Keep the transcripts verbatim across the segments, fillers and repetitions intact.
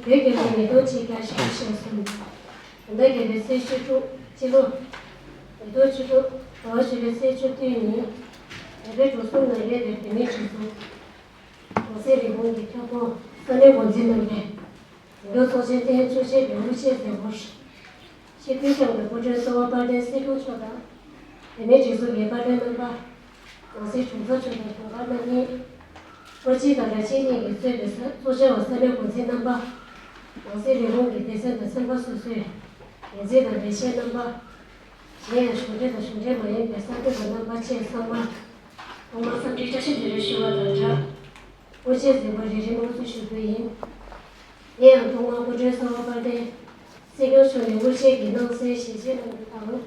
བོད་རྒྱལ་ལོ་ཉིས་སྟོང་ཆིག་བརྒྱ་ཞེ་གསུམ། དགུན་ཟླ་བརྒྱད་པའི་ཚེས་བཅུ་དྲུག་སྤྱི་ལོ། ཉིས་སྟོང་བཅུ་དྲུག་ཟླ་བ་བཞི་པའི་ཚེས་བཅུ་བདུན་ཉིན། བོད་པའི་འབྲུག་གསུམ་ནང་ཡོད་པའི་བོད་མིའི་སྒྲིག་འཛུགས། གོང་གསལ་རི་བོང་གི་ཐོན་ཁུངས་ས་གནས་འགོ་འཛིན་རྣམ་པས། འབྲུག་ཚོགས་ཆེན་ཐེངས་བཅུ་གཅིག་པའི་དབུ་འབྱེད་མཛད་སྒོར། ཆེས་མཐོའི་ལྕམ་དང་སྐུ་མགྲོན་གསོ་བ་དཔལ་ལྡན་སྲིད་སྐྱོང་མཆོག་དང་། བོད་མིའི་སྒྲིག་འཛུགས་ཀྱི་བཀའ་བློན་རྣམ་པ། ནང་སྲིད་དྲུང་འཚོ་མཆོག་དང་དྲུང་འཕར་རྣམ་གཉིས། སྐུ་སྤྱི་དང་ར་ཆེན་གཉིས་ཀྱིས་གཙོས་པའི་ས་གཙོ་བྱ་བ་ས་གནས་འགོ་འཛིན་རྣམ་པ། ནང་སྲིད་རིན་གོང་གི་སྡེ་ཚན་དང་ཚན་པ་སོ་སོའི་འགན་འཛིན་དང་ལས་བྱེད་རྣམ་པ། གཞན་ཡང་གཞུང་འབྲེལ་དང་གཞུང་འབྲེལ་མ་ཡིན་པའི་གསར་འགོད་པ་རྣམ་པ་བཅས་ཚང་མར་ཐོག་མར་འཚམས་འདྲི་བཀྲ་ཤིས་བདེ་ལེགས་ཞུ་བ་དང་སྦྲགས། དབུ་འབྱེད་མཛད་སྒོ་རིམ་བཞིན་དབུ་འཛུགས་ཞུ་རྒྱུ་ཡིན། དེ་ཡང་ཐོག་མར་སྐུ་མགྲོན་གསོ་བ་དཔལ་ལྡན་སྲིད་སྐྱོང་མཆོག་ནས་དབུ་འབྱེད་ཀྱི་གནང་སའི་ཞལ་ཆེམས་གནང་རྒྱུ་དང་།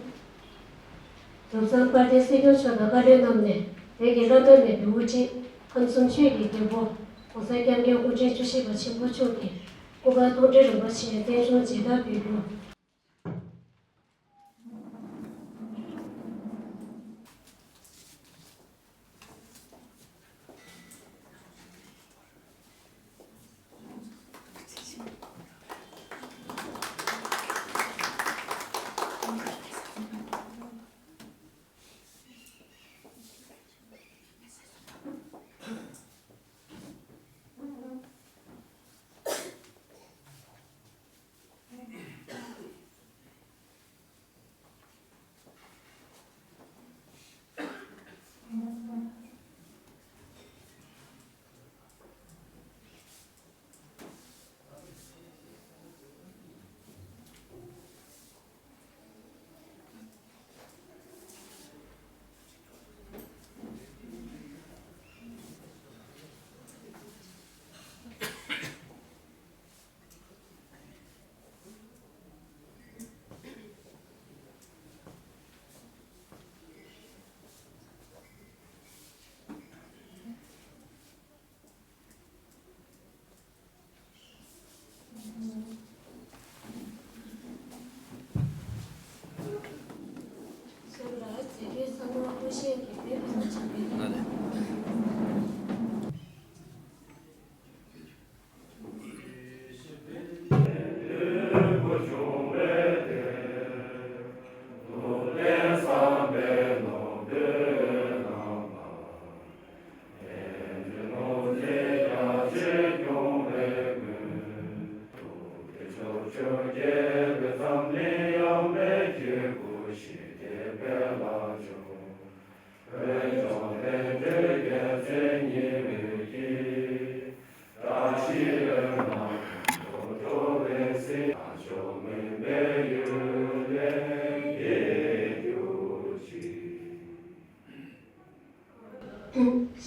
གྲུབ་ཚང་དཔལ་ལྡན་སྲིད་སྐྱོང་མཆོག་དང་བཀའ་བློན་རྣམས་ནས་བོད་ཀྱི་བླ་ན་མེད་པའི་དབུ་ཁྲིད་ཁམས་གསུམ་ཆོས་ཀྱི་རྒྱལ་པོ་༸གོང་ས་༸སྐྱབས་མགོན་སྐུ་ཕྲེང་བཅུ་བཞི་པ་ཆེན་པོ་མཆོག་གི་སྐུ་པར་མཐོང་གྲོལ་རིན་པོ་ཆེའི་རྟེན་འབྱུང་མཇལ་དར་ཕུལ་རྒྱུ།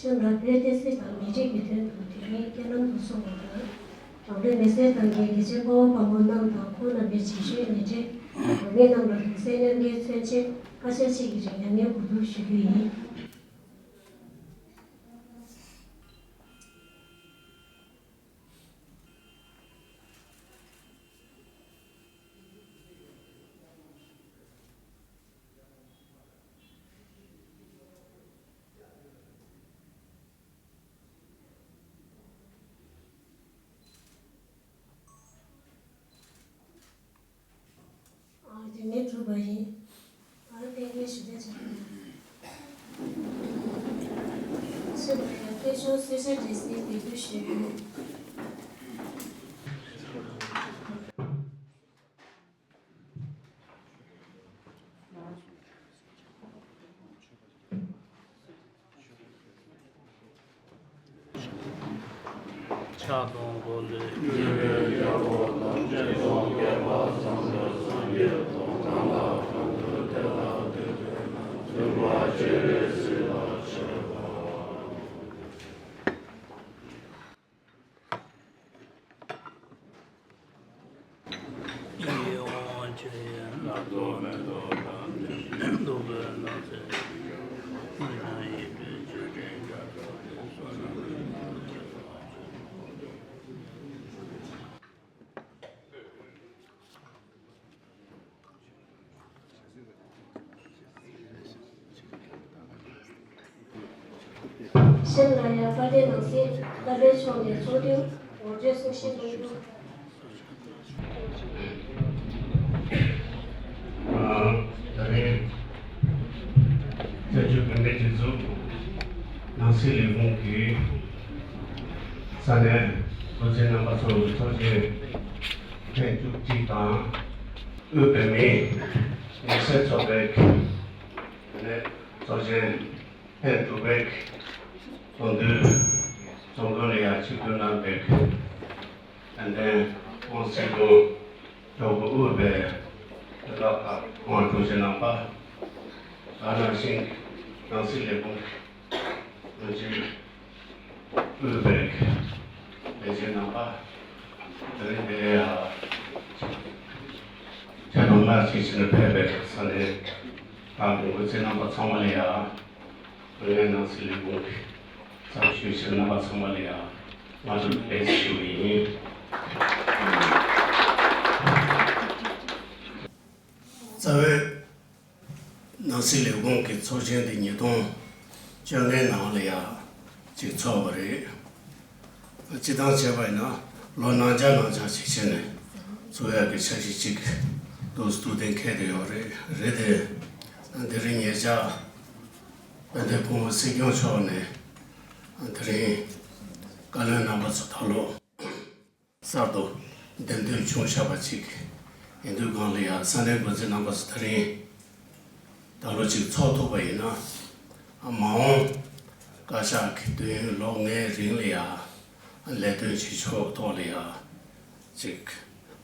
གཤམ་ལ་བོད་བསྟན་སྲིད་དང་མི་རིགས་ཀྱི་དོན་དུ་དེ་རིང་སྐྱེས་ལམ་དུ་སོང་བ་དང་། གྲངས་ལས་མི་སེར་དང་རྒྱལ་གྱི་ཆེན་པོ་བ་མོ་རྣམས་དང་ཁོང་རྣམ་པའི་རྗེས་ཤུལ་ཉེ་འབྲེལ་བོད་མི་རྣམས་ལ་གདུང་སེམས་མཉམ་སྐྱེད་མཚོན་ཆེད་སྐར་ཆ་གཅིག་གི་རིང་ཉམས་ལེན་གོ་བསྡུར་ཞུ་རྒྱུ་ཡིན། ཨ། དེ་ནས་གྲུབ་པ་ཡིན། ཨ། ཕེབས་སྐྱེལ་ཞུ་དག་བྱ་དགོས། ཕྱི་ལ་ཡང་སྐྱེས་ཆུང་གསོལ་ཇ་འདྲེན་སའི་འདེགས་འབུལ་ཞུ་རྒྱུ། ཕྱག་སྟོང་སྒོ་འདྲེན། གཤམ་ལ་ཡང་དཔལ་ལྡན་ནང་སྲིད་བཀའ་བློན་མཆོག་ནས་ཚོགས་འདུའི་ངོ་སྤྲོད་གསུང་བཤད་གནང་རྒྱུ། སྲིད་ལས་ཁུངས་ཀྱི་ས་གནས་འགོ་འཛིན་རྣམ་པ་ཚོ་གི་ཚོགས་ཆེན་ཐེངས་བཅུ་གཅིག་དང་། དབུས་བོད་མིའི་མི་སེར་ཚོགས་པའི་ཚོགས་ཆེན་ཐེངས་དྲུག་པའི་ཚོགས་འདུའི་ཚོགས་འདུ་ལ་ཡང་ཆིབས་བསྒྱུར་གནང་བའི་དཔལ་ལྡན་ཧོང་སྲིད་སྐྱོང་མཆོག་གི་དབུས་པའི་དོན་དག་ཁག་དབང་གྲོས་ཆོད་གནང་པ། དེ་ནང་བཞིན་ནང་སྲིད་ལས་ཁུངས་དབུས་པའི་ལས་བྱེད་རྣམ་པ། དེ་རིང་འདིར་ཡང་ཆེད་དུ་མངགས་ཅིག་བྱས་ནས་ཕེབས་པའི་ས་གནས་ཁག་གི་འགོ་འཛིན་རྣམ་པ་ཚང་མ་ལ་ཡང་། བོད་ལས་ནང་སྲིད་ལས་ཁུངས་ཀྱི་ཚབ་ཞུ་མཁན་རྣམ་པ་ཚང་མ་ལ་ཡང་སྔ་དྲོ་བདེ་ལེགས་ཞུ་གི་ཡིན། རྩ་བའི་ནང་སྲིད་ལས་ཁུངས་ཀྱི་ཚོགས་ཆེན་འདི་ཉིས་སྟོང་བཅོ་ལྔའི་ནང་ལ་ཡང་ཅིག་ཚོགས་པ་རེད། སྤྱིར་བཏང་བྱས་པ་ཡིན་ན་ལོ་ནང་འཆར་ནང་འཆར་ཅིག་བྱས་ནས་ཚོགས་ཡག་གི་འཆར་གཞི་ཅིག་འདུག་སེ་ཐུགས་གཏན་འཁེལ་བསྡད་ཡོད་རེད། རེད་དེ། དེ་རིང་ཉེ་ཆར་དཔལ་ལྡན་སྐུ་ངོ་སྲིད་སྐྱོང་མཆོག་ནས་དེ་རིང་བཀའ་བློན་རྣམ་པ་ཚོ་ད་ལོ་གསར་དུ་འདེམས་ཐོན་བྱུང་བཞག་པ་ཅིག་ཡིན་དུས་སྒང་ལ་ཡང་ས་གནས་འགོ་འཛིན་རྣམ་པ་ཚོ་དེ་རིང་ད་ལོ་ཅིག་ཚོགས་ཐུབ་པ་ཡིན་ན། མ་འོངས་བཀའ་ཤག་གི་དུས་ཡུན་ལོ་ལྔའི་རིང་ལ་ཡང་ལས་དོན་བྱེད་ཕྱོགས་ཐོག་ལ་ཡང་ཅིག་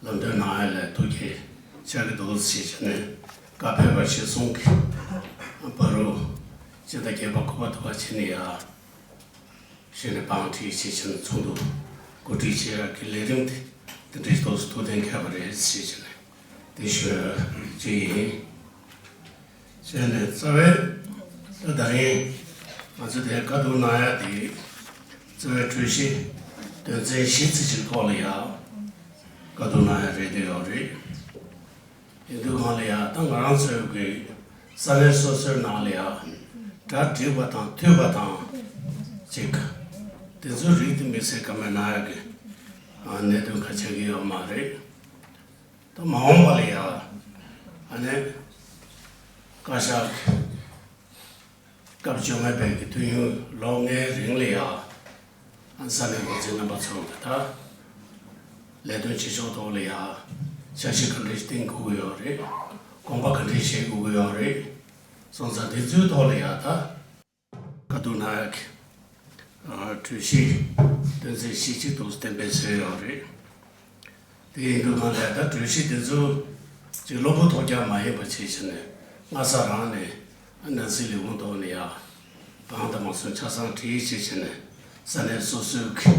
ལམ་སྟོན་གནང་ཡ་ལ་ཐུགས་རྗེ་ཆེ་གི་འདུག་ཟེར་བྱས་ནས་བཀའ་ཕེབས་པ་གཞིར་བཟུང་གི་བར་དུ་སྤྱི་ཟླ་བརྒྱད་པ་དགུ་པ་དུ་བ་ཕྱིན་ནས་ཡང་གཞི་ནས་བང་སྒྲིག་བྱེད་བཞིན་ཚོགས་འདུ་གོ་སྒྲིག་བྱེད་ཡག་གི་ལས་རིམ་དེ་དེ་འདྲའི་ཐོག་ཏུ་ཐུགས་གཏན་འཁེལ་བ་རེད་ཟེར་བྱས་ནས་དེ་ཞུ་ཡ་ཅིག་ཡིན། བྱས་ནས་རྩ་བའི་ད་ད་རིང་ང་ཚོ་དེ་བཀའ་བསྡུར་གནང་ཡ་དེ་རྩ་བའི་གྲོས་གཞི་དོན་ཚན་བཞི་ཙམ་ཅིག་ཐོག་ལ་ཡ་བཀའ་བསྡུར་གནང་ཡ་རེད་དེ་ཡོད་རེད། ཡིན་དུས་སྒང་ལ་ཡང་ད་ང་རང་ཚོའི་གི་ས་གནས་སོ་སོའི་ནང་ལ་ཡང་གྲ་འགྲིག་པ་དང་མཐུན་པ་དང་ཅིག་དེ་ཚོའི་རིགས་དེ་མི་སེར་ཀ་མེད་ན་ཡག་གི་གནད་དོན་ག་ཆགས་ཀྱི་ཡོད་མ་རེད། ད་མ་འོངས་པ་ལ་ཡང་ཨ་ནི་བཀའ་ཤག་གི་སྐབས་བཅོ་ལྔ་པའི་གི་དུས་ཡུན་ལོ་ལྔའི་རིང་ལ་ཡང་ས་གནས་འགོ་འཛིན་རྣམ་པ་ཚོ་གི་ད་ལས་དོན་བྱེད་ཕྱོགས་ཐོག་ལ་ཡང་འཆར་གཞི་ག་འདྲ་ཞིག་བཏིང་དགོས་ཀྱི་ཡོད་རེད། དགོངས་པ་ག་འདྲ་ཞིག་བཞེས་དགོས་ཀྱི་ཡོད་རེད། སོང་ཙང་དེ་ཚོའི་ཐོག་ལ་ཡང་ད་བཀའ་བསྡུར་གནང་ཡག་གི་གྲོས་གཞི་དོན་ཚན་བཞི་ཅིག་འདུག་གཏན་འབེབས་བཟོས་ཡོད་རེད། དེ་ཡིན་དུས་སྒང་ལ་ད་གྲོས་གཞི་དེ་ཚོ་ཅིག་གློ་བུར་ཐོལ་རྒྱག་མ་ཡིན་པ་བྱས་བྱས་ནས་སྔ་ས་རང་ནས་ནང་སྲིད་ལས་ཁུངས་ཐོག་ནས་ཡ་གང་དང་མ་སོང་ཆ་ཚང་བྲིས་བྱས་བྱས་ནས་ས་གནས་སོ་སོའི་གི་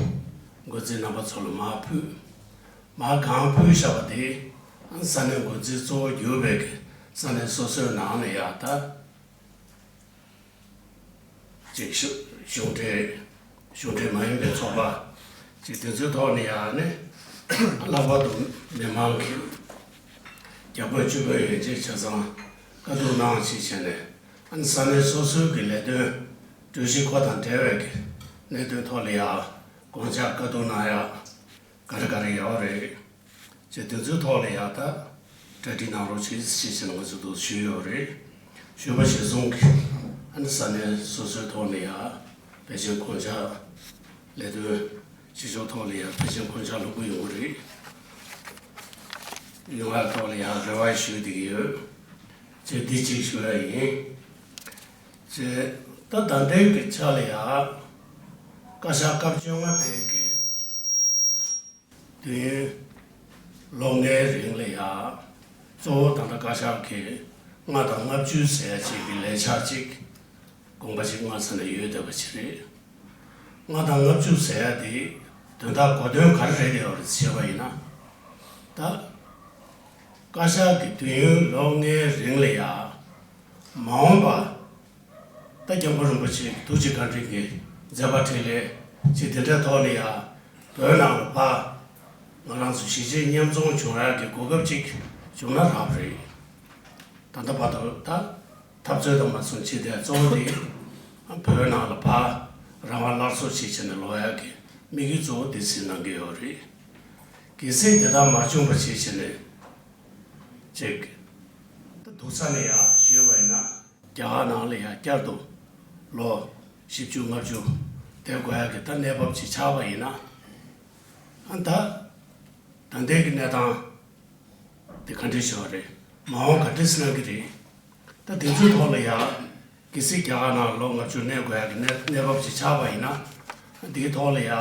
འགོ་འཛིན་རྣམ་པ་ཚོ་ལ་མར་ཕུལ། མར་གང་ཕུལ་བཞག་པ་དེ་ས་གནས་འགོ་འཛིན་གཙོ་བོ་གྱུར་པའི་གི་ས་གནས་སོ་སོའི་ནང་ནས་ཡ་ད། ཅིག་གཞུང་གཞུང་འབྲེལ་གཞུང་འབྲེལ་མ་ཡིན་པའི་ཚོགས་པ་ཅིག་དེ་ཚོའི་ཐོག་ནས་ཡང་ནི་ལྷག་པར་དུ་མི་མང་གི་རྒྱ་བོད་ཆོས་བོད་ཡན་ཆད་ཆ་ཚང་བཀའ་བསྡུར་གནང་ཞེས་བྱས་ནས་ཨ་ནི་ས་གནས་སོ་སོའི་གི་ལས་དོན་གྲོས་གཞི་ཁོ་དང་འབྲེལ་བའི་གི་གནད་དོན་ཐོག་ལ་ཡང་དགོངས་འཆར་བཀའ་བསྡུར་གནང་ཡག་ག་རེ་ག་རེ་ཡོད་རེད། ཅེས་དེ་ཚོའི་ཐོག་ལ་ཡང་ད་གྲ་སྒྲིག་གནང་རོགས་བྱེད་ཅེས་བྱས་ནས་ང་ཚོ་འདུག་ཞུས་ཡོད་རེད། ཞུས་པ་གཞིར་བཟུང་གིས་ཨ་ནི་ས་གནས་སོ་སོའི་ཐོག་ལ་ཡང་ཕལ་ཆེར་དགོངས་འཆར་ལས་དོན་བྱེད་ཕྱོགས་ཐོག་ལ་ཡང་ཕལ་ཆེར་དགོངས་འཆར་ལྷུག་པོ་ཡོང་གི་རེད། ཡོང་བའི་ཐོག་ལ་ཡང་རེ་བ་ཞུ་བསྡད་ཀྱི་ཡོད། ཅེས་འདི་གཅིག་ཞུ་ཡ་ཡིན། ཅེས་ད་ད་ལྟའི་གི་ཆ་ལ་ཡང་བཀའ་ཤག་སྐབས་བཅོ་ལྔ་པའི་གི་དུས་ཡུན་ལོ་ལྔའི་རིང་ལ་ཡང་གཙོ་བོ་ད་ལྟ་བཀའ་ཤག་གིས་ལྔ་དང་ལྔ་བཅུ་ཟེར་ཡ་ཅིག་གི་ལས་འཆར་ཅིག་དགོངས་པ་ཅིག་སྔ་ས་ནས་ཡོད་བསྡད་པ་ཅིག་རེད། ལྔ་དང་ལྔ་བཅུ་ཟེར་ཡ་དེ་དོན་དག་གོ་དོན་ག་རེ་རེད་ཡོད་རེད་ཟེར་བ་ཡིན་ན། ད་བཀའ་ཤག་གི་དུས་ཡུན་ལོ་ལྔའི་རིང་ལ་ཡང་མ་འོངས་པ། ད་སྐྱབས་མགོན་རིན་པོ་ཆེ་ཐུགས་རྗེ་བཀའ་དྲིན་གྱིས་མཛད་པ་འཕྲིན་ལས་ཅིག་དེ་འདྲའི་ཐོག་ནས་ཡང་བོད་ནང་ལ་ཕར་ང་རང་ཚོ་གཞིས་བྱེས་མཉམ་འཛོམས་བྱུང་ཡག་གི་གོ་སྐབས་ཅིག་བྱུང་ན་རག་པ་རེད། ད་ལྟ་བར་དུ་ད་འཐབ་རྩོད་དང་མ་སོང་ཅི་དེ་གཙོ་བོ་དེ་བོད་ནང་ལ་ཕར་རང་དབང་སླར་གསོ་བྱེད་ཆེད་ནས་ལོག་ཡག་གི་དམིགས་ཡུལ་གཙོ་བོ་དེ་ཟིན་གནང་གི་ཡོད་རེད། གལ་སྲིད་དེ་ལྟར་མ་བྱུང་བ་བྱེད་ཆེད་ནས་ཅིག་ད་སྡུག་ས་ནས་ཡང་ཞུས་པ་ཡིན་ན། རྒྱ་གར་ནང་ལ་ཡང་བསྐྱར་དུ་ལོ་ བཞི་བཅུ་ལྔ་བཅུ་དེ་དགོས་ཡག་གི་ད་གནས་བབ་ཅིག་ཆགས་པ་ཡིན་ན། ཨ་ད་ད་ལྟའི་གི་གནས་སྟངས་དེ་ག་འདྲ་ཞིག་རེད། མ་འོངས་ག་འདྲ་སེ་གནང་གི་རེད། ད་དེ་ཚོའི་ཐོག་ལ་ཡ། གལ་སྲིད་རྒྱ་གར་ནང་ལོ་ལྔ་བཅུ་གནས་དགོས་ཡག་གི་གནས་གནས་བབ་ཅིག་ཆགས་པ་ཡིན་ན། དེའི་ཐོག་ལ་ཡ།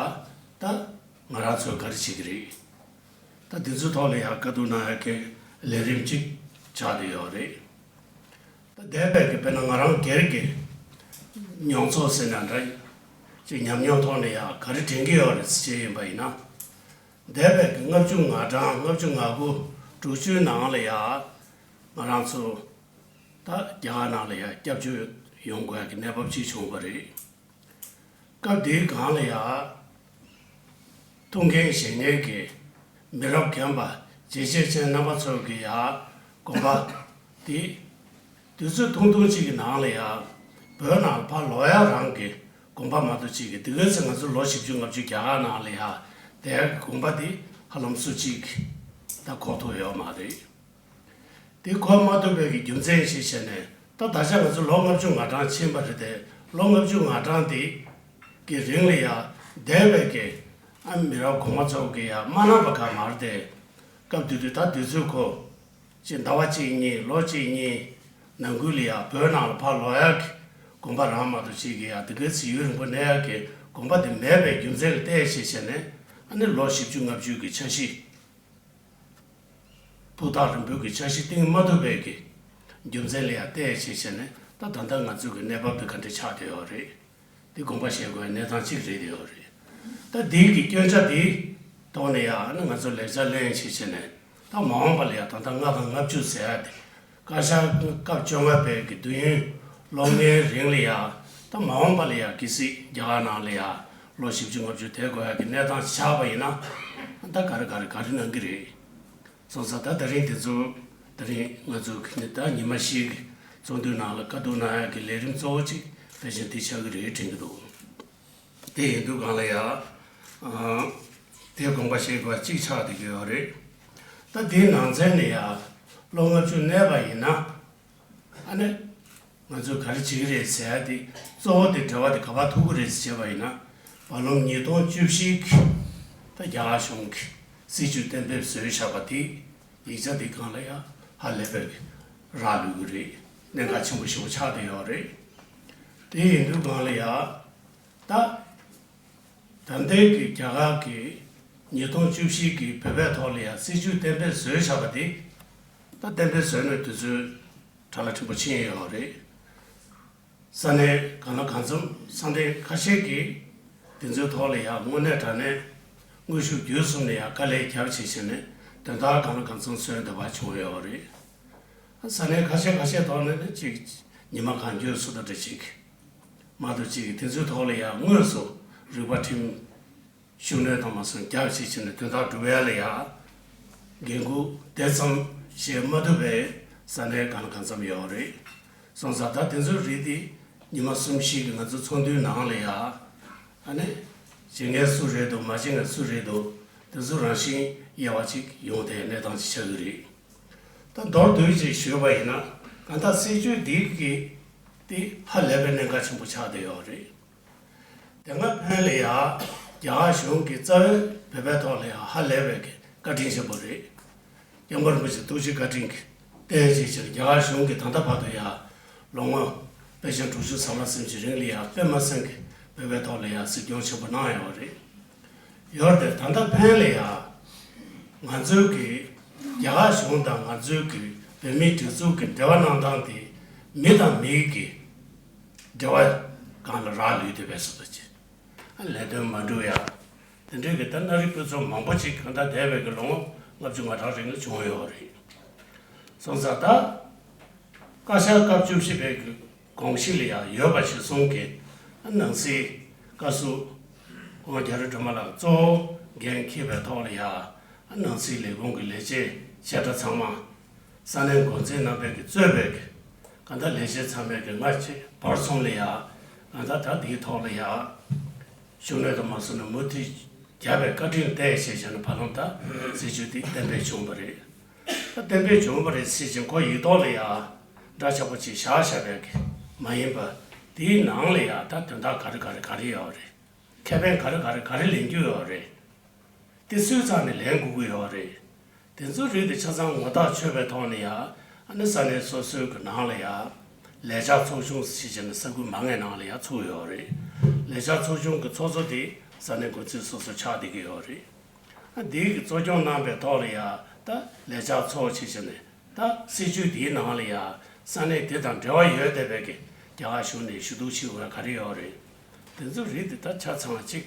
ད་ང་རང་ཚོས་ག་རེ་བྱེད་ཀྱི་རེད། ད་དེ་ཚོའི་ཐོག་ལ་ཡ་བཀའ་བསྡུར་གནང་ཡག་གི་ལས་རིམ་ཅིག་ཆགས་བསྡད་ཡོད་རེད། ད་འདས་པའི་གི་དཔེར་ན་ང་རང་སྒེར་གྱི་མྱོང་ཚོར་ཟེར་ན་འདྲ། ཅིག་ཉམས་མྱོང་ཐོག་ནས་ཡ་ག་རེ་དྲན་གྱི་ཡོད་རེད་ཟེར་བྱས་ཡིན་པ་ཡིན་ན། འདས་པའི་གི་ལྔ་བཅུ་ང་གྲངས་ལྔ་བཅུ་ང་དགུ་དྲུག་ཅུའི་ནང་ལ་ཡ། ང་རང་ཚོ་ད་རྒྱ་གར་ནང་ལ་ཡ་སྐྱབས་བཅོལ་ཡོང་དགོས་ཀྱི་གནས་བབ་ཅིག་བྱུང་བ་རེད། སྐབས་དེའི་སྒང་ལ་ཡ། ཐུགས་འགན་བཞེས་མཁན་གྱི་མི་རབས་རྒན་པ་བྱས་རྗེས་ཅན་རྣམ་པ་ཚོ་གི་ཡ་དགོངས་པ་དེ། དུས་ཚོད་ཐུང་ཐུང་ཅིག་གི་ནང་ལ་ཡ། བོད་ནང་ལ་ཕར་ལོག་ཡག་རང་གི་དགོངས་པ་མ་གཏོགས་ཅིག་གི་དེ་ག་ཚོད་ང་ཚོ་ལོ་བཞི་བཅུ་ལྔ་བཅུ་རྒྱ་གར་ནང་ལ་ཡ་བསྡད་ཡག་གི་དགོངས་པ་དེ་ཧ་ལམ་སུ་གཅིག་ད་འཁོར་ཐུབ་ཡོད་མ་རེད། དེ་འཁོར་མ་ཐུབ་པའི་གི་རྒྱུ་མཚན་ཞིག་བྱས་ནས་ད་ད་ཆ་ང་ཚོ་ལོ་ལྔ་བཅུ་ང་གྲངས་ཕྱིན་པ་རེད་དེ། ལོ་ལྔ་བཅུ་ང་གྲངས་དེ་གི་རིང་ལ་ཡ་འདས་པའི་གི་ཨ་མི་རབས་གོང་མ་ཚོ་གི་ཡ་མ་གནང་པ་ག་མ་རེད་དེ། སྐབས་དེ་དུས་ད་དུས་ཚོད་ཁོ་ཅིག་ཟླ་བ་གཅིག་གཉིས་ལོ་གཅིག་གཉིས་ནང་ཁུལ་ལ་ཡ་བོད་ནང་ལ་ཕར་ལོག་ཡག་གི་དགོངས་པ་རང་མ་གཏོགས་ཅིག་གི་ཡ་དེ་ག་ཚོད་ཡུན་རིང་པོ་གནས་ཡག་གི་དགོངས་པ་དེ་མེད་པའི་རྒྱུ་མཚན་ལ་བལྟས་བྱས་བྱས་ནས། ཨ་ནི་ལོ་བཞི་བཅུ་ལྔ་བཅུ་གི་འཆར་གཞི། ཕུགས་ཐག་རིང་པོའི་གི་འཆར་གཞི་བཏིང་མ་ཐུབ་པའི་གི་རྒྱུ་མཚན་ལ་ཡང་བལྟས་བྱས་བྱས་ནས། ད་ད་ལྟ་ང་ཚོའི་གི་གནས་བབ་དེ་ག་འདྲ་ཆགས་བསྡད་ཡོད་རེད། འདི་དགོངས་པ་བཞེས་དགོས་པའི་གནས་སྟངས་གཅིག་རེད་བསྡད་ཡོད་རེད། ད་འདིའི་གི་སྐྱོན་ཆ་འདིའི་ཐོག་ནས་ཡང་ཨ་ནི་ང་ཚོ་ལེགས་ཆ་ལེན་བྱས་བྱས་ནས། ད་མ་འོངས་པ་ལ་ཡང་ད་ལྟ་ལྔ་དང་ལྔ་བཅུ་ཟེར་ཡ་དེ། བཀའ་ཤག་སྐབས་བཅོ་ལྔ་པའི་གི་དུས་ཡུན་ལོ་ལྔའི་རིང་ལ་ཡ། ད་མ་འོངས་པ་ལ་ཡ་གལ་སྲིད་རྒྱ་གར་ནང་ལ་ཡ་ལོ་བཞི་བཅུ་ལྔ་བཅུ་བསྡད་དགོས་ཡ་གི་གནས་སྟངས་ཆགས་པ་ཡིན་ན། ད་ག་རེ་ག་རེ་ག་རེ་གནང་གི་རེད། སོང་ཙང་ད་དེ་རིང་དེ་ཚོ་དེ་རིང་ང་ཚོ་གི་ད་ཉི་མ་བཞི་གི་ཚོགས་འདུའི་ནང་ལ་བཀའ་བསྡུར་གནང་ཡ་གི་ལས་རིམ་གཙོ་བོ་གཅིག་ཕལ་ཆེར་འདི་ཆགས་ཀྱི་རེད་དྲན་གྱི་འདུག་དེ་ཡིན་དུས་སྒང་ལ་ཡ། ཨ། དེ་དགོངས་པ་བཞེས་དགོས་པ་གཅིག་ཆགས་བསྡད་ཀྱི་ཡོད་རེད། ད་དེའི་ནང་ཚན་ནས་ཡ། ལོ་ལྔ་བཅུ་གནས་པ་ཡིན་ན། ཨ་ནི། ང་ཚོས་ག་རེ་བྱེད་ཀྱི་རེད་ཟེར་ཡ་དེ། གཙོ་བོ་དེ་འབྲེལ་བ་དེ་ག་པར་ཐུག་གི་རེད་ཟེར་བྱས་པ་ཡིན་ན། བར་ལམ་ཉིས་སྟོང་བཅུ་བཞི་གི་ད་རྒྱ་གར་གཞུང་གི་སྲིད་བྱུས་གཏན་འབེབས་བཟོས་བཞག་པ་དེ། ཡིག་ཆ་དེ་སྒང་ལ་ཡ་ཧ་ལས་པའི་རག་ལུས་ཀྱི་རེད། གནད་འགག་ཆེན་པོ་ཞེ་པོ་ཆགས་བསྡད་ཡོད་རེད། དེ་ཡིན་དུས་སྒང་ལ་ཡ། ད། ད་ལྟའི་གི་རྒྱ་གར་གྱི་ཉིས་སྟོང་བཅུ་བཞི་གི་བོད་པའི་ཐོག་ལ་ཡ་སྲིད་བྱུས་གཏན་འབེབས་བཟོས་བཞག་པ་དེ། ད་གཏན་འབེབས་བཟོས་ནས་དུས་ཚོད་ཁྲ་ལ་ཕྲན་བུ་ཕྱིན་ཡོད་རེད། ས་གནས་གང་ལ་གང་འཚམ་ས་གནས་ཁ་ཤས་ཀྱིས་དེ་ཚོའི་ཐོག་ལ་ཡ་དངོས་གནས་དྲང་གནས་དངོས་ཤུགས་བརྒྱུད་གསུམ་ནས་ཡ་དཀའ་ལས་རྒྱབ་བྱས་བྱས་ནས་དོན་དག་གང་ལ་གང་འཚམ་བཟོས་འདོད་པ་བྱུང་ཡོད་རེད། ས་གནས་ཁ་ཤས་ཁ་ཤས་ཐོག་ནས་ནི་ཅིག་ཉི་མ་གང་འཁྱོལ་སུ་དང་འདྲ་ཅིག་མ་གཏོགས་ཅིག་དེ་ཚོའི་ཐོག་ལ་ཡང་དངོས་སུ་རིག་པ་ཁྲིམས་ཤུགས་སྣོན་དང་མ་སོན་རྒྱག་བྱེད་ཕྱིན་ནས་དོན་དག་སྒྲུབ་ཡ་ལ་ཡང་འགན་འཁུར་དེ་ཙམ་བཞེས་མ་ཐུབ་པའི་ས་གནས་གང་ལ་གང་འཚམ་ཡོད་རེད། སོང་ཙང་ད་དེ་ཚོའི་རིགས་དེ་ཉི་མ་གསུམ་བཞི་གི་ང་ཚོ་ཚོགས་འདུའི་ནང་ལ་ཡང་ཨ་ནི་བྱེད་མཁན་སུ་རེད་འདུག་མ་བྱེད་མཁན་སུ་རེད་འདུག་དེ་ཚོ་རང་བཞིན་དབྱེ་བ་ཅིག་ཡོང་དེ་གནས་སྟངས་ཅིག་ཆགས་ཀྱི་རེད། ད་མདོར་བསྡུས་ཅིག་ཞུས་པ་ཡིན་ན། གང་ལྟར་སྲིད་བྱུས་འདི་གི་དེ་ཧ་ལས་པའི་གནད་འགག་ཆེན་པོ་ཆགས་བསྡད་ཡོད་རེད། དེ་སྔ་ཕན་ལ་ཡ་རྒྱ་གར་གཞུང་གི་རྩ་བའི་བོད་པའི་ཐོག་ལ་ཡ་ཧ་ལས་པའི་གི་བཀའ་དྲིན་ཆེན་པོ་རེད། སྐྱབས་མགོན་རིན་པོ་ཆེ་ཐུགས་རྗེ་བཀའ་དྲིན་གྱི་རྟེན་གཞི་ཆེད་རྒྱ་གར་གཞུང་གིས་ད་ལྟ་བར་དུ་ཡ་ལོ་ངོ་དཔེ་ཆ་དྲུག་ཅུ་ཟ་མ་ཟིན་གྱི་རིང་ལ་ཡ་དཔེ་མ་སྲིད་ཀྱི་བོད་པའི་ཐོག་ལ་ཡ་གཟིགས་སྐྱོང་ཆེན་པོ་གནང་ཡོད་རེད། ཡོད་དེ་ད་ལྟ་ཕན་ལ་ཡ། ང་ཚོའི་གི་རྒྱ་གར་གཞུང་དང་ང་ཚོའི་གི་བོད་མིའི་སྒྲིག་འཛུགས་ཀྱི་འབྲེལ་བ་གནང་སྟངས་དེ་མི་དང་མིའི་གི་འབྲེལ་བ་སྒང་ལ་རག་ལུས་བསྡད་པའི་བཟོ་འདྲ་ཅིག་ལས་དོན་མ་འགྲུབ་ཡ། དེ་འདྲའི་གི་ད་སྣ་རིགས་དཔེ་ཚོགས་མང་པོ་ཅིག་གང་ལྟར་འདས་པའི་གི་ལོ་ངོ་ལྔ་བཅུ་ང་གྲངས་རིང་ལ་བྱུང་ཡོད་རེད། སོང་ཙང་ད་བཀའ་ཤག་སྐབས་བཅུ་བཞི་པའི་གི་དགོངས་གཞི་ལ་ཡང་ཡོད་པ་ཞིག་གསུང་གི། ནང་སྲིད་བཀའ་ཟུར་ཁོང་རྒྱ་རི་སྒྲོལ་མ་ལགས་གཙོ་བོ་འགན་འཁྱེར་བའི་ཐོག་ལ་ཡང་ནང་སྲིད་ལས་ཁུངས་ཀྱི་ལས་བྱེད་བྱེ་བྲག་ཚང་མ། ས་གནས་འགོ་འཛིན་རྣམ་པའི་གི་གཙོས་པའི་གི་གང་ལྟར་ལས་བྱེད་ཚང་མས་གི་སྔ་ཕྱི་བར་གསུམ་ལ་ཡང་གང་ལྟར་ད་འདིའི་ཐོག་ལ་ཡང་ཤུགས་སྣོན་དུ་མ་སོང་ནས་མུ་མཐུད་རྒྱབ་པའི་བཀའ་དྲིན་བསྟན་ཞེས་བྱས་ནས་བར་ལམ་ད་སྲིད་བྱུས་འདི་གཏན་འབེབས་བྱུང་བ་རེད། ད་གཏན་འབེབས་བྱུང་བ་རེད་ཟེར་ཅིང་ཁོ་ཡིག་ཐོག་ལ་ཡང་འདྲ་ཆགས་པོ་ཅིག་བཞག་བཞག་པའི་གི་མ་ཡིན་པ། དེའི་ནང་ལ་ཡང་ད་དོན་དག་ག་རེ་ག་རེ་ག་རེ་ཡོད་རེད། ཁེ་ཕན་ག་རེ་ག་རེ་ག་རེ་ལེན་རྒྱུ་ཡོད་རེད། དེ་སུའི་རྩ་ནས་ལེན་དགོས་ཀྱི་ཡོད་རེད། དེ་ཚོའི་རིགས་དེ་ཆ་ཚང་ངོ་ཐག་ཆོད་པའི་ཐོག་ནས་ཡང་ཨ་ནི་ས་གནས་སོ་སོའི་གི་ནང་ལ་ཡང་ལས་འཆར་ཚོགས་ཆུང་ཞེས་བྱས་ནས་ས་ཁུལ་མང་བའི་ནང་ལ་ཡང་ཚུགས་ཡོད་རེད། ལས་འཆར་ཚོགས་ཆུང་གི་ཚོགས་གཙོ་དེ་ས་གནས་འགོ་ཁྲིད་སོ་སོ་ཆགས་བསྡད་ཀྱི་ཡོད་རེད། ཨ་འདིའི་གི་གཙོ་སྐྱོང་གནང་པའི་ཐོག་ལ་ཡང་ད་ལས་འཆར་ཚོགས་ཞེས་བྱས་ནས་ད་སྲིད་ཇུས་དེའི་ནང་ལ་ཡང་ས་གནས་དེ་དང་འབྲེལ་བ་ཡོད་བསྡད་པའི་གི་རྒྱ་གར་གཞུང་ནས་ཞུ་གཏུག་བྱེད་དགོས་ག་རེ་ཡོད་རེད། དེ་ཚོ་རིགས་དེ་ད་ཆ་ཚང་གཅིག་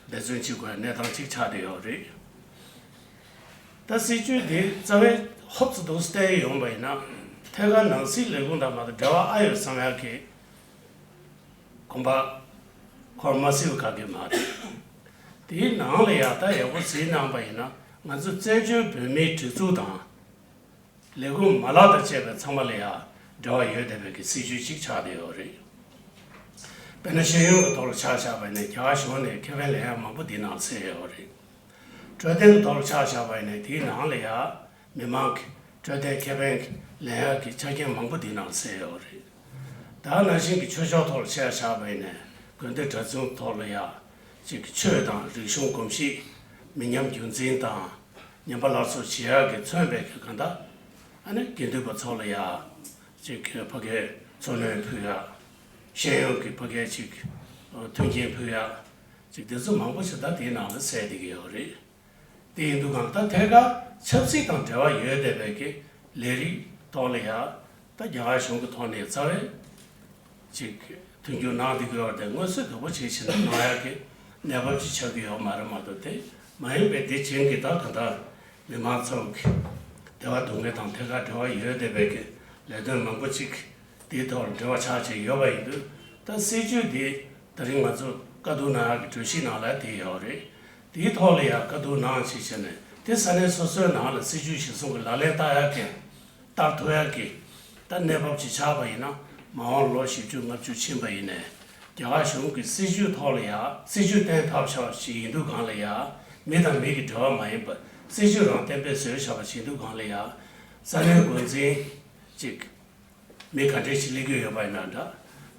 འབད་བརྩོན་བྱེད་དགོས་གནས་སྟངས་གཅིག་ཆགས་བསྡད་ཡོད་རེད། ད་སྲིད་ཇུས་དེ་རྩ་བའི་ཧོབ་ཙམ་འདུག་བལྟས་ཡོང་པ་ཡིན་ན་ཐད་ཀར་ནང་སྲིད་ལས་ཁུངས་དང་མ་གཏོགས་འབྲེལ་བ་ཨ་ཡོད་བསམ་ཡག་གི་གོམ་པ་འཁོར་མ་སྲིད་པ་ག་གེ་མ་རེད། དེའི་ནང་ལ་ཡང་ད་ཡག་པོ་གཟིགས་གནང་པ་ཡིན་ན་ང་ཚོ་བཙན་བྱོལ་བོད་མིའི་སྒྲིག་འཛུགས་དང་། ལས་ཁུངས་མ་ལག་དང་བཅས་པའི་ཚང་མ་ལ་ཡང་འབྲེལ་བ་ཡོད་བསྡད་པའི་གི་སྲིད་ཇུས་ཤིག་ཆགས་བསྡད་ཡོད་རེད། དཔེར་ན་ཤེས་ཡོན་གྱི་ཐོག་ལ་ཆ་བཞག་པ་ཡིན་ན་རྒྱ་གར་གཞུང་ནས་ཁེ་ཕན་ལེན་ཡག་མང་པོ་འདིའི་ནང་གསལ་ཡོད་རེད། འཕྲོད་བསྟེན་གྱི་ཐོག་ལ་ཆ་བཞག་པ་ཡིན་ན་དེའི་ནང་ལ་ཡང་མི་མང་གི་འཕྲོད་བསྟེན་ཁེ་ཕན་ལེན་ཡག་གི་ཆ་རྐྱེན་མང་པོ་འདིའི་ནང་གསལ་ཡོད་རེད། ད་ནང་བཞིན་གྱི་ཆོས་ཕྱོགས་ཐོག་ལ་ཆ་བཞག་པ་ཡིན་ན་དགོན་སྡེ་གྲྭ་བཙུན་ཐོག་ལ་ཡང་ཅིག་ཆོས་དང་རིག་གཞུང་གོམས་གཤིས་མི་ཉམས་རྒྱུན་འཛིན་དང་། ཉམས་པ་སླར་གསོ་བྱེད་ཡག་གི་མཚོན་པའི་གི་གང་ལྟར་ཨ་ནི་དགེ་འདུན་པ་ཚོ་ལ་ཡ་ཅིག་གི་ཕ་གིའི་འཚོ་སྣོན་ཕུལ་ཡག་ཤེས་ཡོན་གྱི་ཕ་གིའི་ཅིག་མཐུན་རྐྱེན་ཕུལ་ཡག་ཅིག་དེ་ཚོ་མང་པོ་ཞིག་ད་དེའི་ནང་ལ་གསལ་བསྡད་ཀྱི་ཡོད་རེད། དེ་ཡིན་དུས་གང་ལྟར་ཐད་ཀར་ཆབ་སྲིད་དང་འབྲེལ་བ་ཡོད་བསྡད་པའི་གི་ལས་རིགས་ཐོག་ལ་ཡ་ད་རྒྱ་གར་གཞུང་གི་ཐོག་ནས་རྩ་བའི་ཅིག་མཐུན་འགྱུར་གནང་བསྡད་ཀྱི་ཡོད་རེད་དེ་མངོན་གསལ་དོད་པོ་བྱེད་བཞིན་གནང་ཡག་གི་གནས་བབ་ཅིག་ཆགས་ཀྱི་ཡོད་མ་རེད་མ་གཏོགས་དེ་མ་ཡིན་པའི་དེ་བྱིངས་ཀྱི་ད་ག་ད་མི་མང་ཚོ་གི་བདེ་བ་སྡུག་བསྔལ་དང་ཐད་ཀར་འབྲེལ་བ་ཡོད་བསྡད་པའི་གི་ལས་དོན་མང་པོ་ཅིག་དེའི་ཐོག་ལ་འབྲེལ་བ་ཆགས་བྱས་ཡོད་པ་ཡིན་དུས་ད་སྲིད་ཇུས་དེ་ད་རིང་ང་ཚོ་བཀའ་བསྡུར་གནང་ཡག་གི་གྲོས་གཞི་ནང་ལ་དེ་ཡོད་རེད། དེའི་ཐོག་ལ་ཡང་བཀའ་བསྡུར་གནང་བྱས་བྱས་ནས་དེ་ས་གནས་སོ་སོའི་ནང་ལ་སྲིད་ཇུས་གཞིར་བཟུང་གི་ལག་ལེན་བསྟར་ཡག་གི་བསྟར་ཐུབ་ཡག་གི་ད་གནས་བབ་ཅིག་ཆགས་པ་ཡིན་ན་མ་འོངས་ལོ་བཞི་བཅུ་ལྔ་བཅུ་ཕྱིན་པ་ཡིན་ནའི་རྒྱ་གར་གཞུང་གི་སྲིད་ཇུས་ཐོག་ལ་ཡང་སྲིད་ཇུས་གཏན་ཕབ་ཆོག་ཞིག་ཡིན་དུས་གང་ལ་ཡང་མི་དང་མི་གི་འབྲེལ་བ་མ་ཡིན་པར་སྲིད་ཇུས་རང་གཏན་འབེབས་བཟོས་བཞག་པ་ཞིག་ཡིན་དུས་གང་ལ་ཡང་ས་གནས་འགོ་འཛིན་ཅིག་མི་ག་འདྲས་ཞིག་སླེབས་ཀྱི་ཡོད་པ་ཡིན་ན་འདྲ།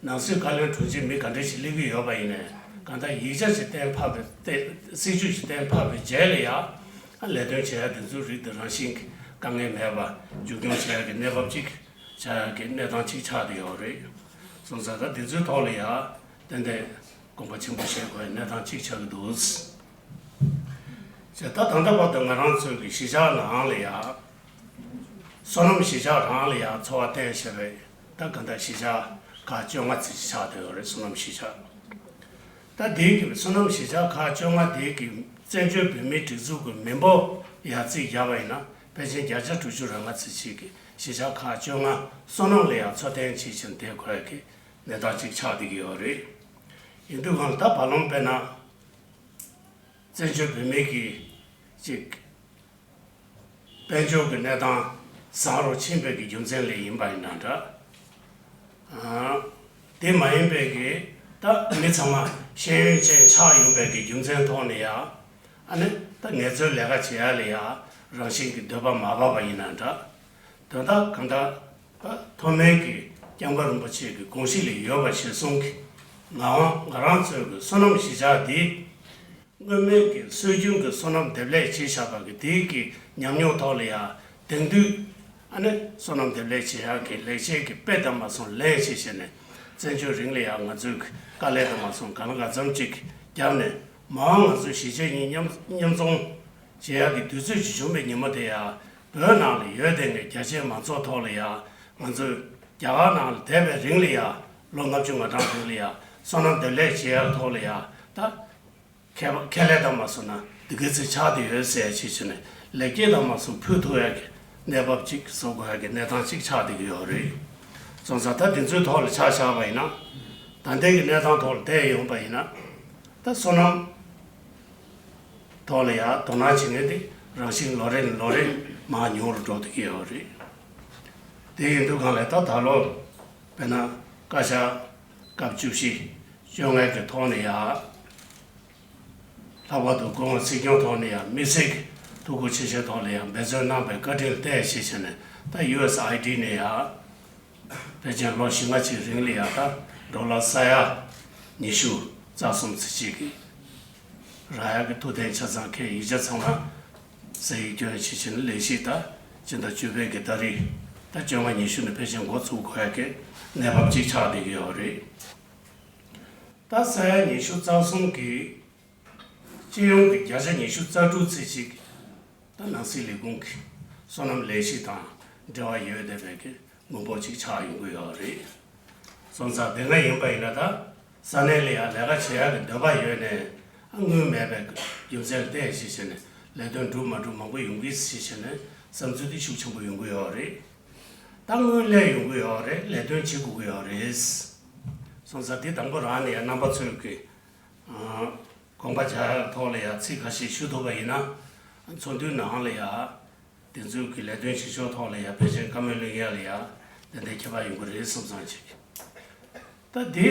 ནང་སྲིད་བཀའ་བློན་དྲུང་ཆེ་མི་ག་འདྲས་ཞིག་སླེབས་ཀྱི་ཡོད་པ་ཡིན་ནའི་གང་ལྟར་ཡིག་ཆ་ཞིག་གཏན་ཕབ་པའི་སྟེ་སྲིད་ཇུས་ཞིག་གཏན་ཕབ་པའི་རྗེས་ལ་ཡང་ལས་དོན་བྱེད་ཡ་དེ་ཚོའི་རིགས་དེ་རང་བཞིན་གྱི་དཀའ་ངལ་མེད་པ་མཇུག་སྐྱོང་བྱེད་ཡ་གི་གནས་བབ་ཅིག་ཆགས་ཡ་གི་གནས་སྟངས་ཅིག་ཆགས་བསྡད་ཡོད་རེད། སོང་ཙང་ད་དེ་ཚོའི་ཐོག་ལ་ཡང་ཏན་ཏན་དགོངས་པ་ཆེན་པོ་བཞེས་དགོས་པའི་གནས་སྟངས་གཅིག་ཆགས་ཀྱི་འདུག་ཅེས་ད་ད་ལྟ་བར་དུ་ང་རང་ཚོའི་གི་གཞིས་ཆགས་ནང་ལ་ཡ། བསོད་ནམས་གཞིས་ཆགས་རང་ལ་ཡ་འཚོ་བ་བརྟེན་བྱས་པའི་ད་ག་འདྲ་གཞིས་ཆགས་ཁག་བཅོ་ལྔ་ཙམ་ཆགས་བསྡད་ཡོད་རེད། བསོད་ནམས་གཞིས་ཆགས། ད་དེའི་གི་བསོད་ནམས་གཞིས་ཆགས་ཁག་བཅོ་ལྔ་དེའི་གི་བཙན་བྱོལ་བོད་མིའི་སྒྲིག་འཛུགས་ཀྱི་མི་འབོར་ཡ་རྩིས་བརྒྱབ་པ་ཡིན་ན་ཕལ་ཆེར་བརྒྱ་ཆ་དྲུག་ཅུ་རེ་ལྔ་ཙམ་ཞིག་གི་གཞིས་ཆགས་ཁག་བཅོ་ལྔ་བསོད་ནམས་ལ་ཡ་འཚོ་རྟེན་བྱེད་བཞིན་བསྡད་དགོས་ཀྱི་གནས་སྟངས་ཅིག་ཆགས་བསྡད་ཀྱི་ཡོད་རེད། ཡིན་དུས་གང་ལ་ད་བར་ལམ་དཔེར་ན། བཙན་བྱོལ་བོད་མིའི་གི་ཅིག་དཔལ་འབྱོར་གྱི་གནས་སྟངས་བཟང་རུ་ཕྱིན་པའི་གི་རྒྱུ་མཚན་ལས་ཡིན་པ་ཡིན་ན་འདྲ། ཨ། དེ་མ་ཡིན་པའི་གི་ད་མི་ཚང་མ་ཤེས་ཡོན་ཅན་ཆགས་ཡོང་པའི་གི་རྒྱུ་མཚན་ཐོག་ནས་ཡ། ཨ་ནི་ད་ངལ་རྩོལ་ལས་ཀ་བྱེད་ཡ་ལ་ཡ་རང་བཞིན་གྱི་འདོད་པ་མ་བབས་པ་ཡིན་ན་འདྲ། དོན་དག་གང་ལྟར་ད་ཐོག་མའི་གི་སྐྱབས་མགོན་རིན་པོ་ཆེ་གི་དགོངས་གཞི་ལ་ཡོད་པ་གཞིར་བཟུང་གི་ང་ང་རང་ཚོའི་གི་བསོད་ནམས་གཞིས་ཆགས་འདི། སྔོན་མའི་གི་སྲོལ་རྒྱུན་གི་བསོད་ནམས་འདེབས་ལས་བྱས་བཞག་པ་གི་དེའི་གི་ཉམས་མྱོང་ཐོག་ལ་ཡ་དེང་དུས་ཨ་ནི་བསོད་ནམས་འདེབས་ལས་བྱེད་ཡག་གི་ལེགས་བཤད་ཀྱི་དཔེ་དང་མ་སོང་ལེན་བྱས་བྱས་ནས་བཙན་བྱོལ་རིང་ལ་ཡ་ང་ཚོའི་གི་དཀའ་ལས་དང་མ་སོང་གང་ལ་གང་འཚམ་ཅིག་བརྒྱབ་ནས་མ་འོངས་ང་ཚོ་གཞིས་བྱེས་གཉིས་མཉམ་མཉམ་འཛོམས་བྱེད་ཡག་གི་དུས་ཚོད་ཅིག་བྱུང་བའི་ཉིན་མོ་དེ་ཡ་བོད་ནང་ལ་ཡོད་དེ་ངས་རྒྱ་ཆེའི་མང་ཚོགས་ཐོག་ལ་ཡ་ང་ཚོས་རྒྱ་གར་ནང་ལ་བསྡད་པའི་རིང་ལ་ཡ་ལོ་ལྔ་བཅུ་ང་གྲངས་རིང་ལ་ཡ་བསོད་ནམས་འདེབས་ལས་བྱེད་ཡག་ཐོག་ལ་ཡ་ད། ཁེ་ཁེ་ལས་དང་མ་སོང་ན་འདི་ག་ཚོད་ཆགས་བསྡད་ཡོད་ཟེར་བྱས་བྱས་ནས་ལེགས་སྐྱེས་དང་མ་སོང་ཕུལ་ཐུབ་ཡག་གི་གནས་བབ་ཅིག་བཟོ་དགོས་ཡག་གི་གནས་སྟངས་ཅིག་ཆགས་བསྡད་ཀྱི་ཡོད་རེད། སོང་ཙང་ད་འདི་ཚོའི་ཐོག་ལ་ཆ་བཞག་པ་ཡིན་ན་ད་ལྟའི་གི་གནས་སྟངས་ཐོག་ལ་བལྟས་ཡོང་པ་ཡིན་ན་ད་བསོད་ནམས་ཐོག་ལ་ཡང་དོ་སྣང་བྱེད་མཁན་དེ་རང་བཞིན་ལོ་རེ་ནས་ལོ་རེ་མར་ཉུང་རུ་འགྲོ་བསྡད་ཀྱི་ཡོད་རེད། དེ་ཡིན་དུས་གང་ལ་ད་ད་ལོ་དཔེར་ན་བཀའ་ཤག་སྐབས་བཅུ་བཞི་བཅོ་ལྔ་གི་ཐོག་ནས་ཡང་། ལྷག་པར་དུ་སྐུ་ངོ་སྲིད་སྐྱོང་ཐོག་ནས་ཡང་དམིགས་བསལ་གྱི་ཐུགས་ཁུར་ཆེ་ཆེ་ཐོག་ལ་ཡང་འབད་བརྩོན་གནང་བའི་བཀའ་དྲིན་ལ་བརྟེན་ཞེས་བྱས་ནས་ད་ཡུ་ཨེས་ཨའི་ཌི་ནས་ཡང་ཕལ་ཆེར་ལོ་བཞི་ལྔ་ཅིག་རིང་ལ་ཡང་ད་ འབྲོག་ལ་ས་ཡ་ཉི་ཤུ་རྩ་གསུམ་ཚེས་གཅིག་གི་རག་ཡག་གི་ཐུགས་གཏན་ཆ་ཚང་ཁའི་ཡིག་ཆ་ཚང་མ་ས་ཡིག་སྐྱོན་བྱེད་བཞིན་ལས་གཞི་དང་སྤྱི་ཟླ་བཅུ་པའི་གི་ཏ་རིག་ད་བཅོ་ལྔ་ཉི་ཤུ་ནས་ཕལ་ཆེར་འགོ་ཚུགས་དགོས་ཡག་གི་གནས་བབ་ཅིག་ཆགས་བསྡད་ཀྱི་ཡོད་རེད། ད་ས་ཡ་ཉི་ཤུ་རྩ་གསུམ་གི་སྤྱི་ཡོངས་ཀྱི་བརྒྱ་ཆ་ཉི་ཤུ་རྩ་དྲུག་ཚེས་གཅིག་ད་ནང་སྲིད་ལས་ཁུངས་ཀྱི་སོ་ནམ་ལས་གཞི་དང་འབྲེལ་བ་ཡོད་བསྡད་པའི་གི་དངོས་པོ་ཅིག་ཆགས་ཡོང་གི་ཡོད་རེད། སོང་ཙང་དེ་སྔ་ཡིན་པ་ཡིན་ན་ད་ས་གནས་ལ་ཡང་ལས་ཀ་བྱེད་ཡག་གི་འདོད་པ་ཡོད་ནས་དངུལ་མེད་པའི་རྒྱུ་མཚན་ལ་བལྟས་བྱས་བྱས་ནས་ལས་དོན་འགྲུབ་མ་འགྲུབ་མང་པོ་ཡོང་གི་ཟེར་བྱས་ནས་བསམ་ཚུལ་དེ་ཤུགས་ཆེན་པོ་ཡོང་གི་ཡོད་རེད། ད་དངུལ་སླེབས་ཡོང་གི་ཡོད་རེད། ལས་དོན་བྱེད་དགོས་ཀྱི་ཡོད་རེད། སོང་ཙང་དེ་དང་པོ་རང་ནས་ཡང་རྣམ་པ་ཚོས་ཀྱི་དགོངས་པ་འཇགས་ཡག་ཐོག་ལ་ཡང་ཚིག་ཁ་ཤས་ཞུ་ཐུབ་པ་ཡིན་ན་ཚོགས་འདུའི་ནང་ལ་ཡང་དེ་ཚོའི་གི་ལས་དོན་བྱེད་ཕྱོགས་ཐོག་ལ་ཡང་ཕལ་ཆེར་བཀའ་མོལ་གླེང་ཡག་ལ་ཡང་ཏན་ཏན་ཁྱད་པར་ཡོང་གི་རེད་བསམ་བསམ་བྱེད་ཀྱི། ད་དེ་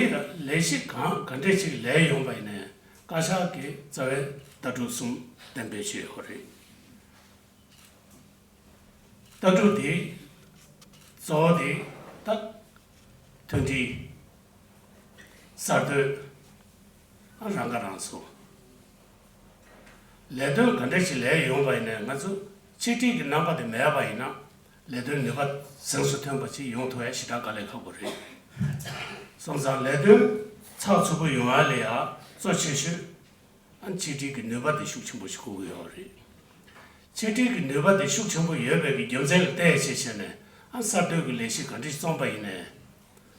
ལས་གཞི་གང་ག་འདྲས་ཅིག་ལས་ཡོང་པ་ཡིན་ནའི་བཀའ་ཤག་གི་རྩ་བའི་ལྟ་གྲུབ་གསུམ་གཏན་འབེབས་བྱས་ཡོད་རེད། ལྟ་གྲུབ་དེ་གཙོ་བོ་དེ་ད་མཐུན་སྒྲིལ། གསར་གཏོད། རང་ཁ་རང་གསོ། ལས་དོན་ག་འདྲ་ཞིག་ལས་ཡོང་བ་ཡིན་ནའི་ང་ཚོ་ཆིག་སྒྲིལ་གྱི་རྣམ་པ་དེ་མེད་པ་ཡིན་ན་ལས་དོན་ནུས་པ་གཟེངས་སུ་ཐོན་པ་ཞིག་ཡོང་ཐུབ་ཡ་ཞེ་དྲག་དཀའ་ལས་ཁག་པོ་རེད། སོང་ཙང་ལས་དོན་ཚགས་ཚུད་པོ་ཡོང་ཡ་ལ་ཡ་གཙོ་ཆེ་ཤོས་ཨ་ཆིག་སྒྲིལ་གྱི་ནུས་པ་དེ་ཤུགས་ཆེན་པོ་ཞིག་དགོས་ཀྱི་ཡོད་རེད། ཆིག་སྒྲིལ་གྱི་ནུས་པ་དེ་ཤུགས་ཆེན་པོ་ཡོད་པའི་གི་རྒྱུ་མཚན་ལ་བལྟས་བྱས་བྱས་ནས་ཨ་གསར་གཏོད་ཀྱི་ལས་གཞི་ག་འདྲ་ཞིག་བརྩམས་པ་ཡིན་ནའི་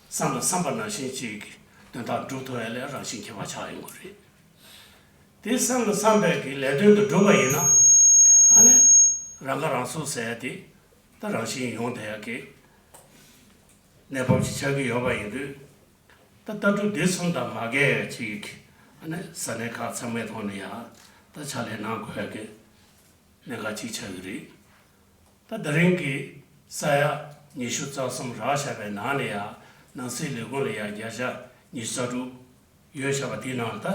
བསམ་ལ་བསམ་པ་ནང་བཞིན་ཅིག་གི་དོན་དག་འགྲུབ་ཐུབ་ཡ་ལ་རང་བཞིན་ཁྱད་པར་ཆགས་ཡོང་གི་རེད། དེ་བསམ་ལ་བསམ་པའི་གི་ལས་དོན་དུ་འགྲུབ་པ་ཡིན་ན་ཨ་ནི་རང་ཁ་རང་གསོ་ཟེར་ཡ་དེ་ད་རང་བཞིན་ཡོང་བསྡད་ཡ་གི་གནས་བབ་ཅིག་ཆགས་ཀྱི་ཡོད་པ་ཡིན་དུས། ད་ལྟ་གྲུབ་འདི་གསུམ་དང་མ་འགལ་ཅིག་ཨ་ནི་ས་གནས་ཁག་ཚང་མའི་ཐོག་ནས་ཡང་ད་ཕྱག་ལས་གནང་དགོས་ཀྱི་གནད་འགག་ཅིག་ཆགས་ཀྱི་རེད། ད་དེ་རིང་གི་ས་ཡ་ཉི་ཤུ་རྩ་གསུམ་རག་བཞག་པའི་ནང་ནས་ཡང་ནང་སྲིད་ལས་ཁུངས་ལ་ཡང་བརྒྱ་ཆ་ཉི་ཤུ་རྩ་དྲུག་ཡོད་བཞག་པ་དེའི་ནང་ད་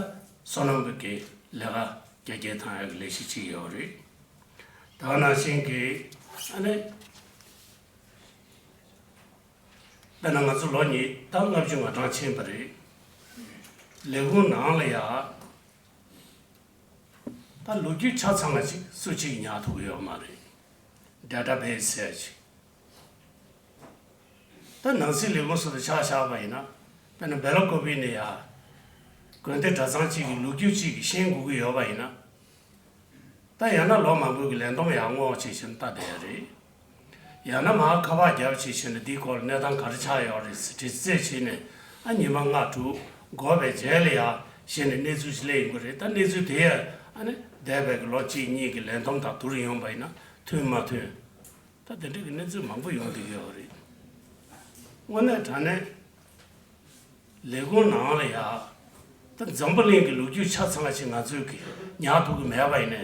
སོ་ནམ་གྱི་ལས་ཀ་རྒྱ་སྐྱེད་བཏང་ཡག་གི་ལས་གཞི་ཅིག་ཡོད་རེད། ད་ག་ནང་བཞིན་གྱི་ཨ་ནི། དཔེར་ན་ང་ཚོ་ལོ་གཉིས་ད་ལྔ་བཅུ་ང་གྲངས་ཕྱིན་པ་རེད། ལས་ཁུངས་ནང་ལ་ཡ་ད་ལོ་རྒྱུས་ཆ་ཚང་བ་ཅིག་སུ་གཅིག་ཉར་ཐུབ་ཀྱི་ཡོད་མ་རེད། ཌེ་ཊ་བེ་སི་ཟེར་ཅིག་ད་ནང་སྲིད་ལས་ཁུངས་སུ་དུ་ཆ་བཞག་པ་ཡིན་ན་དཔེར་ན་སྦེ་ལ་ཀོ་པི་ནས་ཡ་དགོན་སྡེ་གྲྭ་ཚང་གཅིག་གི་ལོ་རྒྱུས་གཅིག་གི་ཤེས་དགོས་ཀྱི་ཡོད་པ་ཡིན་ན། ད་ཡང་ན་ལོ་མང་པོའི་གི་ལས་བསྡོམས་ཡར་སྔོག་བྱས་བྱས་ནས་ལྟ་བསྡད་ཡ་རེད། ཡང་ན་མར་ཁ་པར་བརྒྱབ་བྱས་བྱས་ནས་འདིའི་སྐོར་ལ་གནས་སྟངས་ག་རེ་ཆགས་ཡོད་རེད་ཟེར་དྲི་རྩད་བྱས་ནས་ཨ་ཉི་མ་ལྔ་དྲུག་འགོར་བའི་རྗེས་ལ་ཡ་གཞི་ནས་གནས་ཚུལ་ཞིག་སླེབས་ཡོང་གི་རེད། ད་གནས་ཚུལ་དེ་ཡ་ཨ་ནི་འདས་པའི་གི་ལོ་གཅིག་གཉིས་ཀྱི་ལས་བསྡོམས་དང་བསྡུར་ཡོང་བ་ཡིན་ན་མཐུན་མ་མཐུན། ད་དེ་འདྲ་གི་གནས་ཚུལ་མང་པོ་ཡོང་བསྡད་ཀྱི་ཡོད་རེད། དངོས་གནས་དྲང་གནས། ལས་ཁུངས་ནང་ལ་ཡ། ད་འཛམ་བུ་གླིང་གི་ལོ་རྒྱུས་ཆ་ཚང་བ་ཞིག་ང་ཚོས་ཀྱི་ཉར་ཐུབ་ཀྱི་མེད་པ་ཡིན་ནའི་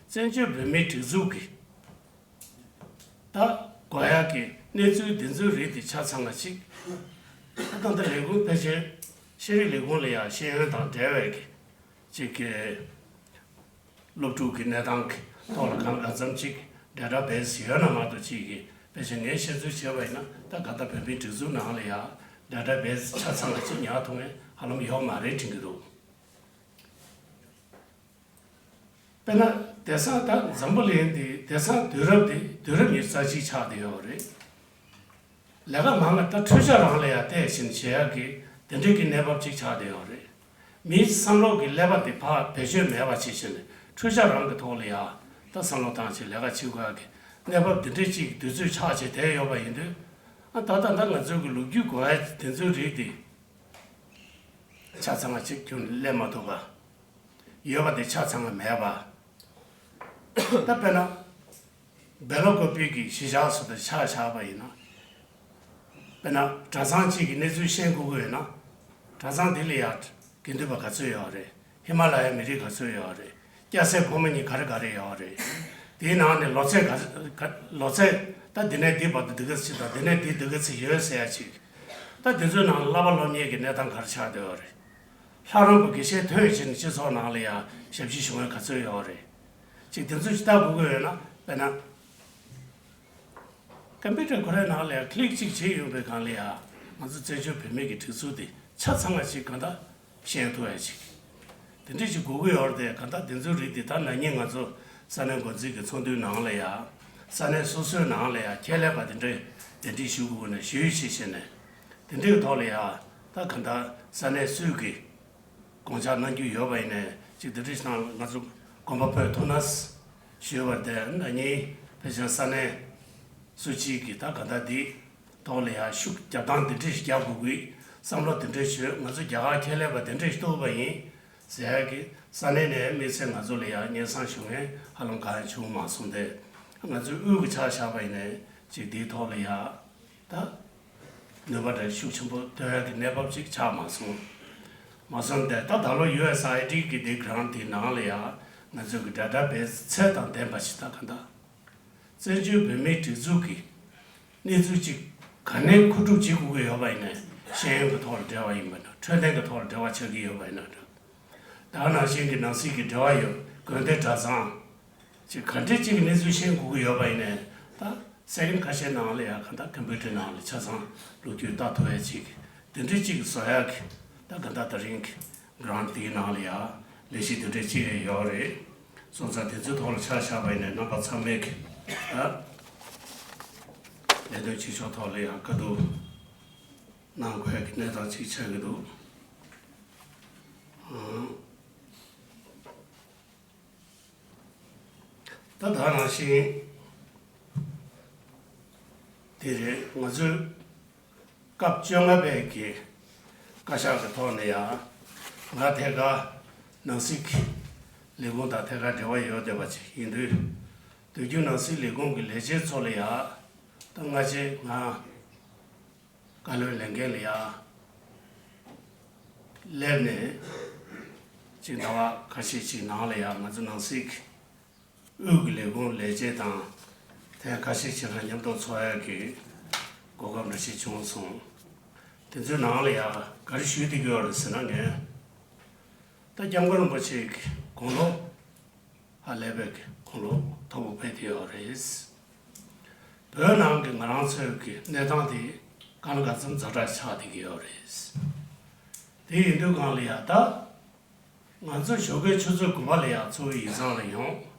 བཙན་བྱོལ་བོད་མིའི་སྒྲིག་འཛུགས་ཀྱི་ད་དགོས་ཡག་གི་གནས་ཚུལ་འདི་ཚོའི་རིགས་དེ་ཆ་ཚང་བ་ཞིག་ད་ད་ལྟ་ལས་ཁུངས་ཕལ་ཆེར་ཤེས་རིག་ལས་ཁུངས་ལ་ཡ་ཤེས་ཡོན་དང་འབྲེལ་བའི་གི་ཅིག་གི་སློབ་ཕྲུག་གི་གནས་སྟངས་ཀྱི་ཐོག་ལ་གང་གང་འཚམ་ཅིག་ཌེ་ཊ་བེ་སི་ཡོད་ན་མ་གཏོགས་ཅིག་གི་ཕལ་ཆེར་ངས་ཤེས་ཚོད་བྱས་པ་ཡིན་ན་ད་ག་ད་བོད་མིའི་སྒྲིག་འཛུགས་ནང་ལ་ཡང་ཌེ་ཊ་བེ་སི་ཆ་ཚང་ལ་ཅིག་ཉར་ཐུབ་མཁན་ཧ་ལམ་ཡོད་མ་རེད་དྲན་གྱི་འདུག་དཔེར་ན་དེང་སང་ད་འཛམ་བུ་གླིང་འདི་དེང་སང་དུས་རབས་འདི་དུས་རབས་ཉི་ཤུ་རྩ་གཅིག་ཆགས་བསྡད་ཡོད་རེད། ལས་ཀ་མང་ང་ད་འཕྲུལ་ཆ་རང་ལ་ཡང་བལྟས་ཕྱིན་བྱེད་ཡག་གི་དེ་འདྲའི་གི་གནས་བབ་ཅིག་ཆགས་བསྡད་ཡོད་རེད། མིའི་བསམ་བློ་གི་ཀླད་པ་དེ་ཕར་བེད་སྤྱོད་མེད་པ་བྱེད་ཕྱིན་འཕྲུལ་ཆ་རང་གི་ཐོག་ལ་ཡང་ད་བསམ་བློ་བཏང་ཕྱིན་ལས་ཀ་བྱེད་དགོས་ཡག་གི་གནས་བབ་འདི་འདྲའི་ཅིག་དུས་ཚོད་ཆགས་བྱས་བསྡད་ཡོད་པ་ཡིན་དུས་ཨ་ད་ད་ད་ང་ཚོའི་གི་ལོ་རྒྱུས་དགོས་ཡག་དེ་ཚོའི་རིགས་དེ་ཆ་ཚང་བ་ཅིག་ཁྱོན་ནས་སླེབས་མ་ཐུབ་པ། ཡོད་པ་དེ་ཆ་ཚང་བ་མེད་པ། ད་དཔེར་ན། སྦེ་ལ་ཀོ་པི་གི་གཞིས་ཆགས་སུ་དེ་ཆ་བཞག་པ་ཡིན་ན། དཔེར་ན་གྲྭ་ཚང་གཅིག་གི་གནས་ཚུལ་ཤེས་དགོས་ཀྱི་ཡོད་ན། གྲྭ་ཚང་དེ་ལ་ཡང་དགེ་འདུན་པ་ག་ཚོད་ཡོད་རེད། ཧི་མ་ལ་ཡའི་མི་རིགས་ག་ཚོད་ཡོད་རེད། སྐྱ་སེར་ཕོ་མོ་གཉིས་ག་རེ་ག་རེ་ཡོད་རེད། དེའི་ནང་ནས་ལོ་ཚད་ག་ག་ལོ་ཚད་ད་འདི་ནས་འདི་བར་དུ་འདི་ག་ཚོད་དང་འདི་ནས་འདི་འདི་ག་ཚོད་ཡོད་ཟེར་ཡ་ཅིག་ད་དེ་ཚོའི་ནང་ལ་བསླབ་པ་སློབ་གཉེར་གྱི་གནས་སྟངས་ག་རེ་ཆགས་བསྡད་ཡོད་རེད། ལྷ་རམས་པ་དགེ་བཤེས་ཐོན་བྱས་ནས་སྤྱི་ཚོགས་ནང་ལ་ཡང་ཞབས་ཕྱི་ཞུ་མཁན་ག་ཚོད་ཡོད་རེད། ཅིག་དེ་ཚོ་ཅིག་ལྟ་དགོས་ཀྱི་ཡོད་ན་དཔེར་ན། ཀམ་པུ་ཊར་ཁོ་རའི་ནང་ལ་ཡང་ཀི་ལིག་ཅིག་བྱས་ཡོང་པའི་སྒང་ལ་ཡང་ང་ཚོ་བཙན་བྱོལ་བོད་མི་གི་སྒྲིག་འཛུགས་དེ་ ཆ་ཚང་བ་ཞིག་གང་ལྟར་ཤེས་ཐུབ་ཡ་ཞིག་དེ་འདྲ་ཞིག་དགོས་ཀྱི་ཡོད་རེད། དེ་གང་ལྟར་དེ་ཚོའི་རིགས་དེ་ད་ན་ནིང་ང་ཚོ་ས་གནས་འགོ་འཛིན་གྱི་ཚོགས་འདུའི་ནང་ལ་ཡ། ས་གནས་སོ་སོའི་ནང་ལ་ཡ་ཁྱད་ལས་པ་དེ་འདྲའི་གདན་འདྲེན་ཞུ་དགོས་ན་ཞུས་ཞེས་བྱས་ནས། དེ་འདྲའི་ཐོག་ལ་ཡ་ད་གང་ལྟར་ས་གནས་སུས་ཀྱི་དགོངས་འཆར་གནང་རྒྱུ་ཡོད་པ་ཡིན་ནའི་ཅིག་དེ་འདྲ་ཞིག་ནང་ང་ཚོ་དགོངས་པ་འཕོས་ཐུབ་ན་ཞུས་པ་དེ་ན་ནིང་ཕལ་ཆེར་ས་གནས་སུ་གཅིག་གིས་ད་གང་ལྟར་འདི་ཐོག་ལ་ཡང་ཤུགས་རྒྱབ་སྟངས་འདི་འདྲ་ཞིག་རྒྱག་དགོས་ཀྱི་བསམ་བློ་འདི་འདྲ་ཞིག་ང་ཚོ་རྒྱ་གར་ཁྱད་ལས་པ་འདི་འདྲ་ཞིག་གཏོགས་པ་ཡིན་ཟེར་ཡག་གི་ས་གནས་ནས་དམིགས་བསལ་ང་ཚོ་ལ་ཡང་སྙན་སེང་ཞུ་མཁན་ཧ་ལམ་གང་ཡང་བྱུང་མ་སོང་སྟེ། ང་ཚོའི་དབུས་ཀྱི་ཆ་བཞག་པ་ཡིན་ནའི་ཅིག་འདིའི་ཐོག་ལ་ཡང་ད་ནུས་པ་འདྲ་ཤུགས་ཆེན་པོ་བཏོན་ཡག་གི་གནས་བབ་ཅིག་ཆགས་མ་སོང་། མ་སོང་སྟེ་ད་ད་ལོ་ཡུ་ཨེས་ཨའི་ཌི་གི་འདི་གྷི་རན་ཊི་དེའི་ནང་ལ་ཡང་ང་ཚོའི་གི་ཌེ་ཊ་བེ་སི་ཚད་དང་ལྡན་པ་ཞིག་ད་ག་འདྲ། བཙན་བྱོལ་བོད་མིའི་སྒྲིག་འཛུགས་ཀྱི་གནས་ཚུལ་གཅིག་ག་ནས་མཁོ་སྒྲུབ་བྱེད་དགོས་ཀྱི་ཡོད་པ་ཡིན་ནའི་ཤེས་ཡོན་གྱི་ཐོག་ལ་འབྲེལ་བ་ཡིན་པ་འདྲ། འཕྲོད་བསྟེན་གྱི་ཐོག་ལ་འབྲེལ་བ་ཆགས་ཀྱི་ཡོད་པ་ཡིན་ན་འདྲ། ད་ག་ནང་བཞིན་གྱི་ནང་སྲིད་ཀྱི་འབྲེལ་བ་ཡོད་དགོན་སྡེ་གྲྭ་ཚང་ཅིག་ག་འདྲས་ཅིག་གི་གནས་ཚུལ་ཤེས་དགོས་ཀྱི་ཡོད་པ་ཡིན་ནའི་ད་སེ་ཀེན་ཌི་ཁ་ཤས་ནང་ལ་ཡང་གང་ལྟར་ཀམ་པུ་ཊར་ནང་ལ་ཆ་ཚང་ལོ་རྒྱུས་ལྟ་ཐུབ་ཡ་ཅིག་དེ་འདྲས་ཅིག་བཟོ་ཡག་གི་ད་གང་ལྟར་ད་རིང་གི་གྷི་རན་ཊི་དེའི་ནང་ལ་ཡང་ལས་གཞི་དེ་འདྲས་ཅིག་ཡོད་རེད། སོང་ཙང་དེ་ཚོའི་ཐོག་ལ་ཆ་བཞག་པ་ཡིན་ནའི་རྣམ་པ་ཚང་མས་ཀྱི་ཨ་ལས་དོན་བྱེད་ཕྱོགས་ཐོག་ལ་ཡང་དཀའ་སྡུག་གནང་དགོས་ཀྱི་གནས་སྟངས་ཅིག་ཆགས་ཀྱི་འདུག་ཨང་། ད་ད་ནང་བཞིན་དེ་རེད། ང་ཚོས་སྐབས་བཅོ་ལྔ་པའི་གི་བཀའ་ཤག་གི་ཐོག་ནས་ཡང་ང་ཐད་ཀར་ནང་སྲིད་ཀྱི་ལས་ཁུངས་དང་ཐད་ཀར་འབྲེལ་བ་ཡོད་བསྡད་པ་ཅིག་ཡིན་དུས། དུས་རྒྱུན་ནང་སྲིད་ལས་ཁུངས་ཀྱི་ལས་བྱེད་ཚོ་ལ་ཡང་ད་སྔ་ཕྱི་ང་བཀའ་བློན་ལས་འགན་ལ་ཡང་སླེབས་ནས་ཅིག་ཟླ་བ་ཁ་ཤས་ཅིག་ནང་ལ་ཡང་ང་ཚོ་ནང་སྲིད་ཀྱི་དབུས་ཀྱི་ལས་ཁུངས་ལས་བྱེད་དང་ཐེངས་ཁ་ཤས་ཤིག་ལ་མཉམ་དུ་འཚོགས་ཡག་གི་གོ་སྐབས་འདྲ་ཞིག་བྱུང་སོང་། དེ་ཚོའི་ནང་ལ་ཡང་ག་རེ་ཞུ་བསྡད་ཀྱི་ཡོད་རེད་ཟེར་ན། ངས་ད་སྐྱབས་མགོན་རིན་པོ་ཆེ་གི་དགུང་ལོ་ཧ་ལས་པའི་གི་དགུང་ལོ་མཐོ་པོ་ཕེབས་བསྡད་ཡོད་རེད། བོད་ནང་གི་ང་རང་ཚོའི་གི་གནས་སྟངས་དེ་གང་ལ་གང་འཚམ་ཛ་དྲག་ཆགས་བསྡད་ཀྱི་ཡོད་རེད། དེ་ཡིན་དུས་གང་ལ་ཡང་ད། ང་ཚོ་ཞོགས་ཀའི་ཆུ་ཚོད་དགུ་པ་ལ་ཡང་ཚོགས་པའི་ཡིག་ཚང་ལ་ཡོང་།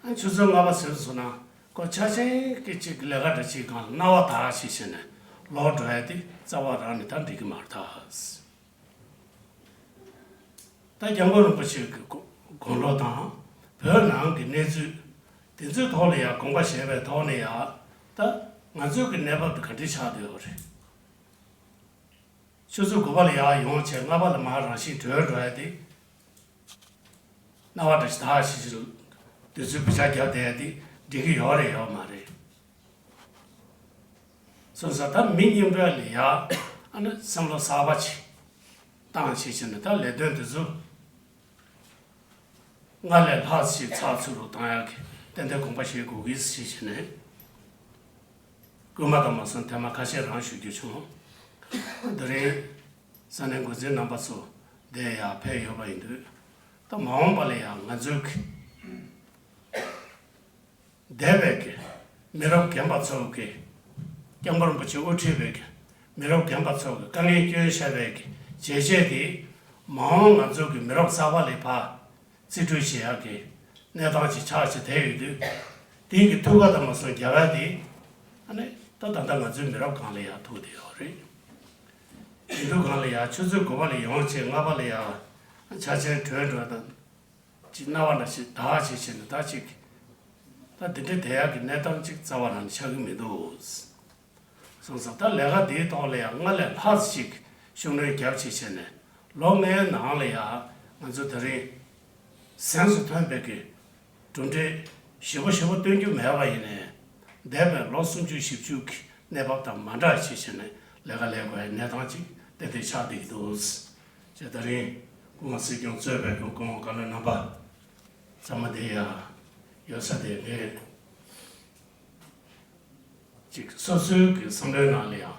ཨ་ཆུ་ཚོད་ལྔ་པ་ཟིན་སོང་ན་ཁོ་ཆ་ཆེན་གྱི་ཅིག་ལས་ཀ་འདྲ་ཅིག་སྒང་ལ་སྣང་བ་དག་ཞིག་བྱས་ནས་ལོག་འགྲོ་ཡ་དེ་རྩ་བ་རང་ནས་ད་འགྲིག་གི་མ་རེད་ད། ད་སྐྱབས་མགོན་རིན་པོ་ཆེ་གི་དགུང་དགུང་ལོ་དང་བོད་ནང་གི་གནས་ཚུལ་དེ་ཚོའི་ཐོག་ལ་ཡང་དགོངས་པ་བཞེས་པའི་ཐོག་ནས་ཡང་ད་ང་ཚོའི་གི་གནས་བབ་དེ་ག་འདྲ་ཆགས་བསྡད་ཡོད་རེད། ཆུ་ཚོད་དགུ་པ་ལ་ཡར་ཡོང་བྱས་ལྔ་པ་ལ་མར་རང་བཞིན་གྲོལ་འགྲོ་ཡ་དེ། སྣང་བ་འདྲ་ཞིག་དག་ཞིག་ཞིག་དུས་ཚོད་བེད་སྤྱོད་རྒྱབ་བསྡད་ཡ་དེ་འགྲིག་གི་ཡོད་རེད་ཡོད་མ་རེད། སོང་ཙང་ད་མི་རྙིང་པ་ལ་ཡ་ཨ་ནི་བསམ་བློ་གསར་པ་ཅིག་བཏང་བྱས་བྱས་ནས་ད་ལས་དོན་དེ་ཚོ། སྔར་ལས་ལྷག་ཅིག་ཚགས་ཚུད་རུ་གཏོང་ཡག་གི་ཏན་ཏན་དགོངས་པ་བཞེས་དགོས་ཀྱི་ཞེས་བྱས་ནས། སྐུལ་མ་དང་མ་སོང་ཐེངས་མ་ཁ་ཤས་རང་ཞུ་རྒྱུ་བྱུང་། དེ་རིང་ས་གནས་འགོ་འཛིན་རྣམ་པ་ཚོ་འདིར་ཡར་ཕེབས་ཡོད་པ་ཡིན་དུས། ད་མ་འོངས་པ་ལ་ཡང་ང་ཚོའི་གི་འདས་པའི་གི་མི་རབས་རྒན་པ་ཚོ་གི་སྐྱབས་མགོན་རིན་པོ་ཆེ་དབུ་ཁྲིད་པའི་གི་མི་རབས་རྒན་པ་ཚོ་གི་དཀའ་ངལ་སྐྱོན་བཤད་པའི་གི་བྱས་རྗེས་དེ་མ་འོངས་ང་ཚོ་གི་མི་རབས་གསར་པ་ལ་ཕར་རྩིས་སྤྲོད་བྱེད་ཡག་གི་གནས་སྟངས་ཅིག་ཆགས་བྱས་བསྡད་ཡོད་དུས། དེང་གི་ཐུགས་ཁ་དང་མ་སོང་རྒྱ་གར་དེ་ཨ་ནི་ད་ད་ལྟ་ང་ཚོའི་མི་རབས་སྒང་ལ་ཡང་ཐུག་བསྡད་ཡོད་རེད། དེ་ཚོ་སྒང་ལ་ཡང་ཆུ་ཚོད་དགུ་པ་ལ་ཡོང་བྱས་ལྔ་པ་ལ་ཡང་ཆ་ཆེན་གྲོལ་འགྲོ་དང་ཅིག་སྣང་བ་འདྲ་ཞིག་དག་ཅིག་བྱས་ནས་ད་ཅིག་ད་དེ་འདྲ་བསྡད་ཡག་གི་གནས་སྟངས་ཅིག་རྩ་བ་རང་ནས་ཆགས་ཀྱི་མི་འདུག་སོང་ཙང་ད་ལས་ཀ་འདིའི་ཐོག་ལ་ཡང་སྔར་ལས་ལྷག་ཅིག་ཤུགས་སྣོན་རྒྱབ་ཅིག་བྱས་ནས་ལོ་ལྔའི་ནང་ལ་ཡང་ང་ཚོ་དེ་རིང་གཟེངས་སུ་ཐོན་པའི་གི་གྲུབ་འབྲས་ཞེ་པོ་ཞེ་པོ་སྟོན་རྒྱུ་མེད་པ་ཡིན་ནའི། འདས་པའི་ལོ་སུམ་ཅུ་བཞི་བཅུ་གི་གནས་བབ་དང་མ་འདྲ་ཅིག་བྱས་ནས་ལས་ཀ་ལས་དགོས་པའི་གནས་སྟངས་ཅིག་ཏན་ཏན་ཆགས་བསྡད་ཀྱི་འདུག་ཅེས་དེ་རིང་སྐུ་ངོ་སྲིད་སྐྱོང་གཙོས་པའི་གི་སྐུ་ངོ་བཀའ་བློན་རྣམ་པ་ཚང་མ་འདིར་ཡང་ཡོད་ས་དེ་ངས། ཅིག་སོ་སོའི་གི་བསམ་བློའི་ནང་ལ་ཡང་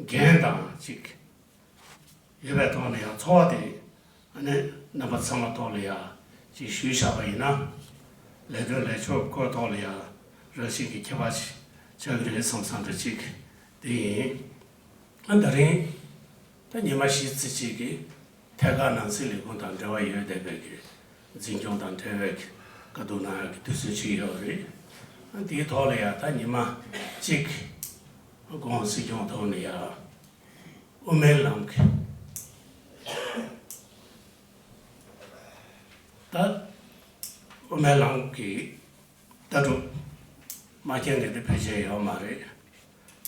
འགན་དང་ཅིག་ཡོད་པའི་ཐོག་ནས་ཡང་ཚོར་བ་དེ་ཨ་ནི་རྣམ་པ་ཚང་མ་ཐོག་ལ་ཡང་ཅིག་ཞུས་བཞག་པ་ཡིན་ན། ལས་དོན་ལས་ཕྱོགས་སྐོར་ཐོག་ལ་ཡང་རང་བཞིན་གྱི་ཁྱད་པར་ཅིག་ཆགས་ཀྱི་རེད་བསམ་བསམ་འདྲ་ཅིག་དེ་ཡིན། ཨ་ད་རིང་ ད་ཉི་མ་བཞི་ཙམ་ཅིག་གི་ཐད་ཀར་ནང་སྲིད་ལས་ཁུངས་དང་འབྲེལ་བ་ཡོད་བསྡད་པའི་གི་འཛིན་སྐྱོང་དང་འབྲེལ་བའི་གི་བཀའ་བསྡུར་གནང་ཡག་གི་དུས་ཚོད་ཅིག་ཡོད་རེད། ཨ་འདིའི་ཐོག་ལ་ཡང་ད་ཉི་མ་གཅིག་གོང་སྲིད་སྐྱོང་ཐོག་ནས་ཡང་དབུ་མའི་ལམ་གི་ད་དབུ་མའི་ལམ་གི་ལྟ་གྲུབ་མ་མཁྱེན་མཁན་དེ་ཕལ་ཆེར་ཡོད་མ་རེད།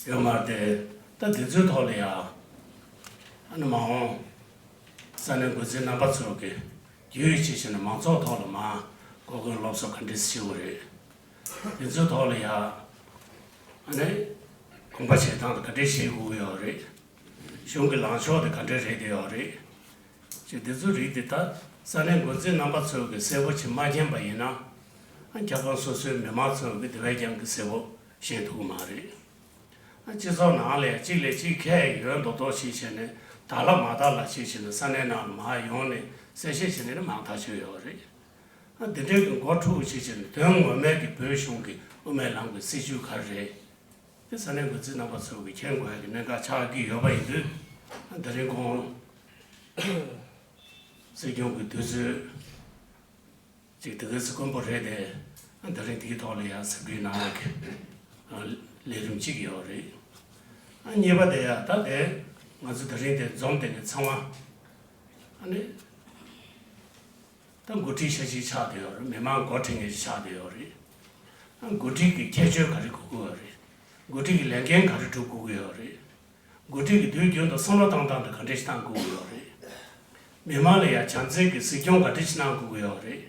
ཡོད་མ་རེད་དེ། ད་འདི་ཚོའི་ཐོག་ལ་ཡང་ཨ་ནི་མ་འོངས་ས་གནས་འགོ་འཛིན་རྣམ་པ་ཚོ་གི་རྒྱུས་ཡོད་ཅེས་བྱས་ནས་མང་ཚོགས་ཐོག་ལ་མར་གོ་སྐོན་སློབ་གསོ་ག་འདྲས་བྱེད་དགོས་རེད། འདི་ཚོའི་ཐོག་ལ་ཡང་ཨ་ནི་དགོངས་པ་བཞེས་སྟངས་དེ་ག་འདྲས་བྱེད་དགོས་ཀྱི་ཡོད་རེད། གཞུང་གི་ལངས་ཕྱོགས་དེ་ག་འདྲས་རེད་དེ་ཡོད་རེད། ཅེས་དེ་ཚོའི་རིགས་དེ་ད་ས་གནས་འགོ་འཛིན་རྣམ་པ་ཚོས་གི་གསལ་པོ་ཅིག་མ་མཁྱེན་པ་ཡིན་ན། ཨ་རྒྱལ་ཁབ་སོ་སོའི་མི་མང་ཚོས་གི་དེ་བས་ཀྱང་གི་གསལ་པོ་ཤེས་ཐུབ་ཀྱི་མ་རེད། ཨ་སྤྱི་ཚོགས་ནང་ལ་ཡང་གཅིག་ལས་གཅིག་ཁྱད་ཡོད་མདོག་མདོག་ཞིག་བྱས་ནས་དག་ལ་མ་དག་ལ་ཞིག་བྱས་ནས་ས་གནས་ནང་ལ་མར་ཡོང་ནས་གསལ་བཤད་བྱས་ནས་ནི་མང་ཐག་ཆོད་ཡོད་རེད། ཨ་འདི་འདྲའི་གི་མགོ་འཁྲུག་ཞིག་བྱས་ནས་དོན་ངོ་མའི་གི་བོད་གཞུང་གི་དབུ་མའི་ལམ་གི་སྲིད་བྱུས་ག་རེ་རེད། དེ་ས་གནས་འགོ་འཛིན་རྣམ་པ་ཚོ་གིས་མཁྱེན་དགོས་ཡག་གི་གནད་འགག་ཆགས་ཀྱི་ཡོད་པ་ཡིན་དུས། དེ་རིང་ཁོང་སྲིད་སྐྱོང་གི་དུས་ཚོད་ཅིག་དེ་ག་ཚོད་དཀོན་པོ་རེད་དེ། དེ་རིང་དེའི་ཐོག་ལ་ཡང་ཟབ་སྦྱོང་གནང་ཡག་གི་ལས་རིམ་གཅིག་ཡོད་རེད། གཉིས་པ་དེ་ཡང་ད་དེ་ང་ཚོ་དེ་རིང་དེ་འཛོམས་དེ་ནས་ཚང་མ་ཨ་ནི། ད་འགོ་ཁྲིད་ཤ་ཞིག་ཆགས་བསྡད་ཡོད་རེད། མི་མང་འགོ་ཁྲིད་མཁན་ཞིག་ཆགས་བསྡད་ཡོད་རེད། ཨ་འགོ་ཁྲིད་ཀྱི་ཁྱད་ཆོས་ག་རེ་དགོས་ཀྱི་ཡོད་རེད། འགོ་ཁྲིད་ཀྱི་ལས་འགན་ག་རེ་སྒྲུབ་དགོས་ཀྱི་ཡོད་རེད། འགོ་ཁྲིད་ཀྱིས་དུས་རྒྱུན་དུ་བསམ་བློ་བཏང་སྟངས་དེ་ག་འདྲ་ཞིག་བཏང་དགོས་ཀྱི་ཡོད་རེད། མི་མང་ལ་ཡང་བྱམས་བརྩེ་གི་གཟིགས་སྐྱོང་ག་འདྲ་ཞིག་གནང་དགོས་ཀྱི་ཡོད་རེད།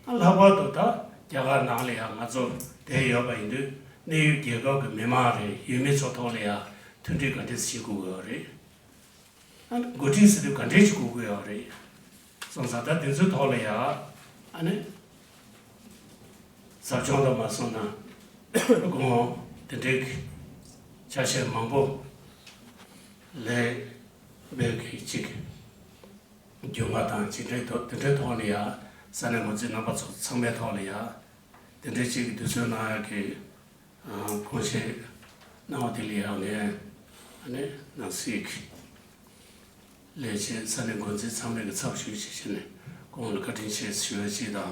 ཨ་ལྷག་པར་དུ་ད་རྒྱ་གར་ནང་ལ་ཡང་ང་ཚོ་བསྡད་ཡོད་པ་ཡིན་དུས་གནས་ཡུལ་རྒྱལ་ཁབ་ཀྱི་མི་མང་རེད། ཡུལ་མི་ཚོ་ཐོག་ལ་ཡང་མཐུན་སྒྲིལ་ག་འདྲ་ཞིག་བྱེད་དགོས་ཀྱི་ཡོད་རེད། ཨ་ནི་འགོ་ཁྲིད་ཟེར་དུས་ག་འདྲས་ཅིག་དགོས་ཀྱི་ཡོད་རེད། སོང་ཙང་ད་དེ་ཚོའི་ཐོག་ལ་ཡ་ཨ་ནི་ཟབ་སྦྱོང་དུ་མ་སོང་ན་དགོངས་དེ་འདྲའི་ཆ་ཤས་མང་པོ་ལས་འབད་གི་ཅིག་རྒྱུ་མ་དང་ཅི་འདྲའི་ཐོག་དེ་འདྲའི་ཐོག་ལ་ཡ་ས་གནས་འགོ་འཛིན་རྣམ་པ་ཚོ་ཚང་མའི་ཐོག་ལ་ཡ་དེ་འདྲའི་ཅིག་དུས་ཚོད་གནང་ཡ་གི་དགོངས་བཞེས་གནང་བ་དེ་ལ་ཡང་ངས་ཨ་ནི་ནང་སྲིད་ཀྱི་ལས་བྱེད་ས་གནས་འགོ་འཛིན་ཚང་མའི་གི་ཚབ་ཞུས་བྱས་བྱས་ནས་ཁོང་ལ་བཀའ་དྲིན་ཆེ་ཞུ་བ་ཞིག་དང་།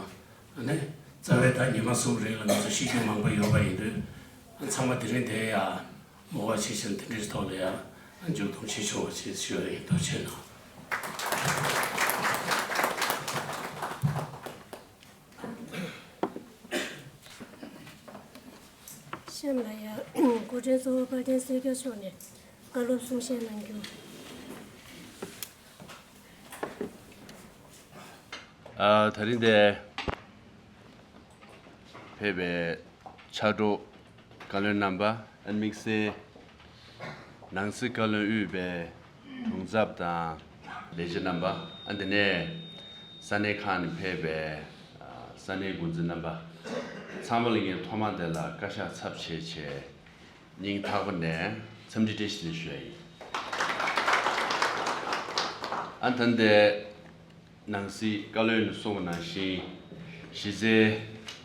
ཨ་ནི་རྩ་བའི་ད་ཉི་མ་གསུམ་རིང་ལ་ང་ཚོ་ཤེས་རྒྱུ་མང་པོ་ཡོད་པ་ཡིན་དུས་ཚང་མ་དེ་རིང་དེ་ཡང་མོ་བ་བྱས་བྱས་ནས་དེ་འདྲའི་ཐོག་ལ་ཡང་མཇུག་སྡོམ་བྱེད་ཆོག་པ་ཞིག་ཞུ་བ་ཡིན། ཐུགས་རྗེ་གནང་། གཤམ་ལ་ཡང་འགོ་ཁྲིད་གཙོ་བོ་དཔལ་ལྡན་སྲས་སྐྱབས་མཆོག་ནས་བཀའ་སློབ་གསུང་བཤད་གནང་རྒྱུ། ཨ་དེ་རིང་འདིར་ཕེབས་པའི་ཕྱག་རོགས་བཀའ་བློན་རྣམ་པ། ཨ་དམིགས་བསལ་ནང་སྲིད་བཀའ་བློན་དབུས་པའི་གདུང་ཚབ་དང་ལས་བྱེད་རྣམ་པ། ཨ་དེ་ནས་ས་གནས་ཁག་ནས་ཕེབས་པའི་ཨ་ས་གནས་འགོ་འཛིན་རྣམ་པ་ཚང་མ་ལ་ངས་ཐོག་མ་དེ་ལ་བཀའ་ཤག་ཚབ་བྱས་བྱས་སྙིང་ཐག་པ་ནས་འཚམས་འདྲི་བཀྲ་ཤིས་བདེ་ལེགས་ཞུ་ཡ་ཡིན། ཨ་ད་ལྟའི་ནང་སྲིད་བཀའ་བློན་གསུངས་པ་ནང་བཞིན་གཞི་རྩའི་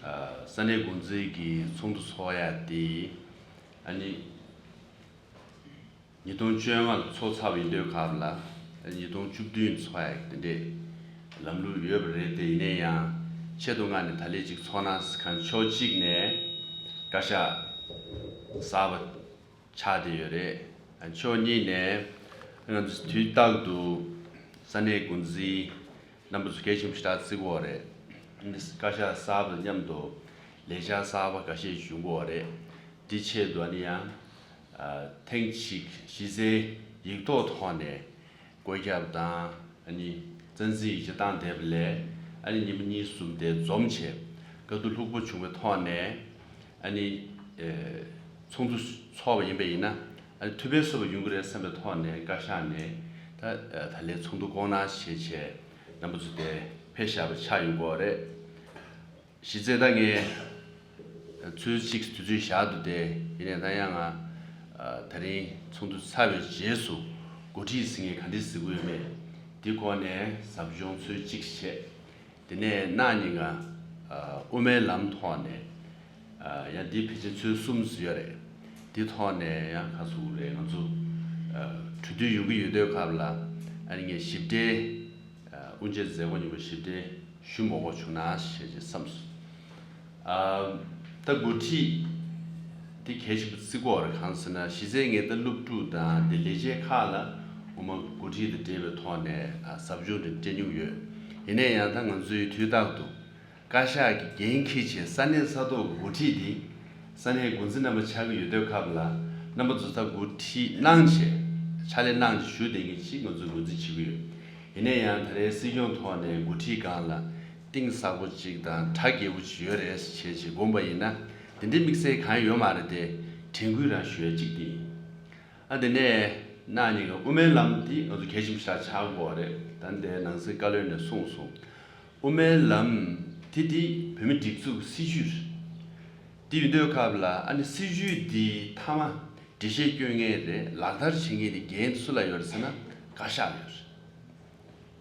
ཨ་ས་གནས་འགོ་འཛིན་གྱི་ཚོགས་འདུ་ཚོགས་ཡ་དེ་ཨ་ནི་ཉིས་སྟོང་བཅོ་ལྔ་ལ་ཚོགས་ཚར་བ་ཡིན་དུས་སྐབས་ལ་ཉིས་སྟོང་བཅུ་བདུན་ཚོགས་ཡ་དེ་འདྲས་ལམ་ལུགས་ཡོད་པ་རེད་དེ། ཡིན་ན་ཡང་ཆེད་དུ་མངགས་ནས་ད་ལན་ཅིག་ཚོགས་ན་གང་ཕྱོགས་གཅིག་ནས་བཀའ་ཤག་གསར་པ་ཆགས་བསྡད་ཡོད་རེད། ཕྱོགས་གཉིས་ནས་ང་ཚོ་དུས་རྟག་ཏུ་ས་གནས་འགོ་འཛིན་རྣམ་པ་ཚོ་གལ་ཆེན་པོ་ཞེ་དྲག་བརྩི་གི་ཡོད་རེད། བཀའ་ཤག་གསར་པ་དང་མཉམ་དུ་ལས་འཆར་གསར་པ་འགའ་ཤས་ཞུ་གི་ཡོད་རེད། དེ་ཆེད་དུ་ཨ་ནི་ཡང་ཨ་ཐེངས་གཅིག་གཞི་རྩའི་ཡིག་ཐོག་ཐོག་ནས་བཀོད་ཁྱབ་དང་ཨ་ནི་རྩ་འཛིན་ཡིག་ཆ་བཏང་བསྡད་པ་ལས་ཨ་ནི་ཉིན་མོ་གཉིས་གསུམ་དེ་འཛོམས་བྱས་བཀའ་བསྡུར་ལྷུག་པོ་བྱུང་བའི་ཐོག་ནས་ཨ་ནི་ཨེ་ཚོགས་འདུ་ཚོགས་པ་ཡིན་པ་ཡིན་ན་ཨ་ནི་ཐུགས་ཕན་གསོས་པ་ཡོང་གི་རེད་བསམ་པའི་ཐོག་ནས་བཀའ་ཤག་ནས་ད་ཨ་ད་ལན་ཚོགས་འདུ་བསྐོང་གནང་བྱས་བྱས་རྣམ་པ་ཚོ་དེ་ཕེབས་བཞག་པ་ཆགས་ཡོང་གི་ཡོད་རེད། གཞི་རྩའི་ད་ངས་ཚོུད་གཅིག་དུས་ཚོད་བཞག་འདུག་སྟེ། ཡིན་ནའི་ད་ཡང་ང་ཨ་དེ་རིང་ཚོགས་འདུ་ཚར་བའི་རྗེས་སུ་འགོ་ཁྲིད་ཟེར་མཁན་ག་འདྲས་ཟེར་དགོས་ཡོད་མེད་འདི་སྐོར་ནས་ཟབ་སྦྱོང་ཚོུད་གཅིག་བྱས། དེ་ནས་གནངས་ཉིན་ང་ཨ་དབུ་མའི་ལམ་ཐོག་ནས་ཨ་ཡང་འདི་ཕལ་ཆེར་ཚོུད་གསུམ་ཙམ་ཡོད་རེད། འདི་ཐོག་ནས་ཡང་ག་ཚོད་རེད། ང་ཚོ་ གྲོས་བསྡུར་ཡོང་གི་ཡོད་དུས་སྐབས་ལ་ཨ་ནི་ངས་ཞིབ་ཕྲའི་དབུ་འབྱེད་མཛད་སྒོ་ཉིན་མོ་ཞིབ་ཕྲའི་ཞུ་མ་དགོས་བྱུང་ན་ཞེས་ཅིག་བསམས་སོང་། ད་འགོ་ཁྲིད་དེ་གལ་ཆེན་པོ་བརྩི་དགོས་རེད། གང་ཟེར་ན་གཞི་རྩའི་ངས་ད་སློབ་ཕྲུག་དང་དེ་ལས་བྱེད་ཁག་ལ་ངོ་མ་འགོ་ཁྲིད་དང་འབྲེལ་བའི་ཐོག་ནས་ཟབ་སྦྱོང་དེ་སྤྲད་མྱོང་ཡོད། ཡིན་ན་ཡང་ད་ང་ཚོའི་དུས་རྟག་ཏུ་བཀའ་ཤག་གི་འགན་འཁྱེར་བྱས་ས་གནས་ས་ཐོག་གི་འགོ་ཁྲིད་དེ་ས་གནས་འགོ་འཛིན་རྣམ་པ་ཆགས་ཀྱི་ཡོད་དུས་སྐབས་ལ་རྣམ་པ་ཚོ་ད་འགོ་ཁྲིད་གནང་བྱས་ཕྱག་ལས་གནང་བྱས་ཞུ་བསྡད་མཁན་ཅིག་ང་ཚོས་ངོས་འཛིན་བྱེད་ཀྱི་ཡོད། ཡིན་ན་ཡང་ད་རེས་སྲིད་སྐྱོང་ཐོག་ནས་འགོ་ཁྲིད་སྒང་ལ་གཏིང་ཟབ་པོ་ཅིག་དང་གྲ་རྒྱས་པོ་ཅིག་ཡོད་རེད་ཅེས་ཅིག་དགོངས་པ་ཡིན་ན་དེ་འདྲའི་དམིགས་བསལ་གང་ཡོད་མ་རེད་དེ་དྲན་སྐུལ་རང་ཞུ་ཡ་གཅིག་དེ་ཡིན། ཨ་དེ་ནས་གནངས་ཉིན་གྱི་དབུ་མའི་ལམ་འདི་ང་ཚོ་གལ་ཆེན་པོ་ཞིག་ཆགས་ཀྱི་ཡོད་རེད། ད་འདི་ནང་སྲིད་བཀའ་བློན་ནས་གསུངས་སོང་། དབུ་མའི་ལམ་དེ་འདི་བོད་མིའི་སྒྲིག་འཛུགས་ཀྱི་སྲིད་བྱུས་རེད། དེ་ཡིན་དུས་སྐབས་ལ་ཨ་ནི་སྲིད་བྱུས་འདི་མཐའ་མ་འགྲེལ་བཤད་སྐྱོན་མཁན་རེད། ལག་བསྟར་བྱེད་མཁན་དེ་འགན་སུ་ལ་ཡོད་རེད་ཟེར་ན་བཀའ་ཤག་ལ་ཡོད་རེད།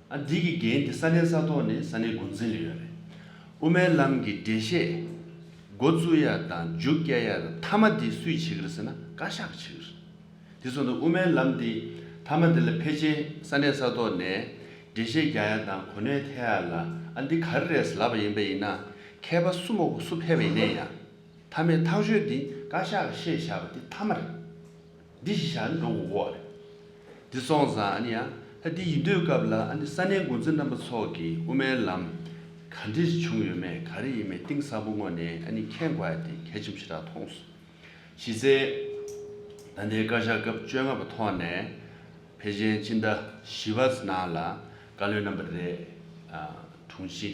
ཨ་འདི་གི་འགན་དེ་ས་གནས་ས་ཐོག་ནས་ས་གནས་འགོ་འཛིན་ལ་ཡོད་རེད། དབུ་མའི་ལམ་གྱི་འགྲེལ་བཤད་འགོ་བཙུགས་ཡ་དང་མཇུག་སྐྱེལ་ཡ་དང་མཐའ་མ་དེ་སུས་བྱེད་ཀྱི་རེད་ཟེར་ན་བཀའ་ཤག་གིས་བྱེད་ཀྱི་རེད། དེ་སོང་ཙང་དབུ་མའི་ལམ་དེ་མཐའ་མ་དེ་ལ་ཕལ་ཆེར་ས་གནས་ས་ཐོག་ནས་འགྲེལ་བཤད་རྒྱག་ཡ་དང་གོ་གནས་འཐེན་ཡ་ལ་ཨ་འདི་ག་རེ་རེད་ལབ་པ་ཡིན་པ་ཡིན་ན་མཁས་པ་སུ་མ་དགོས་སུ་ཕེབས་པ་ཡིན་ན་ཡང་། མཐའ་མའི་ཐག་གཅོད་འདི་བཀའ་ཤག་གིས་བཤད་བཞག་པ་འདི་མཐའ་མ་རེད། འདི་གཞི་བཞག་ནས་འགྲོ་དགོས་ཀྱི་ཡོད་རེད། འདི་སོང་ཙང་ཨ་ནི་ཡང་ད་འདི་ཡིན་དུས་སྐབས་ལ་ཨ་ནི་ས་གནས་འགོ་འཛིན་རྣམ་པ་ཚོ་གིས་དབུ་མའི་ལམ་ག་འདྲས་བྱུང་ཡོད་མེད་ག་རེ་ཡིན་མེད་གཏིང་ཟབ་པོ་ངོས་ནས་ཨ་ནི་མཁྱེན་དགོས་ཡ་དེ་གལ་ཆེན་པོ་ཞེ་དྲག་མཐོང་སོང་། གཞི་རྩའི་ད་ལྟའི་བཀའ་ཤག་སྐབས་བཅོ་ལྔ་པ་ཐོག་ནས་ཕལ་ཆེར་སྤྱི་ཟླ་བཞི་པ་ནང་ལ་བཀའ་བློན་རྣམ་པ་རེ་དྲུང་ཆེ་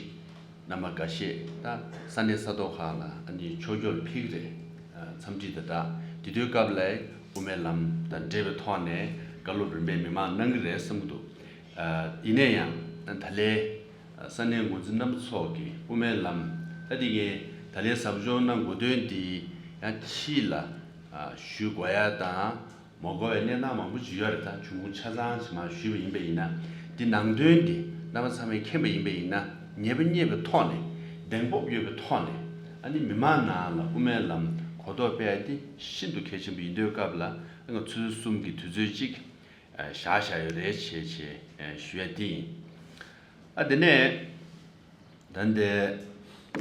རྣམ་པ་འགའ་ཤས་ད་ས་གནས་ས་ཐོག་ཁག་ལ་ཨ་ནི་ཕྱོགས་བསྐྱོད་ལ་ཕེབས་ཀྱི་རེད། འཚམས་འདྲི་དང་སྦྲགས་དེ་དུས་སྐབས་ལ་དབུ་མའི་ལམ་དང་འབྲེལ་བའི་ཐོག་ནས་བཀའ་སློབ་རིམ་པས་མི་མང་གནང་གི་རེད་བསམ་གྱི་འདུག་ཡིན་ན་ཡང་ད་ལས་ས་གནས་འགོ་འཛིན་རྣམ་པ་ཚོ་གིས་དབུ་མའི་ལམ་ད་འདི་ངས་ད་ལས་ཟབ་སྦྱོང་གནང་དགོས་དོན་འདི་ཡང་ཕྱིས་ལ་ཞུ་དགོས་ཡ་དང་། མ་གོ་བའི་གནས་སྟངས་མང་པོ་ཅིག་ཡོད་རེད། ད་བྱུང་ཁུངས་ཆ་ཚང་ཅིག་མར་ཞུས་པ་ཡིན་པ་ཡིན་ན་འདི་ནང་དོན་འདི་རྣམ་པ་ཚང་མས་མཁྱེན་པ་ཡིན་པ་ཡིན་ན་ངེས་པ་རྙེད་པའི་ཐོག་ནས་གདེང་སྤོབས་ཡོད་པའི་ཐོག་ནས་ཨ་ནི་མི་མང་ནང་ལ་དབུ་མའི་ལམ་གོ་རྟོགས་སྤེལ་ཡ་འདི་ཤིན་ཏུ་གལ་ཆེན་པོ་ཡིན་དུས་སྐབས་ལ་ང་ཚོ་ཆུ་ཚོད་གསུམ་གྱི་དུས་ཚོད་ཅིག་བཞག་བཞག་ཡོད་རེད་བྱས་བྱས་ཞུ་ཡ་འདི་ཡིན། ཨ་དེ་ནས། ད་འདི་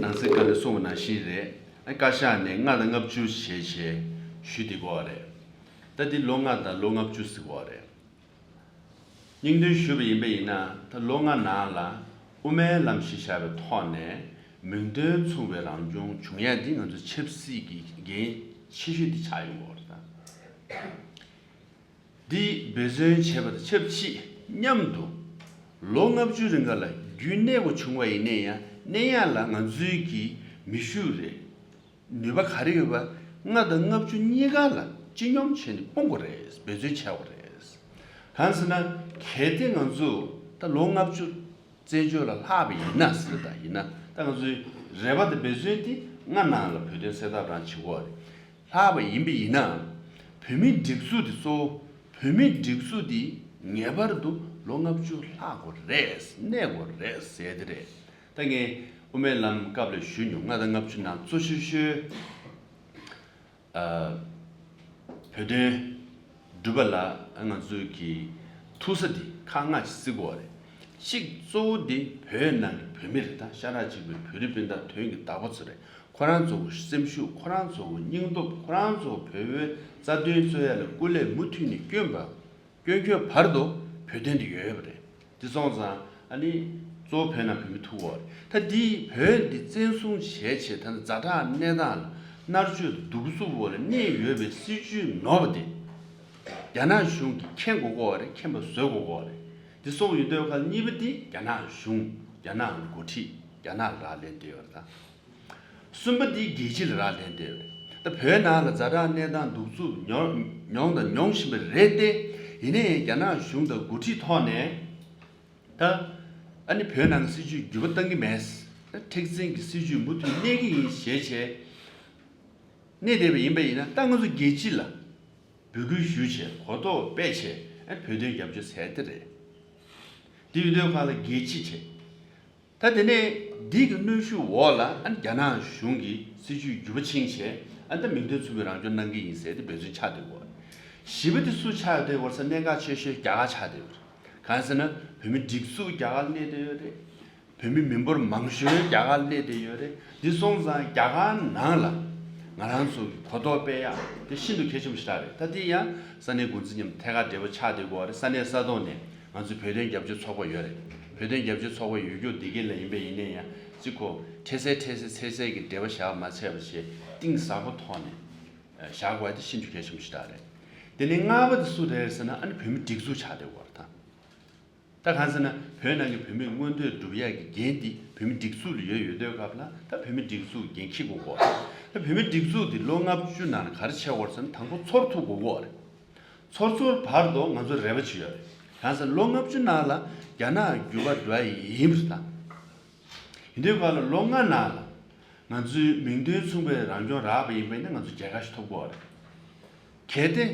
ནང་གསེས་བཀའ་ལས་གསུངས་པ་ནང་བཞིན་རེད། ཨ་བཀའ་ཤག་ནས་ལྔ་དང་ལྔ་བཅུ་བྱས་བྱས་ཞུས་བསྡད་ཀྱི་ཡོད་རེད། ད་འདི་ལོ་ལྔ་དང་ལོ་ལྔ་བཅུ་ཟེར་གྱི་ཡོད་རེད། སྙིང་དོན་ཞུས་པ་ཡིན་པ་ཡིན་ན་ད་ལོ་ལྔ་ནང་ལ་དབུ་མའི་ལམ་གཞི་བཞག་པའི་ཐོག་ནས་མིང་དོན་མཚུངས་པའི་རང་སྐྱོང་བྱུང་ཡ་འདི་ང་ཚོ་ཆབ་སྲིད་ཀྱི་འགན་ཆེ་ཤོས་འདི་ཆགས་ཡོང་གི་ཡོད་རེད་ད། འདི་འབད་བརྩོན་བྱས་པ་དང་ཆབས་ཅིག་མཉམ་དུ་ལོ་ལྔ་བཅུ་རིང་ག་ལ་རྒྱུན་གནས་པ་བྱུང་བ་ཡིན་ན་ཡང་གནས་ཡག་ལ་ང་ཚོའི་གི་མི་ཤུགས་རེད། ནུས་པ་ག་རེ་ཡོད་པ་ལྔ་དང་ལྔ་བཅུ་གཉིས་ཀ་ལ་སྤྱི་སྙོམས་བྱས་ནས་སྤུངས་དགོས་རེད། འབད་བརྩོན་བྱ་དགོས་རེད། གང་ཟེར་ན་གལ་ཏེ་ང་ཚོ་ད་ལོ་ལྔ་བཅུ་བཙན་བྱོལ་ལ་ལྷག་པ་ཡིན་ན་ཟེར། ད་ཡིན་ན་ད་ང་ཚོའི་རེ་བ་དང་འབད་བརྩོན་དེ་ལྔ་ནང་ལ་བོད་དོན་སེལ་ཐབས་རང་བྱེད་དགོས་རེད། ལྷག་པ་ཡིན་པ་ཡིན་ན། བོད་མིའི་སྒྲིག་འཛུགས་དེ་གཙོ་བོ་བོད་མིའི་སྒྲིག་འཛུགས་དེ་ངེས་པར་དུ་ལོ་ལྔ་བཅུ་ལྷག་དགོས་རེད། གནས་དགོས་རེད་ཟེར་དེ་རེད། ད་ངས་དབུ་མའི་ལམ་སྐབས་ལ་ཞུས་མྱོང་། ལྔ་དང་ལྔ་བཅུ་ནང་གཙོ་ཆེ་ཤོས་ཨ་བོད་དོན་སྒྲུབ་པ་ལ་ང་ཚོས་ཀྱི་ཐུག་ས་དེ་ཁག་ལྔ་ཅིག་བརྩི་དགོས་རེད། གཅིག་གཙོ་བོ་དེ་བོད་ནང་གི་བོད་མི་རེད། ད་ཤ་ཁྲག་གཅིག་པའི་བོད་རིགས་སྤུན་ཟླ་དོན་གྱི་བདག་པོ་ཚོ་རེད། ཁོ་རང་ཚོ་གི་སེམས་ཤུགས། ཁོ་རང་ཚོ་གི་སྙིང་སྟོབས། ཁོ་རང་ཚོ་བོད་པའི་རྩ་དོན་རྩོད་ཡ་ལ་སྐུ་ལས་མུ་མཐུད་ནས་བསྐྱོན་པ། བསྐྱོན་བསྐྱོན་བར་དུ་བོད་དོན་དེ་ཡོད་ཡོད་པ་རེད། དེ་སོང་ཙང་ཨ་ནི་གཙོ་བོ་བོད་ནང་བོད་མི་ཐུག་ཡོད་རེད། ད་འདི་བོད་འདི་བཙན་བཟུང་བྱས་བྱས་ད་ནི་ཛ་དྲག་གནས་སྟངས་ལ་མནར་གཅོད་དང་གདུག་རྩུབ་འོག་ལ་གནས་ཡོད་པའི་སྲིད་བྱུས་ནོར་བ་དེ་རྒྱ་ནག་གཞུང་གིས་མཁྱེན་དགོས་ཀྱི་ཡོད་རེད། མཁྱེན་པ་བཟོ་དགོས་ཀྱི་ཡོད་རེད། དེ་སོང་ཡོད་དུས་ཁ་གཉིས་པ་དེ་རྒྱ་ནག་གཞུང་། རྒྱ་ནག་གི་འགོ་ཁྲིད་རྒྱ་ནག་ལ་རག་ལས་བསྡད་ཡོད་རེད་ད། གསུམ་པ་དེ་རྒྱལ་སྤྱི་ལ་རག་ལས་བསྡད་ཡོད་རེད། ད་བོད་ནང་ལ་ཛ་དྲག་གནས་སྟངས་གདུག་རྩུབ་མྱོང་མྱོང་དང་མྱོང་བཞིན་པ་རེད་དེ། ཡིན་ནའི་རྒྱ་ནག་གཞུང་དང་འགོ་ཁྲིད་ཐོག་ནས་ད་ཨ་ནི་བོད་ནང་གི་སྲིད་བྱུས་འགྱུར་བ་གཏང་གི་མེད། ད་མཁྲེགས་འཛིན་གྱི་སྲིད་བྱུས་མུ་མཐུད་གནས་ཀྱི་ཡིན་ཞེས་བྱས་གནས་བསྡད་པ་ཡིན་པ་ཡིན་ན། ད་ང་ཚོ་རྒྱལ་སྤྱི་ལ་འབོད་སྐུལ་ཞུས་བྱས་གོ་རྟོགས་སྤེལ་བྱས་ཨ་ནི་བོད་དོན་རྒྱབ་སྐྱོར་ཟེར་དེ་རེད། དེ་ཡིན་དུས་ཁ་ལ་རྒྱལ་སྤྱི་བྱས། ད་དེ་ནས་འདི་གི་གནོན་ཤུགས་འོག་ལ་ཨ་ནི་རྒྱ་ནག་གཞུང་གིས་སྲིད་བྱུས་འགྱུར་བ་ཕྱིན་བྱས་ཨ་ནི་ད་མིང་དོན་མཚུངས་པའི་རང་སྐྱོང་གནང་གི་ཡིན་ཟེར་ཏེ་འབད་བརྩོན་ཆགས་བསྡད་ཡོད། བཞི་པ་དེ་སུ་ཆགས་ཡོད་དེ་བར་ས་གནད་འགག་ཆེ་ཤོས་རྒྱ་གར་ཆགས་བསྡད་ཡོད་རེད། གང་ཟེར་ན་བོད་མི་སྒྲིག་འཛུགས་རྒྱ་གར་གནས་བསྡད་ཡོད་རེད། བོད་མི་མི་འབོར་མང་ཤོས་རྒྱ་གར་གནས་བསྡད་ཡོད་རེད། འདི་སོང་ཙང་རྒྱ་གར་ནང་ལ་ང་རང་ཚོ་གི་གོ་རྟོགས་སྤེལ་ཡག་དེ་ཤིན་ཏུ་གལ་ཆེན་པོ་ཞིག་རེད། ད་དེ་ཡང་ས་གནས་འགོ་འཛིན་མཉམ་ཐད་ཀར་འབྲེལ་བ་ཆགས་བསྡད་ཡོད་རེད། ས་གནས་ས་ཐོག་ནས་ང་ཚོའི་བོད་དོན་རྒྱབ་སྐྱོར་ཚོགས་པ་ཡོད་རེད། བོད་དོན་རྒྱབ་སྐྱོར་ཚོགས་པ་ཡོད་རྒྱུ་འདི་ག་ལ་ཡིན་པ་ཡིན་ན་ཡང་གཅིག་གོ་འཕྲལ་སེལ་འཕྲལ་སེལ་འཕྲལ་སེལ་གྱི་འབྲེལ་བ་བཞག་པ་མ་ཚད་པ་བྱས་གཏིང་ཟབ་པོ་ཐོག་ནས་བཞག་དགོས་པ་དེ་ཤིན་ཏུ་གལ་ཆེན་པོ་ཞིག་རེད། དེ་ནས་ལྔ་པ་དེ་སུ་རེད་ཟེར་ན་ཨ་ནི་བོད་མི་སྒྲིག་འཛུགས་ཆགས་བསྡད་ཡོད་རེད་ད། ད་གང་ཟེར་ན་བོད་ནང་གི་བོད་མིའི་མངོན་འདོད་སྒྲུབ་ཡག་གི་འགན་འདི་བོད་མི་སྒྲིག་འཛུགས་ལ་ཡོད་ཡོད་དུས་སྐབས་ལ་ད་བོད་མི་སྒྲིག་འཛུགས་འགན་འཁྱེར་དགོས་ཀྱི་ཡོད་རེད། ད་བོད་མི་སྒྲིག་འཛུགས་འདི་ལོ་ལྔ་བཅུ་ནང་ལ་ག་རེ་བྱེད་དགོས་རེད་ཟེར་ན་དང་པོ་ཚོར་ཐུབ་དགོས་ཀྱི་ཡོད་རེད། ཚོར་ཚོར་བར་དུ་ང་ཚོ་རེ་བ་བྱེད་ཡོད་རེད། གང་ཟེར་ལོ་ལྔ་བཅུ་ནང་ལ་རྒྱ་ནག་འགྱུར་བ་འགྲོ་ཡ་ཡིན་པ་རེད་ད། ཡིན་དུས་ག་ལ་ལོ་ལྔ་ནང་ལ་ང་ཚོའི་མིང་དོན་མཚུངས་པའི་རང་སྐྱོང་རག་པ་ཡིན་པ་ཡིན་ན་ང་ཚོ་རྒྱལ་ཁ་ཞིག་ཐོབ་ཀྱི་ཡོད་རེད། གལ་ཏེ།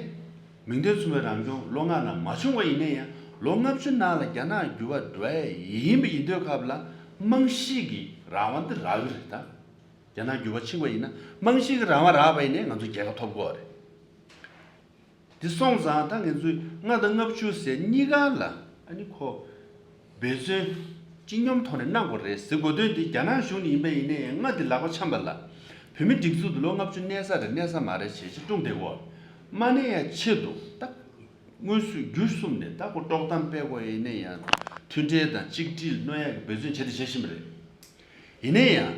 མིང་དོན་མཚུངས་པའི་རང་སྐྱོང་ལོ་ལྔ་ནང་མ་བྱུང་བ་ཡིན་ན་ཡང་ལོ་ལྔ་བཅུ་ནང་ལ་རྒྱ་ནག་འགྱུར་བ་འགྲོ་ཡ་ཡིན་པ་ཡིན་དུས་སྐབས་ལ་རྨང་གཞི་གི་རང་དབང་འདི་རག་གི་རེད་ད། རྒྱ་ནག་འགྱུར་བ་ཕྱིན་པ་ཡིན་ན་རྨང་གཞི་གི་རང་དབང་རག་པ་ཡིན་ན་ང་ཚོ་རྒྱལ་ཁ་ཐོབ་ཀྱི་ཡོད་རེད། འདི་སོང་ཙང་ད་ང་ཚོས་ལྔ་དང་ལྔ་བཅུ་ཟེར་གཉིས་ཀ་ལ་ཨ་ནི་ཁོ་འབད་བརྩོན་སྤྱི་སྙོམས་ཐོག་ནས་གནང་དགོས་རེད་ཟེར་དགོས་དོན་འདི་རྒྱ་ནག་གཞུང་ནས་ཡིན་པ་ཡིན་ན་ཡང་ལྔ་འདི་ལག་པ་འཆང་པ་ལ་བོད་མི་སྒྲིག་འཛུགས་འདི་ལོ་ལྔ་བཅུ་གནས་ས་རེད་གནས་ས་མ་རེད་བྱས་ཅིག་སྒྲུང་བསྡད་དགོས། མ་གནས་ཡ་ཆེད་དུ་ད་སྔོན་སུ་བརྒྱུད་གསུམ་ནས་ད་ཁོ་དཀྲོག་གཏམ་སྤེལ་དགོས་ཡིན་ན་ཡང་མཐུན་འབྲེལ་དང་གཅིག་སྒྲིལ་གནོན་ཡ་གི་འབད་བརྩོན་བྱས་ཏེ་བྱེད་བཞིན་པ་རེད། ཡིན་ན་ཡང་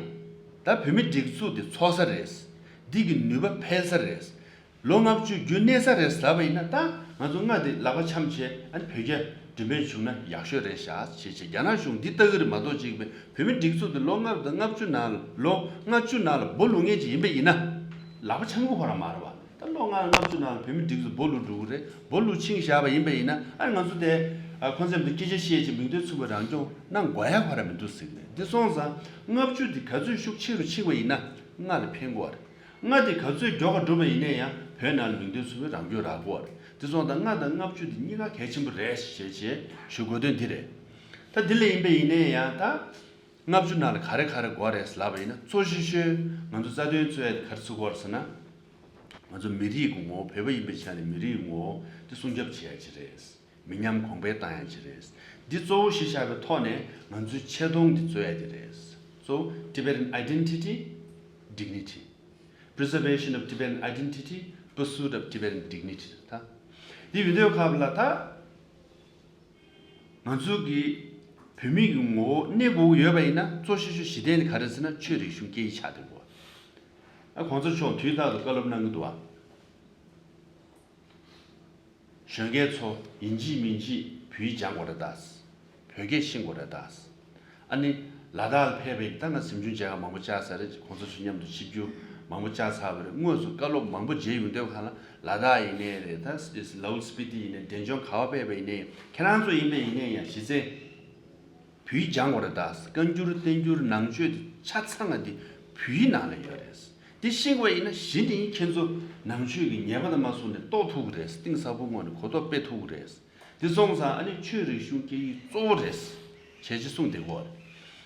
ད་བོད་མི་སྒྲིག་འཛུགས་འདི་ཚོགས་ས་རེད། འདི་གི་ནུས་པ་འཕེལ་ས་རེད། ལོ་ལྔ་བཅུ་རྒྱུན་གནས་ས་རེད་ཟེར་བ་ཡིན་ན་ད་ང་ཚོ་ལྔ་འདི་ལག་པ་འཆམ་བྱས་ཨ་ནི་བོད་རྒྱ་འབྲེལ་མོལ་བྱུང་ན་ཡག་ཤོས་རེད་ཤག་བྱས་བྱས་རྒྱ་ནག་གཞུང་འདི་ལྟ་གི་རེད་མ་གཏོགས་ཅིག་བོད་མི་སྒྲིག་འཛུགས་འདི་ལོ་ལྔ་དང་ལྔ་བཅུ་ནང་ལ་ལོ་ལྔ་བཅུ་ནང་ལ་སྦོ་ལུག་ངེས་ཅིག་ཡིན་པ་ཡིན་ན་ལག་པ་འཆམ་གི་ཁོ་རང་མ་རེད་བ། ད་ལོ་ལྔ་ལྔ་བཅུ་ནང་ལ་བོད་མི་སྒྲིག་འཛུགས་སྦོ་ལུག་འགྲོ་གི་རེད། སྦོ་ལུག་ཕྱིན་བཞག་པ་ཡིན་པ་ཡིན་ན་ཨ་ནི་ང་ཚོ་དེ་ཁོང་ཚོས་འདི་སྐད་ཆ་བཤད་ཅིག་མིང་དོན་མཚུངས་པའི་རང་སྐྱོང་གནང་དགོས་ཡ་ཁོ་རང་མི་འདུག་ཟེར་གི་རེད། འདི་སོང་ཙང་ལྔ་བཅུ་འདི་ག་ཚོད་ཤུགས་ཆེ་རུ་ཕྱིན་པ་ཡིན་ན་ལྔ་ལ་ཕན་གི་རེད། ལྔ་དེ་ག་ཚོད་མགྱོགས་ག་འགྲུབ་པ་ཡིན་ན་ཡང་བོད་ནང་ལ་མིང་དོན་མཚུངས་པའི་རང་སྐྱོང་རག་གི་རེད། དེ་སོང་ཙང་ལྔ་དང་ལྔ་བཅུ་དེ་གཉིས་ཀ་གལ་ཆེན་པོ་རེད་ཞེས་བྱས་ཞུ་དགོས་དོན་འདི་རེད། ད་འདི་ལ་ཡིན་པ་ཡིན་ན་ཡང་ད་ལྔ་བཅུ་ནང་ལ་ག་རེ་ག་རེ་དགོས་རེད་ལབ་པ་ཡིན་ན་གཙོ་ཆེ་ཤོས་ང་ཚོ་རྩ་དོན་གཙོ་ཡ་དེ་ག་རེ་ཚུགས་ཀྱི་ཡོད་རེད་ཟེར་ན། ང་ཚོ་མི་རིགས་ཀྱི་ངོ་བོ་བོད་པ་ཡིན་པའི་ཆ་ནས་མི་རིགས་ཀྱི་ངོ་བོ་དེ་སྲུང་སྐྱོབ་བྱེད་ཡ་ཅིག་རེད། མི་ཉམས་གོང་འཕེལ་བཏང་ཡ་ཅིག་རེད། འདི་གཙོ་བོ་གཞི་བཞག་པའི་ཐོག་ནས་ང་ཚོའི་ཆེ་མཐོང་འདི་རྩོད་ཡ་དེ་རེད། གཙོ་བོ་Tibetan identity, dignity, preservation of Tibetan identity, pursuit of Tibetan dignity ད། འདི་ཡོད་དུས་སྐབས་ལ་ད་ང་ཚོ་གི་བོད་མི་གི་ངོ་བོ་གནས་དགོས་ཀྱི་ཡོད་པ་ཡིན་ན་གཙོ་ཆེ་ཤོས་གཞི་རྟེན་དེ་ག་རེ་ཟེར་ན་ཆོས་རིག་གཞུང་སྐད་ཡིག་ཆགས་བསྡད་དགོས། ཨ་གོང་ས་མཆོག་དུས་རྟག་ཏུ་བཀའ་སློབ་གནང་གི་འདུག་བ། གཞོན་སྐྱེས་ཚོ་ཡིན་གཅིག་མིན་གཅིག་བོད་ཡིག་སྦྱང་དགོས་རེད་ད། བོད་སྐད་ཤེས་དགོས་རེད་ད། ཨ་ནི་ལ་དྭགས་ལ་ཕེབས་པའི་ད་ང་གཟིམ་ཆུང་མཇལ་ཁ་མང་པོ་བཅར་ས་རེད། གོང་ས་མཆོག་མཉམ་དུ་ཆིབས་བསྒྱུར་མང་པོ་བཅར་ཚར་བ་རེད། དངོས་སུ་བཀའ་སློབ་མང་པོ་མཇལ་ཡོང་དུས་ག་ལ་ལ་དྭགས་ཡིན་ནའི་རེད་ད། ལའུ་སྤི་ཏི་ཡིན་ནའི་འབྲས་ལྗོངས་ག་བ་ཕེབས་པ་ཡིན་ནའི་ཁྱེད་རང་ཚོ་ཡིན་པ་ཡིན་ནའི་ཡང་གཞི་རྩའི་བོད་ཡིག་སྦྱང་དགོས་རེད་ད། བཀའ་འགྱུར་བསྟན་འགྱུར་ནང་ཆོས་དེ་ཆ་ཚང་ང་དེ་བོད་ཡིག་ནང་ལ་ཡོད་རེད། དེ་ཤེས་དགོས་ཡིན་ན་གཞི་ནས་ཁྱེད་ཚོ་ནང་ཆོས་ཀྱི་ཉེས་པ་དང་མ་སོང་ནས་རྟོགས་ཐུབ་ཀྱི་རེད། གཏིང་ཟབ་པོ་ངོས་ནས་གོ་རྟོགས་སྤེལ་ཐུབ་ཀྱི་རེད། དེ་སོང་ཙང་ཨ་ནི་ཆོས་རིག་གཞུང་སྐད་ཡིག་གཙོ་བོ་རེད། བྱས་རྗེས་གསུངས་བསྡད་ཀྱི་ཡོད་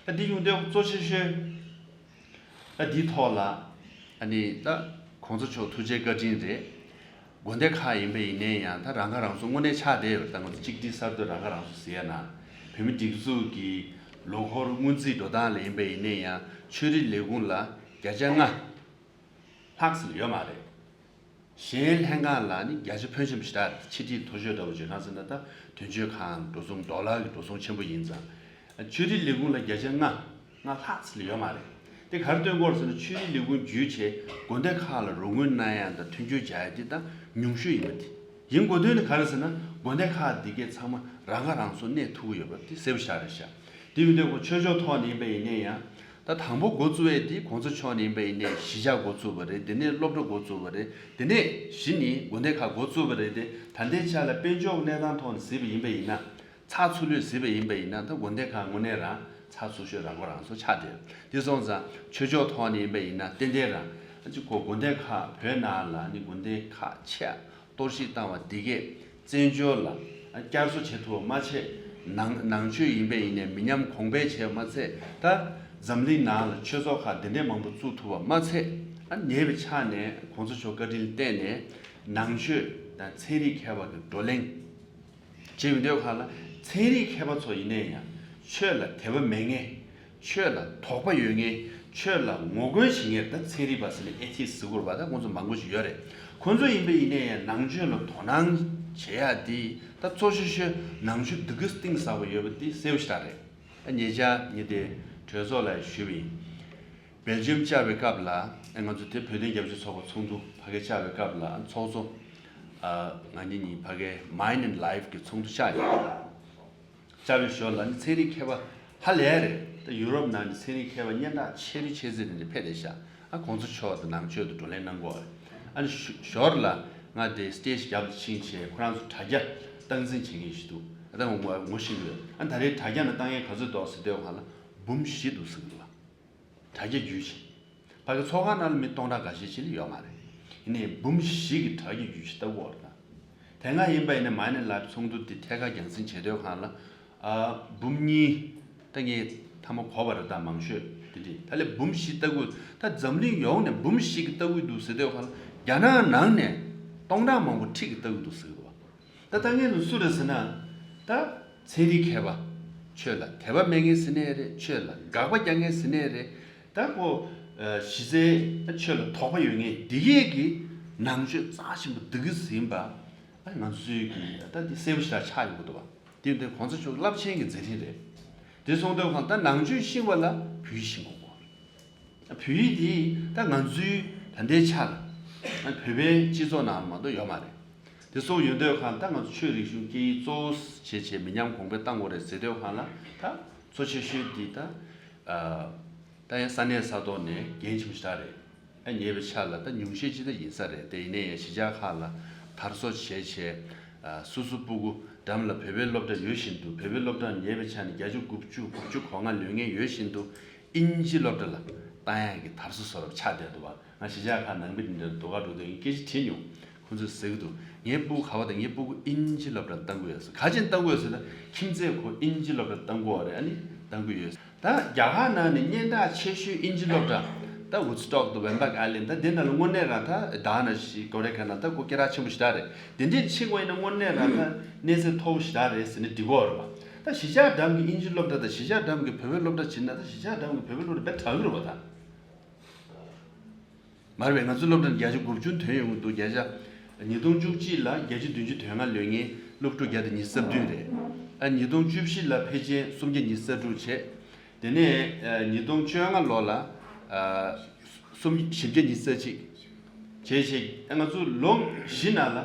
རེད། ད་འདི་ཡོང་དུས་གཙོ་ཆེ་ཤོས་ད་འདིའི་ཐོག་ལ་ཨ་ནི་ད་གོང་ས་མཆོག་ཐུགས་རྗེ་བཀའ་དྲིན་རེད། དགོན་སྡེ་ཁག་ཡིན་པ་ཡིན་ནའི་ཡང་ད་རང་ཁ་རང་གསོ་དངོས་གནས་ཆགས་བསྡད་ཡོད་རེད། ད་ང་ཚོ་གཅིག་སྒྲིལ་གསར་གཏོད་རང་ཁ་རང་གསོ་ཟེར་ཡ་ན་བོད་མི་སྒྲིག་འཛུགས་ཀྱི་ལོ་འཁོར་སྔོན་རྩིས་འགྲོ་སྟངས་ལ་ཡིན་པ་ཡིན་ནའི་ཡང་ཆོས་རིག་ལས་ཁུངས་ལ་བརྒྱ་ཆ་ལྔ་ལྷག་ཙམ་ཡོད་མ་རེད། གཞན་ལྷན་ཁང་ལ་ནི་བརྒྱ་ཆ་ཕོན་ཆེན་པོ་ཞེ་དྲག་རེད། ཕྱི་དྲིལ་མཐོ་ཤོས་འདྲ་པོ་བརྗོད་ན་ཟེར་ན་ད་དོན་གཅོད་ཁང་འགྲོ་སོང་ཌོ་ལར་གྱི་འགྲོ་སོང་ཆེན་པོ་ཡིན་ཙང་། ཆོས་རིག་ལས་ཁུངས་ལ་བརྒྱ་ཆ་ལྔ་ལྔ་ལྷག་ཙམ་ལས་ཡོད་མ་རེད། དེ་ག་རེ་སྟོན་གྱི་ཡོད་རེད་ཟེར་ན་ཆོས་རིག་ལས་ཁུངས་བརྒྱུད་བྱས་དགོན་སྡེ་ཁག་ལ་རོགས་དངུལ་གནང་ཡ་དང་མཐུན་འགྱུར་རྒྱག་ཡ་དེ་ད་ཉུང་ཤོས་ཡིན་པ་དེ་ཡིན་དགོས་དོན་ནི་ག་རེ་ཟེར་ན་དགོན་སྡེ་ཁག་འདི་གས་ཚང་མ་རང་ཁ་རང་གསོ་གནས་ཐུབ་ཀྱི་ཡོད་པ་དེ་གསལ་པོ་ཞེ་དྲག་རེད་ཤག་དེ་ཡིན་དུས་ཁོ་ཆོས་ཕྱོགས་ཐོག་ནས་ཡིན་པ་ཡིན་ནའི་ཡང་། ད་དང་པོ་འགོ་བཙུགས་ཡས་དེ་གོང་ས་མཆོག་ནས་ཡིན་པ་ཡིན་ནའི་གཞིས་ཆགས་འགོ་བཙུགས་པ་རེད། དེ་ནས་སློབ་གྲྭ་འགོ་བཙུགས་པ་རེད། དེ་ནས་གཞི་ནས་དགོན་སྡེ་ཁག་འགོ་བཙུགས་པ་རེད་དེ། ད་ལྟའི་ཆ་ལ་དཔལ་འབྱོར་གནས་སྟངས་ཐོག་ནས་གཟིགས་པ་ཡིན་པ་ཡིན་ན། ཚགས་ཚུད་ལུགས་གཟིགས་པ་ཡིན་པ་ཡིན་ན་ད་དགོན་སྡེ་ཁག་དངོས་གནས་རང་ཚགས་ཚུད་ཤོས་རང་མགོ་རང་གསོ་ཆགས་བསྡད། དེ་སོང་ཙང་ཆོས་ཕྱོགས་ཐོག་ནས་ཡིན་པ་ཡིན་ན་ཏན་ཏན་རང་ཨ་ཅིག་གོ་དགོན་སྡེ་ཁག་བོད་ནང་ལ་ནི་དགོན་སྡེ་ཁག་ཆེ་གཏོར་བཤིག་བཏང་བ་འདི་གས་བཙན་བྱོལ་ལ་བསྐྱར་གསོ་བྱེད་ཐུབ་པ་མ་ཚད། ནང་ནང་ཆོས་ཡིན་པ་ཡིན་ནའི་མི་ཉམས་གོང་འཕེལ་བྱས་པ་མ་ཚད། ད་འཛམ་གླིང་ནང་ལ་ཆོས་ཚོགས་ཁག་འདི་འདྲའི་མང་པོ་བཙུགས་ཐུབ་པ་མ་ཚད། ཨ་ཉེ་བའི་ཆ་ནས་གོང་ས་མཆོག་བཀའ་དྲིན་བརྟེན་ནས་ ནང་ཆོས་དང་ཚན་རིག་མཁས་པ་གི་བགྲོ་གླེང་བྱེད་ཡོང་དུས་སྒང་ལ། ཚན་རིག་མཁས་པ་ཚོ་ཡིན་ནའི་ཡང་ཆོས་ལ་དད་པ་མེད་མཁན། ཆོས་ལ་དོགས་པ་ཡོད་མཁན། ཆོས་ལ་ངོ་རྒོལ་བྱེད་མཁན། ད་ཚན་རིག་པ་ཟེར་ནས་ཨེ་ཐིསི་ཟེར་དགོས་རེད་པ། ད་ཁོང་ཚོ་མང་པོ་ཞིག་ཡོད་རེད། ཁོང་ཚོ་ཡིན་པ་ཡིན་ནའི་ཡང་ནང་ཆོས་ལ་དོ་སྣང་བྱེད་ཡ་དེ་ད་གཙོ་ཆེ་ཤོས་ནང་ཆོས་འདི་ག་གཏིང་ཟབ་པོ་ཡོད་པ་དེ་གསལ་པོ་ཞེ་དྲག་རེད། ད་ཉེ་ཆར་ངས་དེ་གྲོས་ཚོགས་ལ་ཞུས་པ་ཡིན། སྦེལ་ཇི་ཡམ་བཅར་བའི་སྐབས་ལ། ཨ། ང་ཚོ་དེ་བོད་དོན་རྒྱབ་སྐྱོར་ཚོགས་པ་ཚོགས་འདུ་ཕ་གིར་བཅར་བའི་སྐབས་ལ་ཚོགས་གཙོ། ཨ། ང་གཉིས་གཉིས་ཕ་གིར་Mind and Life གི་ཚོགས་འདུ་བཅར་ཡོད། བཅར་བའི་ཞོར་ལ་ནི་ཚན་རིག་མཁས་པ་ཧ་ལས་རེད། ད་ཡུ་རོབ་ནང་ནས་ཚན་རིག་མཁས་པ་སྙན་གྲགས་ཆེ་རུ་ཆེ་ཚེ་རིང་ནས་ཕེབས་བསྡད་ཤག་ཨ། གོང་ས་མཆོག་དང་ནང་ཆོས་དང་བགྲོ་གླེང་གནང་གི་ཡོད་རེད། ཨ་ནི་ཞོ- ཞོར་ལ་ང་དེ་སི་ཊེ་ཇི་རྒྱབ་ལ་ཕྱིན་བྱས་ཁོ་རང་ཚོ་དྲ་རྒྱ་སྟངས་འཛིན་བྱེད་མཁན་ཞིག་འདུག་ཨ། ད་ངོ་ངོ་ཤེས་ཀྱི་ཡོད། ཨ། ད་རེས་དྲ་རྒྱ་ནང་བཏང་མཁན་ག་ཚོད་འདུག་ཟེར་དུས་སྒང་ལ་འབུམ་བཞི་འདུག་ཟེར་གྱི་འདུག་བ། དྲ་རྒྱ་བརྒྱུད་བྱས། ཕ་གི་ཚོགས་ཁང་ནང་ལ་མི་སྟོང་ཕྲག་འགའ་ཤས་ཅིག་ལས་ཡོད་མ་རེད། ཡིན་ནའི་འབུམ་བཞི་གིས་དྲ་རྒྱ་བརྒྱུད་བྱས་ལྟ་གི་ཡོད་རེད་ད། དེ་སྔ་ཡིན་པ་ཡིན་ན་Mind and Life ཚོགས་འདུ་དེ་ཐད་ཀར་རྒྱང་སྲིང་བྱེད་དུས་སྒང་ལ། ཨ། འབུམ་གཉིས། ད་ངས་མཐའ་མ་གོ་བ་རེད་ད། མང་ཤོས་དེ་འདྲ། ད་ལས་འབུམ་བཞི་ལྟ་གི་ཡོད། ད་འཛམ་གླིང་ཡོངས་ནས་འབུམ་བཞི་གིས་ལྟ་གི་འདུག་ཟེར་དུས་སྒང་ལ། རྒྱ་ནག་ནང་ནས་སྟོང་ཕྲག་མང་པོ་ཁྲི་གིས་ལྟ་གི་འདུག་ཟེར་གི་འདུག་བ། ད་ལྟ་ངས་ལ་སུ་རེད་ཟེར་ན། ད་ཚན་རིག་མཁས་པ། ཆོས་ལ་དད་པ་མེད་མཁན་ཟེར་ནའི་རེད། ཆོས་ལ་དགག་པ་རྒྱག་མཁན་ཟེར་ནའི་རེད། ད་ཁོ། ཨ། གཞི་རྩའི་ཆོས་ལ་དོགས་པ་ཡོད་མཁན་འདི་གས་ཀྱིས་ནང་ཆོས་རྩ་ཆེན་པོ་འདི་གས་ཟིན་པ། ཨ། ང་ཚོའི་གི་ད་འདི་གསལ་པོ་ཞེ་དྲག་ཆགས་ཡོང་གི་འདུག་བ། དེ་འདི་གོང་ས་མཆོག་རླབས་ཆེན་གྱི་མཛད་འཕྲིན་རེད། དེ་སོང་དུས་སྒང་ད་ནང་ཆོས་ཤེས་པ་ལ་བོད་ཡིག་ཤེས་དགོས་གོ། བོད་ཡིག་འདི་ད་ང་ཚོའི་ད་ལྟའི་ཆར་ལ་བོད་པའི་སྤྱི་ཚོགས་ནང་མ་གཏོགས་ཡོད་མ་རེད། དེ་སོགས་ཡོད་དུས་སྒང་ད་ང་ཚོ་ཆོས་རིག་གཞུང་སྐད་ཡིག་གཙོ་བོ་བྱས་བྱས་མི་ཉམས་གོང་འཕེལ་གཏང་དགོས་རེད་ཟེར་དུས་སྒང་ལ། ད་གཙོ་ཆེ་ཤོས་འདི་ད། ཨ། ད་ཡང་ས་གནས་ས་ཐོག་ནས་འགན་ཆེན་པོ་ཞེ་དྲག་རེད། ཨ། ཉེ་བའི་ཆར་ལ་ད་ཉུང་ཤས་ཅིག་ད་ཡིན་ས་རེད། དེ་ཡིན་ནའི་ཡང་གཞིས་ཆགས་ཁག་ལ་དར་སྲོལ་བྱས་བྱས། ཨ། སོ་སོ་སྤུ་གུ་འགྲམ་ལ་བོད་པའི་སློབ་གྲྭ་ཡོད་བཞིན་དུ། བོད་པའི་སློབ་གྲྭ་ཉེ་བའི་ཆར་ནས་བརྒྱ་ཆ་དགུ་བཅུ་དགུ་བཅུ་གོ་ལྔ་ལོན་མཁན་ཡོད་བཞིན་དུ། ཨིན་ཇི་སློབ་གྲྭ་ལ་བཏང་ཡག་གི་དར་སྲོལ་བཟོ་འདྲ་ཆགས་བསྡད་འདུག་བ། ང་གཞིས་ཆགས་ཁག་ནང་པའི་འདི་འདྲ་ཟློས་གར་འགྲོ་དུས་ངས་སྐད་ཆ་དྲིས་མྱོང་། ཁོང་ཚོས་ཟེར་གྱི་འདུག་ངའི་སྤུ་གུ་ག་པར་དང་། ངའི་སྤུ་གུ་ཨིན་ཇི་སློབ་གྲྭར་བཏང་གི་ཡོད་ཟེར། ག་རེ་བྱས་ནས་བཏང་གི་ཡོད་ཟེར་ན། ཁྱིམ་མཚེས་ཁོ་ཨིན་ཇི་སློབ་གྲྭར་བཏང་གི་ཡོད་རེད། ཨ་ནི་བཏང་གི་ཡོད། ད་རྒྱ་གར་ནང་ནས་སྙན་གྲགས་ཆེ་ཤོས་ཨིན་ཇི་སློབ་གྲྭ། ད་Woodstock དང་Wambach Island། ད་དེ་ནང་ལ་དངོས་གནས་རང་ད་ད་ན་ཤི་གོ་རེ་ཁ་ན་ད་ཁོ་སྐད་གྲགས་ཆེན་པོ་ཞེ་དྲག་རེད། དེ་འདྲས་ཕྱིན་པ་ཡིན་ན་དངོས་གནས་རང་ད་གནས་ཚད་མཐོ་པོ་ཞེ་དྲག་རེད་ཟེར་ནས་འགྲིག་གི་ཡོད་རེད་པ། ད་གཞིས་ཆགས་འགྲམ་གྱི་ཨིན་ཇི་སློབ་གྲྭ་དང་གཞིས་ཆགས་འགྲམ་གྱི་བོད་པའི་སློབ་གྲྭ་བྱས་ན། ད་གཞིས་ཆགས་འགྲམ་གྱི་བོད་པའི་སློབ་གྲྭ་དཔེ་དྲག་གི་རེད་པ་ད། མ་རེད་པས། ང་ཚོའི་སློབ་གྲྭར་བརྒྱ་ཆ་དགུ་བཅུ་ཐོན་ཡོང་གི་འདུག་བརྒྱ་ཆ། ཉིས་སྟོང་བཅུ་གཅིག་ལ་བརྒྱ་ཆ་བདུན་ཅུ་དོན་ལྔ་ལོན་མཁན་སློབ་ཕྲུག་བརྒྱ་དང་ཉི་ཤུ་རྩ་བདུན་རེད། ཨ། ཉིས་སྟོང་བཅུ་བཞི་ལ་ཕལ་ཆེར་སུམ་བརྒྱ་ཉི་ཤུ་རྩ་དྲུག་བྱས། དེ་ནས། ཨ། ཉིས་སྟོང་བཅོ་ལྔ་ལོ་ལ། ཨ། སུམ- བཞི་བརྒྱ་ཉི་ཤུ་རྩ་གཅིག་བྱས་བྱས། ཨ། ང་ཚོ་ལོ་བཞི་ནང་ལ་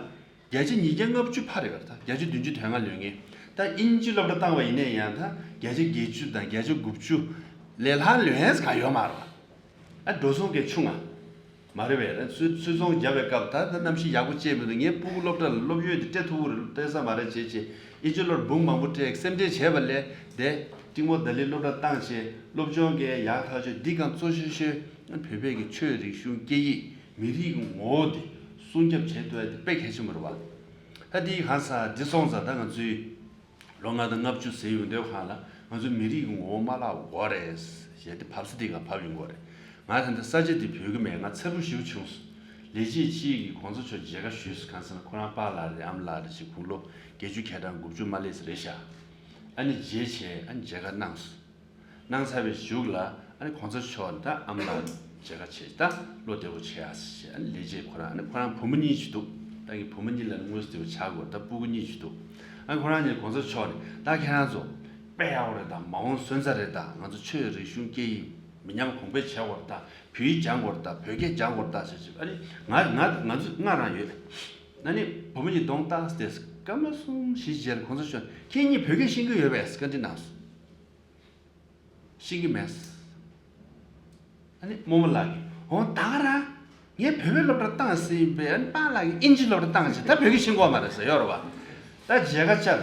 བརྒྱ་ཆ་ཉིས་བརྒྱ་ལྔ་བཅུ་ཕར་རེད་པ། ད་བརྒྱ་ཆ་བདུན་ཅུ་དོན་ལྔ་ལོན་མཁན། ད་ཨིན་ཇི་སློབ་གྲྭ་བཏང་བ་ཡིན་ནའི་ཡང་ད་བརྒྱ་ཆ་བརྒྱད་ཅུ་དང་བརྒྱ་ཆ་དགུ་བཅུ་ལས་ལྷག་ལོན་ཡས་གང་ཡོད་མ་རེད་པ། ཨ། འགྲོ་སོང་གང་ཆུང་ང་མ་རེད་པས། ཨ། སུད- སུད་ཚོང་རྒྱག་པའི་སྐབས་ད་ད་གནམ་གཤིས་ཡག་པོ་ཅིག་མི་འདུག་ངའི་སྤུ་གུ་སློབ་གྲྭ་ལ་སློབ་ཡོན་དེ་སྤྲད་ཐུབ་ཀྱི་རེད། སྤྲད་ས་མ་རེད་བྱས་བྱས། ཨིན་ཇི་སློབ་གྲྭ་འབུམ་མང་པོ་སྤྲད། སེམས་ཁྲལ་བྱས་པ་ལས་དེ་ཏྲེ་མོ་ལྡི་ལི་སློབ་གྲྭ་བཏང་བྱས་སློབ་སྦྱོང་གི་ཡག་ཐག་ཆོད། འདི་གང་གཙོ་ཆེ་ཤོས་བོད་པའི་གི་ཆོས་རིག་གཞུང་སྐད་ཡིག་མི་རིགས་ཀྱི་ངོ་བོ་དེ་སྲུང་སྐྱོབ་བྱེད་ཐུབ་ཡ་དེ་དཔེ་གལ་ཆེན་པོ་རེད་པ། ད་འདི་གང་ཟག་འདི་སོང་ཙང་ད་ང་ཚོའི་ལོ་ལྔ་དང་ལྔ་བཅུ་ཟིན་ཡོང་དུས་སྒང་ལ་ང་ཚོའི་མི་རིགས་ཀྱི་ངོ་བོ་མ་བརླག་དགོས་རེད་ཟེར་ཏེ་བབས་ས་འདི་ག་བབས་ཡོང་གི་རེད། ང་ད་ལྟ་ས་ཆ་འདི་བོད་ཀྱི་མེད། ང་འཚེར་པོ་ཞེ་པོ་བྱུང་སོང་། ལས་བྱེད་གཅིག་གིས་གོང་ས་མཆོག་མཇལ་ཁ་ཞུས་སོང་། གང་ཟེར་ན་ཁོ་རང་པཱ་ལགས་རེད། ཨ་མ་ལགས་རེད་ཅེས། དགུང་ལོ་བརྒྱད་ཅུ་གྱ་གྲངས་དགུ་བཅུ་མ་སླེབས་ས་རེད་ཤག་ཨ་ནི་མཇལ་བྱས། ཨ་ནི་མཇལ་ཁ་གནང་སོང་། གནང་ཚར་བའི་གཞུག་ལ་ཨ་ནི་གོང་ས་མཆོག་ད་ཨ་མ་ལགས་མཇལ་ཁ་བྱས། ད་བློ་བདེ་པོ་བྱེད་ཨ་ཟེར་བྱས། ཨ་ནི་ལས་བྱེད་ཁོ་རང་། ཨ་ནི་ཁོ་རང་བུ་མོ་གཉིས་ཅིག་འདུག་ད་ངས་བུ་མོ་གཉིས་ལབ་ན་དངོས་སུ་བདེ་པོ་ཆགས་དགོས། ད་སྤུ་གུ་གཉིས་ཅིག་འདུག་ཨ་ནི་ཁོ་རང་གཉིས་གོང་ས་མཆོག་ནས་ད་ཁྱེད་རང་ཚོ་དཔེ་ཡག་པོ་རེད་ད། མ་འོངས་སོན་རྩ་རེད་ད། ང་ཚོ་ཆོས་རིག་གཞུང་སྐད་ཡིག་མི་ཉམས་གོང་འཕེལ་བྱེད་དགོས་རེད་ད། བོད་ཡིག་སྦྱང་དགོས་རེད་ད། བོད་སྐད་སྦྱང་དགོས་རེད་ད་ཟེར་བྱས། ཨ་ནི་ང་ང་ང་ཚོ་ལྔ་རང་ཡོད། ཨ་ནི་བུ་མོ་གཉིས་གདོང་བལྟས་ཏེ་སྐར་མ་གསུམ་བཞི་རྗེས་ལ་གོང་ས་མཆོག་ཁྱེད་གཉིས་བོད་སྐད་ཤེས་ཀྱི་ཡོད་པས་ཟེར་བཀའ་འདྲི་གནང་སོང་། ཤེས་ཀྱི་མེད། ཨ་ནི་རྨོ་མོ་ལགས་ཀྱིས། འོ་ད་ག་རང་ངས་བོད་པའི་སློབ་གྲྭར་བཏང་ཟིན་པས། ཨ་ནི་པཱ་ལགས་ཀྱིས་ཨིན་ཇི་སློབ་གྲྭར་བཏང་ཟིན། ད་བོད་སྐད་ཤེས་ཀྱི་ཡོད་མ་རེད་ཟེར་ཡོད་རེད་པ། ད་མཇལ་ཁ་བཅར།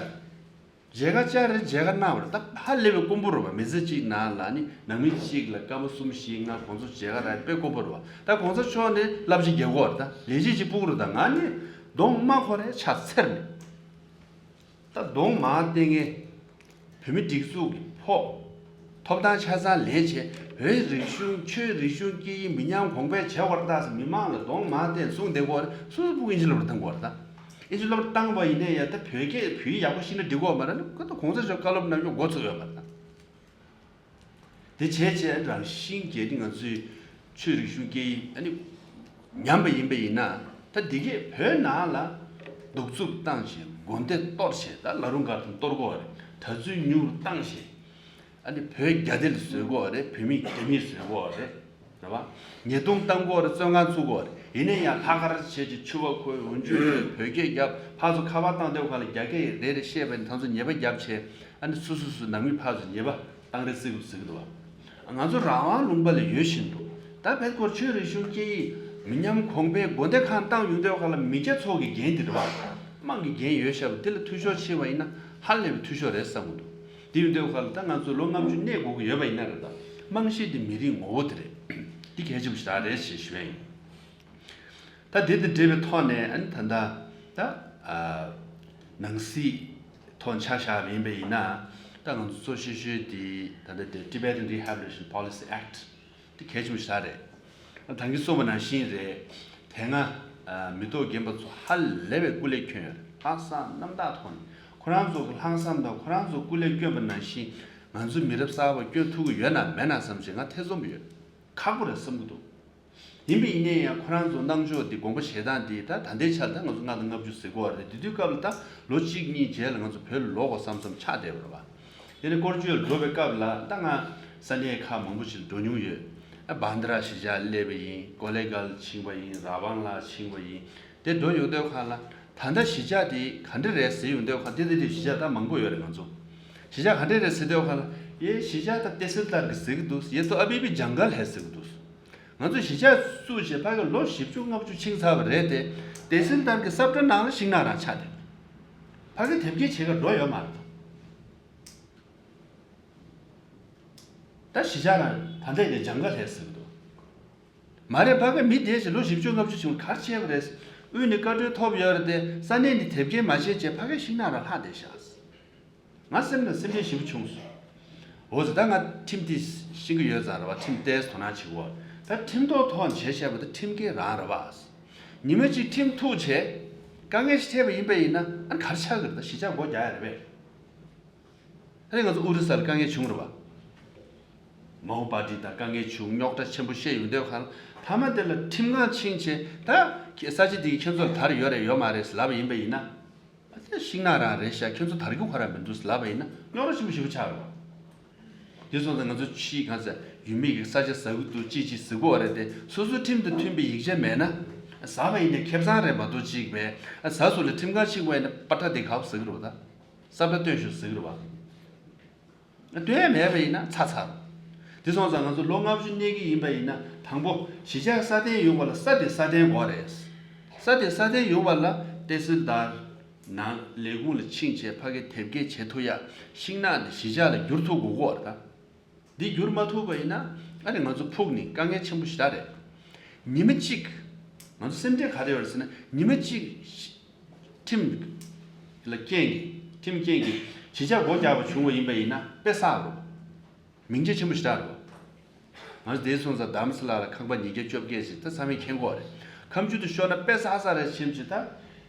མཇལ་ཁ་བཅར་རེད། མཇལ་ཁ་གནང་བ་རེད། ད་ཧ་ལས་པའི་དཀོན་པོ་རེད་པ། མི་ཚེ་གཅིག་ནང་ལ་ནི་ནང་མི་གཅིག་ལ་སྐར་མ་གསུམ་བཞི་ལྔ་གོང་ས་མཆོག་མཇལ་ཁ་རག་དཔེ་དཀོན་པོ་རེད་པ། ད་གོང་ས་མཆོག་ནས་བསླབ་བྱ་རྒྱག་གི་ཡོད་རེད། ད་ལས་བྱེད་ཅིག་སྤུ་གུ་རེད། ད་ང་ནི་གདོང་མ་ཁོ་རའི་ཕྱག་འཚལ་ནས། ད་གདོང་མར་བསྟན་མཁན་བོད་མི་སྒྲིག་འཛུགས་ཀྱི་ཕོགས། ཐོབ་ཐང་ཆ་ཚང་ལེན་བྱས། བོད་རིག་གཞུང་ཆོས་རིག་གཞུང་སྐད་ཡིག་མི་ཉམས་གོང་འཕེལ་བྱེད་དགོས་རེད་ད་ཟེར་མི་མང་ལ་གདོང་མར་བསྟན་གསུང་བསྡད་དགོས་རེད། སོ་སོ་ཕྲུ་གུ་ཨིན་ཇི་སློབ་གྲྭ་བཏང་དགོས་རེད་ད། ཨིན་ཇི་སློབ་གྲྭ་བཏང་པ་ཡིན་ན་ཡང་ད་བོད་སྐད་བོད་ཡིག་ཡག་པོ་ཤེས་ན་འགྲིག་གི་ཡོད་མ་རེད། ཁོ་ད་གོང་ས་མཆོག་བཀའ་སློབ་གནང་རྒྱུ་འགོ་ཚུགས་ཡོད་མ་རེད་ད། དེ་བྱས་བྱས་རང་བཞིན་གྱིས་ནི་ང་ཚོའི་ཆོས་རིག་གཞུང་སྐད་ཡིག་ཨ་ནི་ཉམས་པ་ཡིན་པ་ཡིན་ན། ད་འདི་གས་བོད་ནང་ལ་གདུག་རྩུབ་བཏང་བྱས། དགོན་སྡེ་གཏོར་བྱས། ད་ལ་རུང་སྒར་དང་གཏོར་དགོས་པ་རེད། གྲྭ་བཙུན་ཉུང་རུ་བཏང་བྱས། ཨ་ནི་བོད་རྒྱ་སྡེ་ལ་བཟོས་དགོས་པ་རེད། བོད་མི་རྒྱ་མིར་བཟོས་དགོས་པ་རེད། རེད་བ། ཉེས་རྡུང་བཏང་དགོས་པ་རེད། བཙོན་ཁང་བཙུགས་དགོས་པ་རེད། ཡིན་ན་ཡང་ལྷག་དཀར་བྱས་ཀྱི་ཕྱུ་པ་ཁོལ། འོ་འཇུ་ཁོལ། བོད་སྐད་རྒྱབ། ཕར་ཚུར་ཁ་པར་བཏང་དེའི་ཁ་ལ་རྒྱ་སྐད་རེ་རེ་བཤད་པ་ཡིན་ན་ད་ཚོ་ཉེས་པ་རྒྱབ་བྱས། ཨ་ནི་སུ་སུ་སུ་ནང་མི་ཕར་ཚུར་ཉེས་པ་བཏང་རེས་བརྩི་གི་འདུག་ཟེར་གི་འདུག་བ། ང་ཚོ་རང་དབང་ལུང་པ་ལ་ཡོད་བཞིན་དུ་ད་བོད་སྐོར་ཆོས་རིག་གཞུང་སྐད་ཡིག་མི་ཉམས་གོང་འཕེལ་དགོན་སྡེ་ཁག་བཏང་ཡོང་དུས་ཁ་ལ་མི་སྐྱ་ཚོ་གི་འགན་འདི་རེད་བ། དམངས་ཀྱི་འགན་ཡོད་ཤག་པ་འདི་ལ་འཐུས་ཤོར་ཕྱིན་པ་ཡིན་ན་ཧ་ལས་པའི་འཐུས་ཤོར་རེད་བསམ་གི་འདུག་དེ་ཡོང་དུས་ཁ་ལ་ད་ང་ཚོ་ལོ་ལྔ་བཅུ་གནས་དགོས་ཀྱི་ཡོད་པ་ཡིན་ན་རེད་ད། རྨང་གཞི་འདི་མི་རིགས་ངོ་བོ་དེ་རེད། འདི་གལ་ཆེན་པོ་ཞེ་དྲག་རེད་ཞེས་ཞུ་ཡ་ཡིན། ད་དེ་དང་འབྲེལ་བའི་ཐོག་ནས་ཨ་ནི་ད་ལྟ་ད་ཨ་ནང་སྲིད་ཐོག་ཆ་བཞག་པ་ཡིན་པ་ཡིན་ན། ད་ང་ཚོ་གཙོ་ཤོས་ཤོས་དེ་ད་ལྟ་དེ་Tibetan Rehabilitation Policy Act དེ་གལ་ཆེན་པོ་ཞེ་དྲག་རེད། ད་གིན་གསུངས་པ་ནང་བཞིན་རེད། དེ་སྔ་ཨ་མི་ཐོག་རྒན་པ་ཚོ་ཧ་ལས་པའི་སྐུ་ལས་བསྐྱོན་ཡོད་རེད། ལྷག་བསམ་རྣམ་དག་ཐོག་ནས་ཁོ་རང་ཚོ་གི་ལྷག་བསམ་དང་ཁོ་རང་ཚོ་སྐུ་ལས་བསྐྱོན་པ་ནང་བཞིན་ང་ཚོ་མི་རབས་གསར་པ་བསྐྱོན་ཐུབ་ཀྱི་ཡོད་ན་མེད་ན་བསམ་བྱས་ང་ཐེ་ཚོམ་ཡོད། ཁག་པོ་རེད་བསམ་གྱི་འདུག་ཡིན་པ་ཡིན་ནའི་ཡང་ཁོ་རང་ཚོ་གནང་ཕྱོགས་འདི་དགོངས་པ་བཞེས་སྟངས་འདི་ད་ད་ལྟའི་ཆར་ད་ང་ཚོ་ལྔ་དང་ལྔ་བཅུ་ཟེར་གྱི་ཡོད་རེད། དེ་དུས་སྐབས་ལ་ད་ལོ་གཅིག་གཉིས་རྗེས་ལ་ང་ཚོ་བོད་ལ་ལོག་དགོས་བསམ་བསམ་ཆགས་བསྡད་པ་རེད་བ། དེ་ནས་སྐོར་སྐྱོད་ལ་འགྲོ་བའི་སྐབས་ལ་ད་ང་ས་གནས་ཁག་མང་པོ་ཞིག་ལ་འགྲོ་མྱོང་ཡོད། ཨ་བྷན་དྷ་ར་གཞིས་ཆགས་སླེབས་པ་ཡིན། ཀོ་ལེ་གྷལ་ཕྱིན་པ་ཡིན། ར་བང་ལ་ཕྱིན་པ་ཡིན། དེ་འགྲོ་ཡོང་དུས་ཁ་ལ་ད་ལྟ་གཞིས་ཆགས་དེ་ག་འདྲ་རེད་ཟེར་ཡོང་དུས་ཁ་དེ་དེ་དེ་གཞིས་ཆགས་ད་མང་པོ་ཡོད་རེད། ང་ཚོ་གཞིས་ཆགས་ག་འདྲ་རེད་ཟེར་དུས་ཁ་ལ་ཡེ་གཞིས་ཆགས་ད་ཏེ་སིལ་དར་གི་ཟེར་གི་འདུག་ཡེ་ཏོ་ཨ་བི་བི་ཇང་གལ་ཧེ་ཟེར་གི་འདུག་ང་ཚོ་གཞིས་ཆགས་བཙུགས་བྱས་ཕ་གི་ལོ་བཞི་བཅུ་ལྔ་བཅུ་ཕྱིན་ཚར་བ་རེད་དེ། ཏེ་སིལ་དར་གི་ས་བཀྲ་ནང་ལ་ཤིང་ནགས་རང་ཆགས་བསྡད། ཕ་གི་དེབ་སྐྱེལ་བྱེད་ག་འགྲོ་ཡོད་མ་རེད། ད་གཞིས་ཆགས་རང་ད་ལྟ་ཡི་ཇང་གལ་ཧེ་ཟེར་གི་འདུག་མ་རེད། ཕ་གི་མི་དེ་ཞིག་ལོ་བཞི་བཅུ་ལྔ་བཅུ་ཕྱིན་པ་ག་རེ་བྱས་པ་རེད། དབུས་ནས་བཀའ་འཁྲོལ་ཐོབ་ཡོད་རེད་དེ། ས་གནས་ནས་དེབ་སྐྱེལ་མ་བྱས་བྱས་ཕ་གི་ཤིང་ནགས་རང་ལྷག་བསྡད་ཤག་ང་སེམས་ནང་སེམས་ཁྲལ་ཞེ་པོ་བྱུང་སོང་། འོ་ཟེར། ད་ང་ཁྲིམས་དེ་ཤེས་ཀྱི་ཡོད་ཙང་རེད་བ། ཁྲིམས་ཏོག་ཙམ་དོ་སྣང་བྱེད་དགོས། ད་ཁྲིམས་ཐོག་ཐོག་ནས་བྱས་བྱས་པ་ད་ཁྲིམས་འགལ་རང་རེད་བ། ཉི་མ་གཅིག་ཁྲིམས་ཐུག་བྱས་དཀའ་ངལ་ཞིག་འཕྲད་པ་ཡིན་པ་ཡིན་ན་ཨ་ནི་ག་རེ་ཆགས་ཀྱི་རེད། ད་གཞིས་ཆགས་སྒོ་རྒྱག་ཡ་རེད་པས། ད་ནི་ང་ཚོ་ཨོ་རི་ས་ལ་དཀའ་ངལ་བྱུང་རེད་བ། མའོ་པར་ཊི་དང་དཀའ་ངལ་བྱུང་། རྙོག་དྲ་ཆེན་པོ་བཤད་ཡོང་དུས་ཁར་མཐའ་མ་དེ་ལ་ཁྲིམས་ཁང་ཕྱིན་བྱས། ད་ས་ཆ་འདི་གི་ཁྱེད་ཚོ་ལ་དར་ཡོད་རེད་ཡོད་མ་རེད་ལབ་པ་ཡིན་པ་ཡིན་ན། ཨ་ཙི་ཤིང་ནགས་རང་རེད་ཤག་ཁྱོད་ཚོ་དར་རྒྱུ་ག་རང་མི་འདུག་ལབ་པ་ཡིན་ན་རྙོག་དྲ་ཆེན་པོ་ཞེ་པོ་ཆགས་རེད་བ། དེ་སོང་ཙང་ང་ཚོ་ཕྱིའི་གང་ཟེར་ཡུལ་མི་གི་ས་ཆ་ཟ་གི་འདུག་ཅི་ཅི་ཟེར་གོ་བ་རེད་དེ། སོ་སོའི་ཁྲིམས་དང་མཐུན་པའི་ཡིག་ཆ་མེད་ན་ཟ་བ་ཡིན་ན་ཁེ་བཟང་རེད་མ་གཏོགས་ཅིག་མེད། ཨ་ཟ་སོང་ལ་ཁྲིམས་ཁང་ཕྱིན་པ་ཡིན་ན་པ་ཏྲ་དེ་ག་བ་ཟ་གི་རེད་བ། ད་ས་པ་སྟོན་ཤོག་ཟ་གི་རེད་བ། སྟོན་ཡ་མེད་པ་ཡིན་ན་ཚར་ཚར། དེ་སོང་ཙང་ང་ཚོ་ལོ་ལྔ་བཅུ་གནས་ཀྱི་ཡིན་པ་ཡིན་ན་དང་པོ་གཞིས་ཆགས་སྲ་བརྟན་ཡོང་བ་ལ་ས་དེ་སྲ་བརྟན་དགོས་རེད། ས་དེ་སྲ་བརྟན་ཡོང་བ་ལ་ཏེ་སིལ་དར་ནང་ལས་ཁུངས་ལ་ཕྱིན་བྱས་ཕ་གི་དེབ་སྐྱེལ་བྱེད་ཐུབ་ཡ། ཤིང་ནགས་འདི་གཞིས་ཆགས་ལ་བསྒྱུར་ཐུབ་དགོས་ཀྱི་ཡོད་རེད་ད། འདི་བསྒྱུར་མ་ཐུབ་པ་ཡིན་ན་ཨ་ནི་ང་ཚོ་ཕུགས་ནི་དཀའ་ངལ་ཆེན་པོ་ཞེ་དྲག་རེད། ཉི་མ་གཅིག་ང་ཚོ་སེམས་ཁྲལ་ག་རེ་ཡོད་རེད་ཟེར་ན། ཉི་མ་གཅིག་ཁྲིམས་ལ་རྐྱེན་གྱིས་ཁྲིམས་རྐྱེན་གྱིས་གཞིས་ཆགས་སྒོ་རྒྱག་པ་བྱུང་བ་ཡིན་པ་ཡིན་ན་དཔེ་བསགས་རོགས། མིང་རྗེ་ཆེན་པོ་ཞེ་དྲག་རེད། ང་ཚོ་དེ་སོང་ཙང་རྡ་རམ་ས་ལ་ལ་ཁང་པ་ཉིས་བརྒྱ་བཅོ་བརྒྱད་ཞིག་ད་ཚང་མས་མཁྱེན་གྱི་ཡོད་རེད། ཁ་མཆུ་དེ་ཤོར་ན་དཔེ་བསགས་བསགས་རེད། ཁྱིམ་གྱི་ད་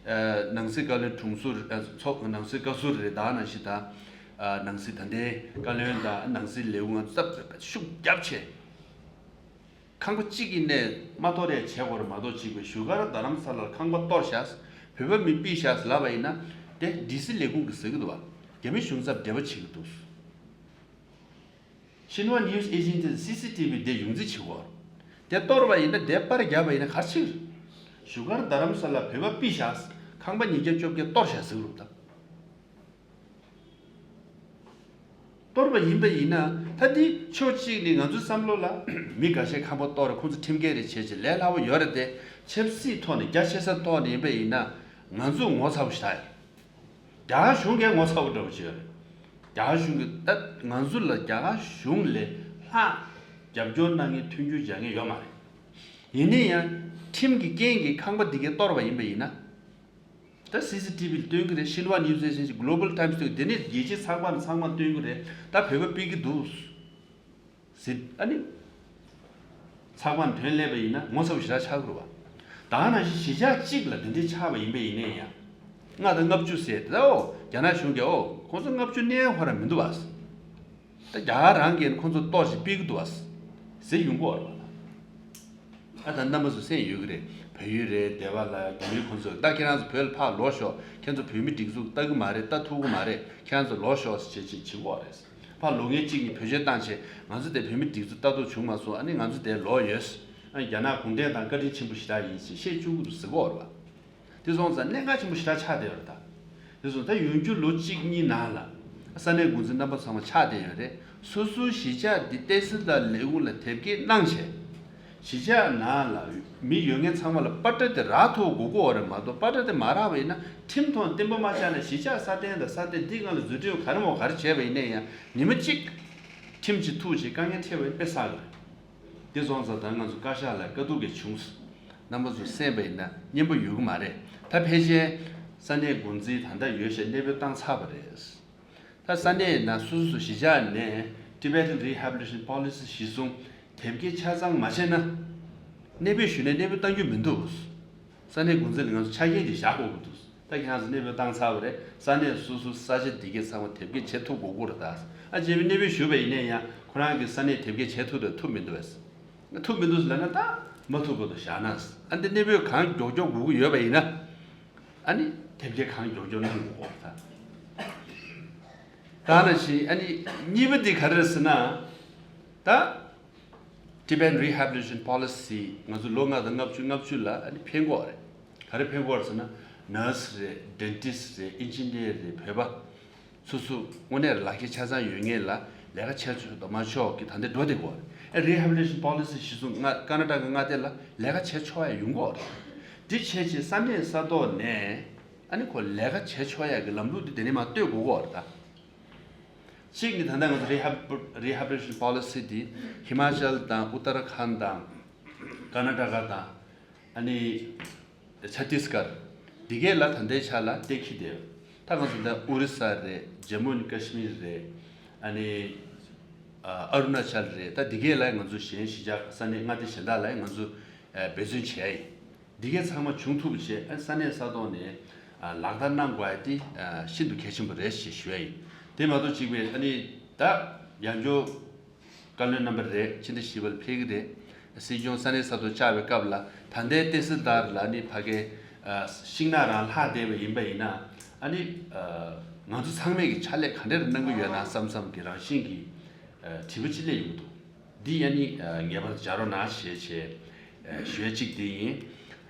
ནང་སྲིད་བཀའ་བློན་དྲུང་ཟུར་ཚོགས་ནང་སྲིད་བཀའ་ཟུར་རེད། ད་ནང་བཞིན་ད་ནང་སྲིད་ད་ལྟའི་བཀའ་བློན་དང་ནང་སྲིད་ལས་ཁུངས་ང་ཚོ་སྟབས་ཤུགས་རྒྱབ་བྱས། ཁང་པ་གཅིག་གི་གནས་མ་གཏོར་ཡ་བྱེད་དགོས་རེད་མ་གཏོགས་གཅིག་པའི་བཞུགས་སྒར་རྡ་རམ་ས་ལར་ཁང་པ་གཏོར་བཞག་བོད་པ་མི་ཕུད་བཞག་ལབ་པ་ཡིན་ན་དེ་ཌི་སི་ལས་ཁུངས་ཀྱིས་ཟེར་གྱི་འདུག་བ། རྒྱ་མི་གཞུང་ཚབ་འབྲེལ་བ་བྱེད་ཀྱི་འདུག་ཤིན་ཧྭ་ནིའུ་སི་ཨེ་ཇེན་སི་སི་སི་ཊི་བི་དེ་ཡོངས་རྫོགས་བྱེད་དགོས། དེ་གཏོར་བ་ཡིན་ན་དེ་པར་བརྒྱབ་པ་ཡིན་ན་ག་རེ་བྱེད་ཀྱི་རེད། བཞུགས་སྒར་རྡ་རམ་ས་ལར་བོད་པ་ཕུད་བཞག་ཁང་པ་ཉིས་བརྒྱ་བཅོ་བརྒྱད་གཏོར་བཞག་ཟེར་གྱི་འདུག་ད། གཏོར་བ་ཡིན་པ་ཡིན་ན་ད་འདི་ཕྱོགས་གཅིག་ནས་ང་ཚོའི་བསམ་བློ་ལ་མི་འགའ་ཤས་ཁང་པ་གཏོར་རེད། ཁོང་ཚོ་ཁྲིམས་འགལ་རེད་བྱས་བྱས་ལས་སླ་པོ་ཡོད་རེད་དེ། ཆབ་སྲིད་ཐོག་ནས་རྒྱ་ཆེ་ས་ཐོག་ནས་ཡིན་པ་ཡིན་ན་ང་ཚོ་ངོ་ཚ་པོ་ཞེ་དྲག་ཡོད། རྒྱ་གར་གཞུང་གིས་ངོ་ཚ་པོ་འདྲ་པོ་ཅིག་ཡོད་རེད། རྒྱ་གར་གཞུང་གིས་ད་ང་ཚོ་ལ་རྒྱ་གར་གཞུང་ལས་ལྷག་རྒྱབ་སྐྱོར་གནང་མཁན་མཐུན་འགྱུར་བྱ་མཁན་ཡོད་མ་རེད། ཡིན་ན་ཡང་ཁྲིམས་ཀྱི་རྐྱེན་གྱིས་ཁང་པ་འདི་གས་གཏོར་བ་ཡིན་པ་ཡིན་ན། ད་སི་སི་ཊི་བི་ལ་སྟོན་གྱི་རེད། ཤིན་ཧྭ་ནིའུ་སི་ཨེ་ཇེན་སི། གྷི་ལོ་བལ་ཊའིམ་སི་སྟོན། དེ་ནས་རྒྱལ་སྤྱི་ཚགས་པར་ཚང་མ་སྟོན་གྱི་རེད། ད་བོད་པ་ཕུད་ཀྱི་འདུག་ཟེར་ཨ་ནི། ཚགས་པར་ཐོན་སླེབས་པ་ཡིན་ན་ངོ་ཚ་པོ་ཞེ་དྲག་ཆགས་ཀྱི་རེད་བ། ད་ག་ནང་བཞིན་གཞིས་ཆགས་གཅིག་ལ་དེ་འདྲའི་ཆགས་པ་ཡིན་པ་ཡིན་ན་ཡང་། ལྔ་དང་ལྔ་བཅུ་ཟེར་དེ་ད་འོ་རྒྱ་ནག་གཞུང་གིས་འོ་ཁོང་ཚོ་ལྔ་བཅུ་གནས་ཧོ་ར་མི་འདུག་བ། ད་རྒྱ་གར་རང་གིས་ཁོང་ཚོ་གཏོར་ཞིག་སྤེལ་གྱི་འདུག་བ། ཟེར་ཡོང་གི་ཡོད་རེད་བ། ཨ་ད་རྣམ་པ་ཚོ་གསན་ཡོད་ཀྱི་རེད། བལ་ཡུལ་རེད། སྡེ་པ་ལ་རྒྱ་མི་ཁོང་ཚོ་ད་ཁྱེད་རང་ཚོ་བོད་ལ་ཕར་ལོག་ཤོག་ཁྱེད་ཚོ་བོད་མི་སྒྲིག་འཛུགས་ལྟ་གི་མ་རེད། ལྟ་ཐུབ་གི་མ་རེད། ཁྱེད་རང་ཚོ་ལོག་ཤོག་ཟེར་བྱེད་བྱེད་བྱེད་གི་ཡོད་རེད། ཕར་ལོག་མཁན་གཅིག་ནས་བེད་སྤྱོད་བཏང་བྱས་ང་ཚོ་དེ་བོད་མི་སྒྲིག་འཛུགས་ལྟ་རྟོག་བྱུང་མ་སོང་། ཨ་ནི་ང་ཚོ་དེ་ལོག་ཡོད། ཨ་ནི་རྒྱ་ནག་གུང་ཁྲན་ཏང་བཀའ་དྲིན་ཆེན་པོ་ཞེ་དྲག་ཡིན་ཞེས་བཤད་བཅུག་གི་འདུག་ཟེར་གི་ཡོད་རེད་བ། དེ་སོང་ཙང་གནད་འགག་ཆེན་པོ་ཞེ་དྲག་ཆགས་བསྡད་ཡོད་རེད་ད། དེ་སོང་ཙང་ཡོང་རྒྱུ་ལོ་གཅིག་གཉིས་ནང་ལ་ས་གནས་འགོ་འཛིན་རྣམ་པ་ཚང་མ་ཆགས་བསྡད་ཡོད་རེད། སོ་སོའི་གཞིས་ཆགས་འདི་བསྟན་སྲིད་དང་ལས་ཁུངས་ལ་དེབ་སྐྱེལ་གནང་བྱས། གཞིས་ཆགས་ནང་ལ་མི་ཡོད་མཁན་ཚང་མ་ལ་པ་ཏྲ་དེ་རག་ཐུབ་དགོས་ཀྱི་ཡོད་རེད་མ་གཏོགས། པ་ཏྲ་དེ་མ་རག་པ་ཡིན་ན་ཁྲིམས་ཐོག་བརྟན་པོ་མ་ཆགས་ན་གཞིས་ཆགས་སྲ་བརྟན་དང་སྲ་བརྟན་འདི་སྒང་ལ་བཟོ་སྐྲུན་ག་རེ་མོ་ག་རེ་བྱས་པ་ཡིན་ན་ཡང་ཉི་མ་གཅིག་ཁྲིམས་ཀྱིས་ཐུག་བྱས་དཀའ་ངལ་འཕྲད་པ་ཡིན་དཔེ་བསགས་ཀྱི་རེད། དེ་སོང་ཙང་ད་ང་ཚོ་བཀའ་ཤག་ལ་དཀའ་སྡུག་གི་བྱུང་སོང་། རྣམ་པ་ཚོ་གསན་པ་ཡིན་ན་སྙན་པོ་ཡོད་ཀྱི་མ་རེད། ད་ཕལ་ཆེར་ས་གནས་འགོ་འཛིན་ད་ལྟ་ཡོད་ཤག་གནས་སྤོས་བཏང་ཚར་བ་རེད། ད་ས་གནས་ནང་སོ་སོ་སོ་གཞིས་ཆགས་ནས་Tibetan Rehabilitation Policy གཞིར་བཟུང་དེབ་སྐྱེལ་ཆ་ཚང་མ་བྱས་ན། གནས་སྤོས་ཞུས་ནས་གནས་སྤོས་བཏང་རྒྱུ་མི་འདུག་ས་གནས་འགོ་འཛིན་ལ་ང་ཚོ་ཆ་རྐྱེན་དེ་བཞག་དགོས་ཀྱི་འདུག་ད་ཁྱེད་རང་ཚོ་གནས་སྤོས་བཏང་ཚར་བ་རེད། ས་གནས་སོ་སོ་ས་ཆ་དེ་གའི་ཚང་མ་དེབ་སྐྱེལ་བྱེད་ཐུབ་དགོས་ཀྱི་རེད་ད། ཨ་རྗེས་མའི་གནས་སྤོས་ཞུས་པ་ཡིན་ན་ཡང་ཁོ་རང་གི་ས་གནས་དེབ་སྐྱེལ་བྱེད་ཐུབ་རེད་ཐུབ་མི་འདུག་བས། ཐུབ་མི་འདུག་ལབ་ན་ད་མ་ཐུབ་བར་དུ་བཞག་ན། ཨ་འདི་གནས་སྤོས་གང་མགྱོགས་མགྱོགས་དགོས་ཀྱི་ཡོད་པ་ཡིན་ན། ཨ་ནི་དེབ་སྐྱེལ་གང་མགྱོགས་མགྱོགས་གནང་དགོས་ཀྱི་ད། ད་ནང་བཞིན་ཨ་ནི་གཉིས་པ་འདི་ག་རེ་རེད་ཟེར་ན། ད། Tibetan Rehabilitation Policy ང་ཚོ་ལོ་ལྔ་དང་ལྔ་བཅུ་ལྔ་བཅུ་ལ་ཨ་ནི་ཕན་གྱི་ཡོད་རེད། ག་རེ་ཕན་གྱི་ཡོད་རེད་ཟེར་ན། ནར་སི་རེད། ཌེན་ཊིསི་རེད། ཨིན་ཇི་ནི་ཡར་རེད། བོད་པ་སོ་སོ་དངོས་གནས་ལག་ཁྱེར་ཆ་ཚང་ཡོད་མཁན་ལ་ལས་ཀ་བྱེད་ཆོག་དང་མ་ཆོག་གི་ད་འདི་འགྲོ་བསྡད་ཀྱི་ཡོད་རེད། ཨ་Rehabilitation Policy གཞིར་བཟུང་ང་ཀ་ན་ཊ་ཀ་མངའ་སྡེ་ལ་ལས་ཀ་བྱེད་ཆོག་ཡ་ཡོང་གི་ཡོད་རེད། འདི་བྱས་རྗེས་ས་གནས་ས་ཐོག་ནས་ཨ་ནི་ཁོ་ལས་ཀ་བྱེད་ཆོག་ཡ་གི་ལམ་ལུགས་འདི་དེ་ནས་མར་གཏོད་དགོས་ཀྱི་ཡོད་རེད་ད། གཅིག་ནི་ད་ལྟ་ང་ཚོ་Rehab- Rehabilitation Policy འདི་ཧི་མ་ཅལ་དང་ཨུ་ཏར་ཁཱན་དང་ཀར་ན་ཊ་ཀ་དང་ཨ་ནི་ཆ་ཏིས་གར་འདི་གས་ལ་ད་ལྟའི་ཆ་ལ་གཏན་འཁེལ་བསྡད་ཡོད། ད་ང་ཚོ་ད་ཨོ་རི་ས་རེད། ཇམ་མུ་ཨེན་ཀ་ཤི་མིར་རེད། ཨ་ནི་ཨ་རུ་ན་ཅལ་རེད། ད་འདི་གས་ལ་ང་ཚོ་གཞན་གཞིས་ཆགས་ས་གནས་མངའ་སྡེ་གཞན་དག་ལ་ང་ཚོ་འབད་བརྩོན་བྱས་ཡིན། འདི་གས་ཚང་མ་བྱུང་ཐུབ་ཆེད་ཨ་ས་གནས་ས་ཐོག་ནས་ཨ་ལག་བསྟར་གནང་དགོས་ཡ་དེ་ཨ་ཤིན་ཏུ་གལ་ཆེན་པོ་རེད་ཞེས་ཞུ་ཡ་ཡིན། དེ་མ་གཏོགས་གཅིག་པའི་ཨ་ནི་ད་ཡང་བསྐྱར་བཀའ་བློན་རྣམ་པ་རེད། ཕྱི་ཟླ་བཞི་པ་ལ་ཕེབས་ཀྱི་རེད། སྲིད་སྐྱོང་ས་གནས་ས་ཐོག་བཅར་བའི་སྐབས་ལ་ད་ལྟའི་བསྟན་སྲིད་ལྟར་ལ་ཨ་ནི་ཕ་གའི་ཨ་ཤིང་ནགས་རང་ལྷག་བསྡད་པ་ཡིན་པ་ཡིན་ན་ཨ་ནི་ཨ་ང་ཚོ་ཚང་མས་ཀྱི་ཕྱག་ལས་ག་འདྲ་གནང་གི་ཡོད་ན་བསམ་བསམ་གྱི་རང་བཞིན་གྱི་ཨ་དྲི་བ་ཅིག་སླེབས་ཡོང་གི་འདུག་འདི་ཡ་ནི་ངེས་པར་དུ་སྦྱར་རོགས་གནང་ཞེས་བྱས་ཞུ་ཡ་གཅིག་འདི་ཡིན།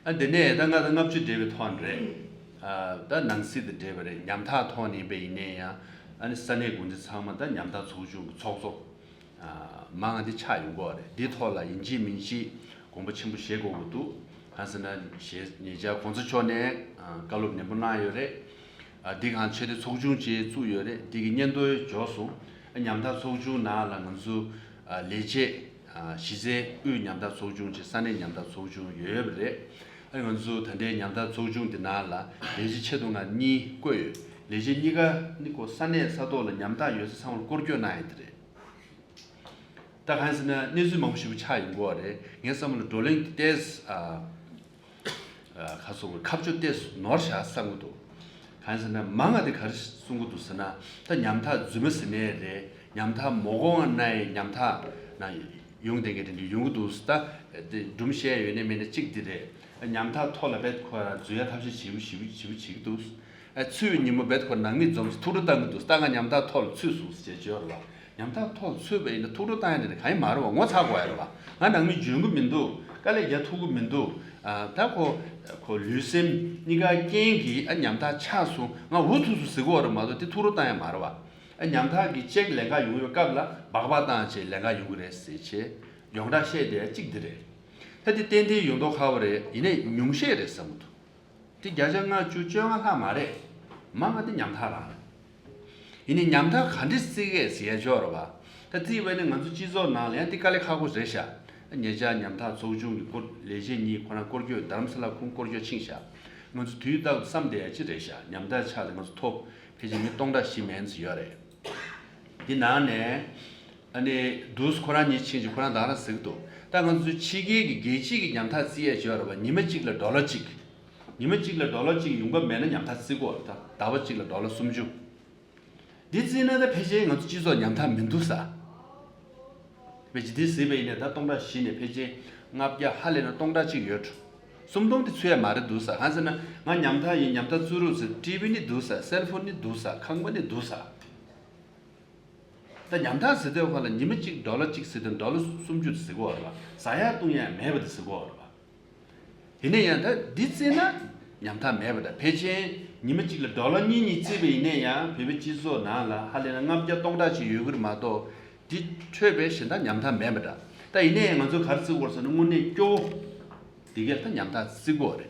ཨ་འདི་ནས་ད་ལྔ་དང་ལྔ་བཅུ་འབྲེལ་བའི་ཐོག་ནས་རེད། ད་ནང་སྲིད་དང་འབྲེལ་བ་རེད། ཉམ་ཐག་ཐོག་ནས་ཡིན་པ་ཡིན་ནའི་ཡང་ཨ་ནི་ས་གནས་འགོ་འཛིན་ཚང་མ་ད་ཉམ་ཐག་ཚོགས་ཆུང་གི་ཚོགས་གཙོ་མང་ང་འདི་ཆགས་ཡོང་གི་ཡོད་རེད། འདི་ཐོག་ལ་ཡིན་གཅིག་མིན་གཅིག་དགོངས་པ་ཆེན་པོ་བཞེས་དགོས་ཀྱི་འདུག་གང་ཟེར་ན་ཞེས་ཉེ་ཆར་གོང་ས་མཆོག་ནས་བཀའ་སློབ་ནན་པོ་གནང་ཡོད་རེད། ཨ་འདི་གང་ཆེ་དེ་ཚོགས་ཆུང་ཅིག་བཙུགས་ཡོད་རེད། འདི་གི་སྙན་ཐོ་འབྱོར་སོང་། ཨ་ཉམ་ཐག་ཚོགས་ཆུང་ནང་ལ་ང་ཚོ་ཨ་ལས་བྱེད་ཨ་གཞི་རྩའི་དབུས་ཉམ་ཐག་ཚོགས་ཆུང་ཅིག་ས་གནས་ཉམ་ཐག་ཚོགས་ཆུང་ཡོད་པ་རེད། ཨ་ང་ཚོ་ད་ལྟའི་ཉམ་ཐག་ཚོགས་ཆུང་འདི་ནང་ལ་ལས་བྱེད་ཆེད་དུ་ང་གཉིས་བསྐོས་ཡོད། ལས་བྱེད་གཉིས་ཀ་ནི་ཁོ་ས་གནས་ས་ཐོག་ལ་ཉམ་ཐག་ཡོད་ས་ཚང་མར་སྐོར་སྐྱོད་གནང་ཡོད་དེ་རེད། ད་གང་ཟེར་ན་གནས་ཚུལ་མང་པོ་ཞིག་ཆགས་ཡོང་གི་ཡོད་རེད། ངའི་བསམ་བློ་བགྲོ་གླེང་དེ་ཏོག་ཙམ་ཨ་ཁ་སོ་ཁ་ཕྱོགས་ཏོག་ཙམ་ནོར་བཞག་བསམ་གྱི་འདུག་གང་ཟེར་ན་མང་ང་དེ་ག་རེ་གསུང་གི་འདུག་ཟེར་ན་ད་ཉམ་ཐག་རྫུན་མ་ཟེར་ནའི་རེད། ཉམ་ཐག་མོ་གོང་ང་ན་ཡི་ཉམ་ཐག་ན་ཡོང་བསྡད་མཁན་དེ་འདྲ་ཡོང་གི་འདུག་ད་དེ་སྒྲུང་བཤད་ཡོད་ནའི་མེད་ནའི་གཅིག་དེ་རེད། ཉམ་ཐག་ཐོག་ལ་བེད་ཁོ་ར་འཛུལ་ཡ་ཐབས་ཤེས་ཞེ་པོ་ཞེ་པོ་ཞེ་པོ་བྱེད་ཀྱི་འདུག་ཨ་ཚུར་ཉིན་མོ་བེད་ཁོ་ནང་མི་འཛོམས་སུ་ཐུགས་སྤྲོ་བཏང་གི་འདུག་ད་ང་ཉམ་ཐག་ཐོག་ལ་ཚུད་སོང་ཟེར་བྱས་བརྗོད་རོགས། ཉམ་ཐག་ཐོག་ལ་ཚུད་པ་ཡིན་ན་ཐུགས་སྤྲོ་བཏང་ཡ་འདི་གང་ཡང་མ་རེད་བ། ངོ་ཚ་དགོས་ཡ་རེད་བ། ང་ནང་མི་འཇོན་གི་མི་འདུག་དཀའ་ལས་རྒྱག་ཐུབ་གི་མི་འདུག་ཨ་ད་ཁོ་ཁོ་ལུས་སེམས་གཉིས་ཀ་རྐྱེན་གྱིས་ཨ་ཉམ་ཐག་ཆགས་སོང་ང་འུ་ཐུག་སོང་ཟེར་གི་ཡོད་རེད་མ་གཏོགས་དེ་ཐུགས་སྤྲོ་བཏང་ཡ་མ་རེད་བ། ཨ་ཉམ་ཐག་གི་ཅེག་ལེན་ག་ཡོང་བའི་སྐབས་ལ་སྦག་སྦག་བཏང་བྱས་ལེན་ག་ཡོང་གི་རེད་ཟེར་བྱས་ཡོངས་གྲགས་བཤད་བསྡད་ཡ་གཅིག་འདི་རེད། ད་དེ་ཏན་ཏན་ཡོང་མདོག་ཁ་པོ་རེད། ཡིན་ནའི་ཉུང་ཤས་རེད་བསམ་གི་འདུག་དེ་བརྒྱ་ཆ་ལྔ་བཅུ་བཅོ་ལྔ་ལྷག་མ་རེད། མང་ང་དེ་ཉམ་ཐག་རང་རེད། ཡིན་ནའི་ཉམ་ཐག་ག་འདྲས་བརྩི་གས་ཟེར་ཡ་ཅིག་ཡོད་རེད་བ། ད་བརྩིས་པ་ནི་ང་ཚོ་སྤྱི་ཚོགས་ནང་ལ་ཡང་དེ་དཀའ་ལས་ཁག་པོ་རེད་ཤག་ཉེ་ཆར་ཉམ་ཐག་ཚོགས་ཆུང་གི་སྐོར་ལས་བྱེད་གཉིས་ཁོ་རང་སྐོར་སྐྱོད་རྡ་རམ་ས་ལ་ཁོང་སྐོར་སྐྱོད་ཕྱིན་ཤག་ང་ཚོ་དུས་རྟག་ཏུ་བསམ་བསྡད་ཡ་ཅིག་རེད་ཤག་ཉམ་ཐག་ཆ་ལ་ང་ཚོ་ཐོབ་ཕལ་ཆེར་མི་སྟོང་ཕྲག་བཞི་མན་ཙམ་ཡོད་རེད། དེ་ནང་ནས། ཨ་ནི་འདུག་ཁོ་རང་གཉིས་ཕྱིན་ཅིག་ཁོ་རང་རྡ་ར་ཟེར་གི་འདུག་ད་ང་ཚོ་ཕྱི་རྒྱལ་གྱི་རྒྱལ་སྤྱི་གི་ཉམ་ཐག་རྩི་ཡས་བྱས་པ་རེད་པ། ཉི་མ་གཅིག་ལ་ཌོ་ལར་གཅིག་ཉི་མ་གཅིག་ལ་ཌོ་ལར་གཅིག་ཡོང་འབབ་མེད་ན་ཉམ་ཐག་རྩི་དགོས་རེད། ད་ཟླ་བ་གཅིག་ལ་ཌོ་ལར་སུམ་ཅུ། འདི་བརྩིས་ན་ད་ཕལ་ཆེར་ང་ཚོ་སྤྱི་ཚོགས་ཉམ་ཐག་མི་འདུག་ས། ཕལ་ཆེར་འདི་གཟིགས་པ་ཡིན་ན་ད་སྟོང་ཕྲག་བཞི་ནས་ཕལ་ཆེར་ལྔ་བརྒྱ་ཧ་ལས་ན་སྟོང་ཕྲག་གཅིག་ཡོད་འགྲོ། སུམ་སྟོང་དེ་ཚུད་ཡ་མ་རེད་འདུག་ས། གང་ཟེར་ན་ང་ཉམ་ཐག་ཡིན། ཉམ་ཐག་རྩི་རོགས་ཟེར། ཊི་ཝི་ནི་འདུག་ས། སེལ་ཕོན་ནི་འདུག་ས། ཁང་པ་ནི་འདུག་ས། ད་ཉམ་ཐག་ཟེར་དུས་སྒང་ལ་ཉི་མ་གཅིག་ཌོ་ལར་གཅིག་ཟེར་དུས་ཌོ་ལར་སུམ་ཅུ་ཟེར་གི་ཡོད་རེད་པ། ཟ་ཡག་བཏུང་ཡག་མེད་པ་དེ་ཟེར་གི་ཡོད་རེད་པ། དེ་ནས་ཡང་ད་འདི་བརྩིས་ན་ཉམ་ཐག་མེད་པ་འདྲ། ཕལ་ཆེར་ཉི་མ་གཅིག་ལ་ཌོ་ལར་གཉིས་གཉིས་བརྩིས་པ་ཡིན་ན་ཡང་བོད་པའི་སྤྱི་ཚོགས་ནང་ལ་ཧ་ལས་ན་ལྔ་བརྒྱ་སྟོང་ཕྲག་ཅིག་ཡོད་ཀྱི་རེད་མ་གཏོགས། འདི་འཕྲོས་པའི་གཞན་དག་ཉམ་ཐག་མེད་པ་འདྲ། ད་ཡིན་ན་ཡང་ང་ཚོས་ག་རེ་བརྩི་དགོས་རེད་ཟེར་ན་དངོས་གནས་སྐྱོ་བོ། འདི་གས་ད་ཉམ་ཐག་བརྩི་དགོས་རེད།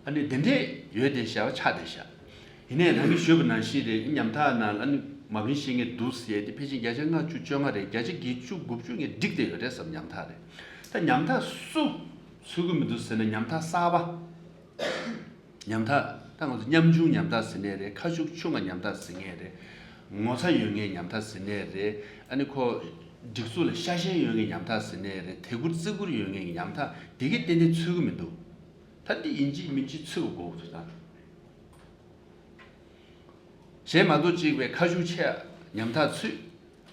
ཨ་ནི་དེ་འདྲས་ཡོད་བསྡད་བཞག་པ་ཆགས་བསྡད་བཞག་ཡིན་ནའི་ནང་མི་ཞུས་པ་ནང་བཞིན་རེད། ཉམ་ཐག་ནང་ལ་ཨ་ནི་མ་ཕན་བཤད་མཁན་འདུག་ཟེར་ཡས་དེ་ཕལ་ཆེར་བརྒྱ་ཆ་ལྔ་བཅུ་བཅོ་ལྔ་རེད། བརྒྱ་ཆ་བརྒྱད་ཅུ་དགུ་བཅུ་ངས་འགྲིག་བསྡད་ཡོད་རེད་བསམ། ཉམ་ཐག་རེད། ད་ཉམ་ཐག་སུ་ཚུད་ཀྱི་མི་འདུག་ཟེར་ན་ཉམ་ཐག་གསར་པ། ཉམ་ཐག་ད་ང་ཚོ་ཉམ་ཆུང་ཉམ་ཐག་ཟེར་ནའི་རེད། ཁ་ཤུགས་ཆུང་བ་ཉམ་ཐག་ཟེར་མཁན་རེད། ངོ་ཚ་ཡོད་མཁན་ཉམ་ཐག་ཟེར་ནའི་རེད། ཨ་ནི་ཁོ་སྒྲིག་འཛུགས་ལ་ཤ་ཞེན་ཡོད་མཁན་ཉམ་ཐག་ཟེར་ནའི་རེད། དད་བཀུར་བརྩི་བཀུར་ཡོད་མཁན་ཉམ་ཐག་དེ་གས་ཏན་ཏན་ཚུད་ཀྱི་མི་འདུག་ད་འདི་ཡིན་གཅིག་མིན་གཅིག་ཚུད་དགོས་འདུག་ད། གཞན་མ་གཏོགས་གཅིག་པའི་ཁ་ཤུགས་ཆེ་ཉམ་ཐག་ཚུད།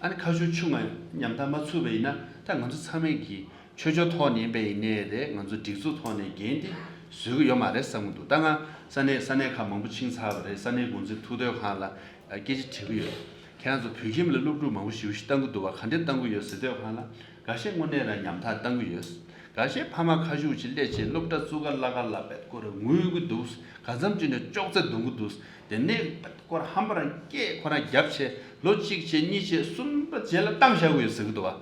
ཨ་ནི་ཁ་ཤུགས་ཆུང་ང་ཉམ་ཐག་མ་ཚུད་པ་ཡིན་ན་ད་ང་ཚོ་ཚང་མས་ཀྱི་ཆོས་ཕྱོགས་ཐོག་ནས་ཡིན་པ་ཡིན་ནའི་རེད། ང་ཚོ་སྒྲིག་འཛུགས་ཐོག་ནས་འགན་འདི་བཟོད་ཀྱི་ཡོད་མ་རེད་བསམ་གྱི་འདུག་ད་ང་ས་གནས་ས་གནས་ཁག་མང་པོ་ཕྱིན་ཚར་བ་རེད། ས་གནས་འགོ་འཛིན་ཐུག་དུས་སྒང་ལ་སྐད་ཆ་དྲི་གི་ཡོད། ཁྱེད་རང་ཚོ་བོད་ཁྱིམ་ལ་སློབ་ཕྲུག་མང་པོ་ཞེ་པོ་ཞིག་བཏང་གི་འདུག་བ། ག་འདྲས་བཏང་གི་ཡོད་ཟེར་དུས་སྒང་ལ། འགའ་ཤས་དངོས་གནས་རང་ཉམ་ཐག་བཏང་གི་ཡོད། འགའ་ཤས་ཕ་མ་ཁ་ཤུགས་ཀྱིས་སླེབས་བྱས་སློབ་གྲྭ་བཙུགས་ག་སླ་ག་ལ་བད་ཁོ་རང་ངུ་གི་འདུག་ག་ཙམ་ཅིག་ནས་ཅོག་ཙེ་རྡུང་གི་འདུག་དེ་ནས་བད་ཁོ་རང་ཧམ་པ་རང་སྐད་ཁོ་རང་རྒྱབ་བྱས་ལོ་གཅིག་བྱས་གཉིས་བྱས་གསུམ་པ་རྗེས་ལ་བཏང་བཞག་གི་ཡོད་ཟེར་གི་འདུག་བ།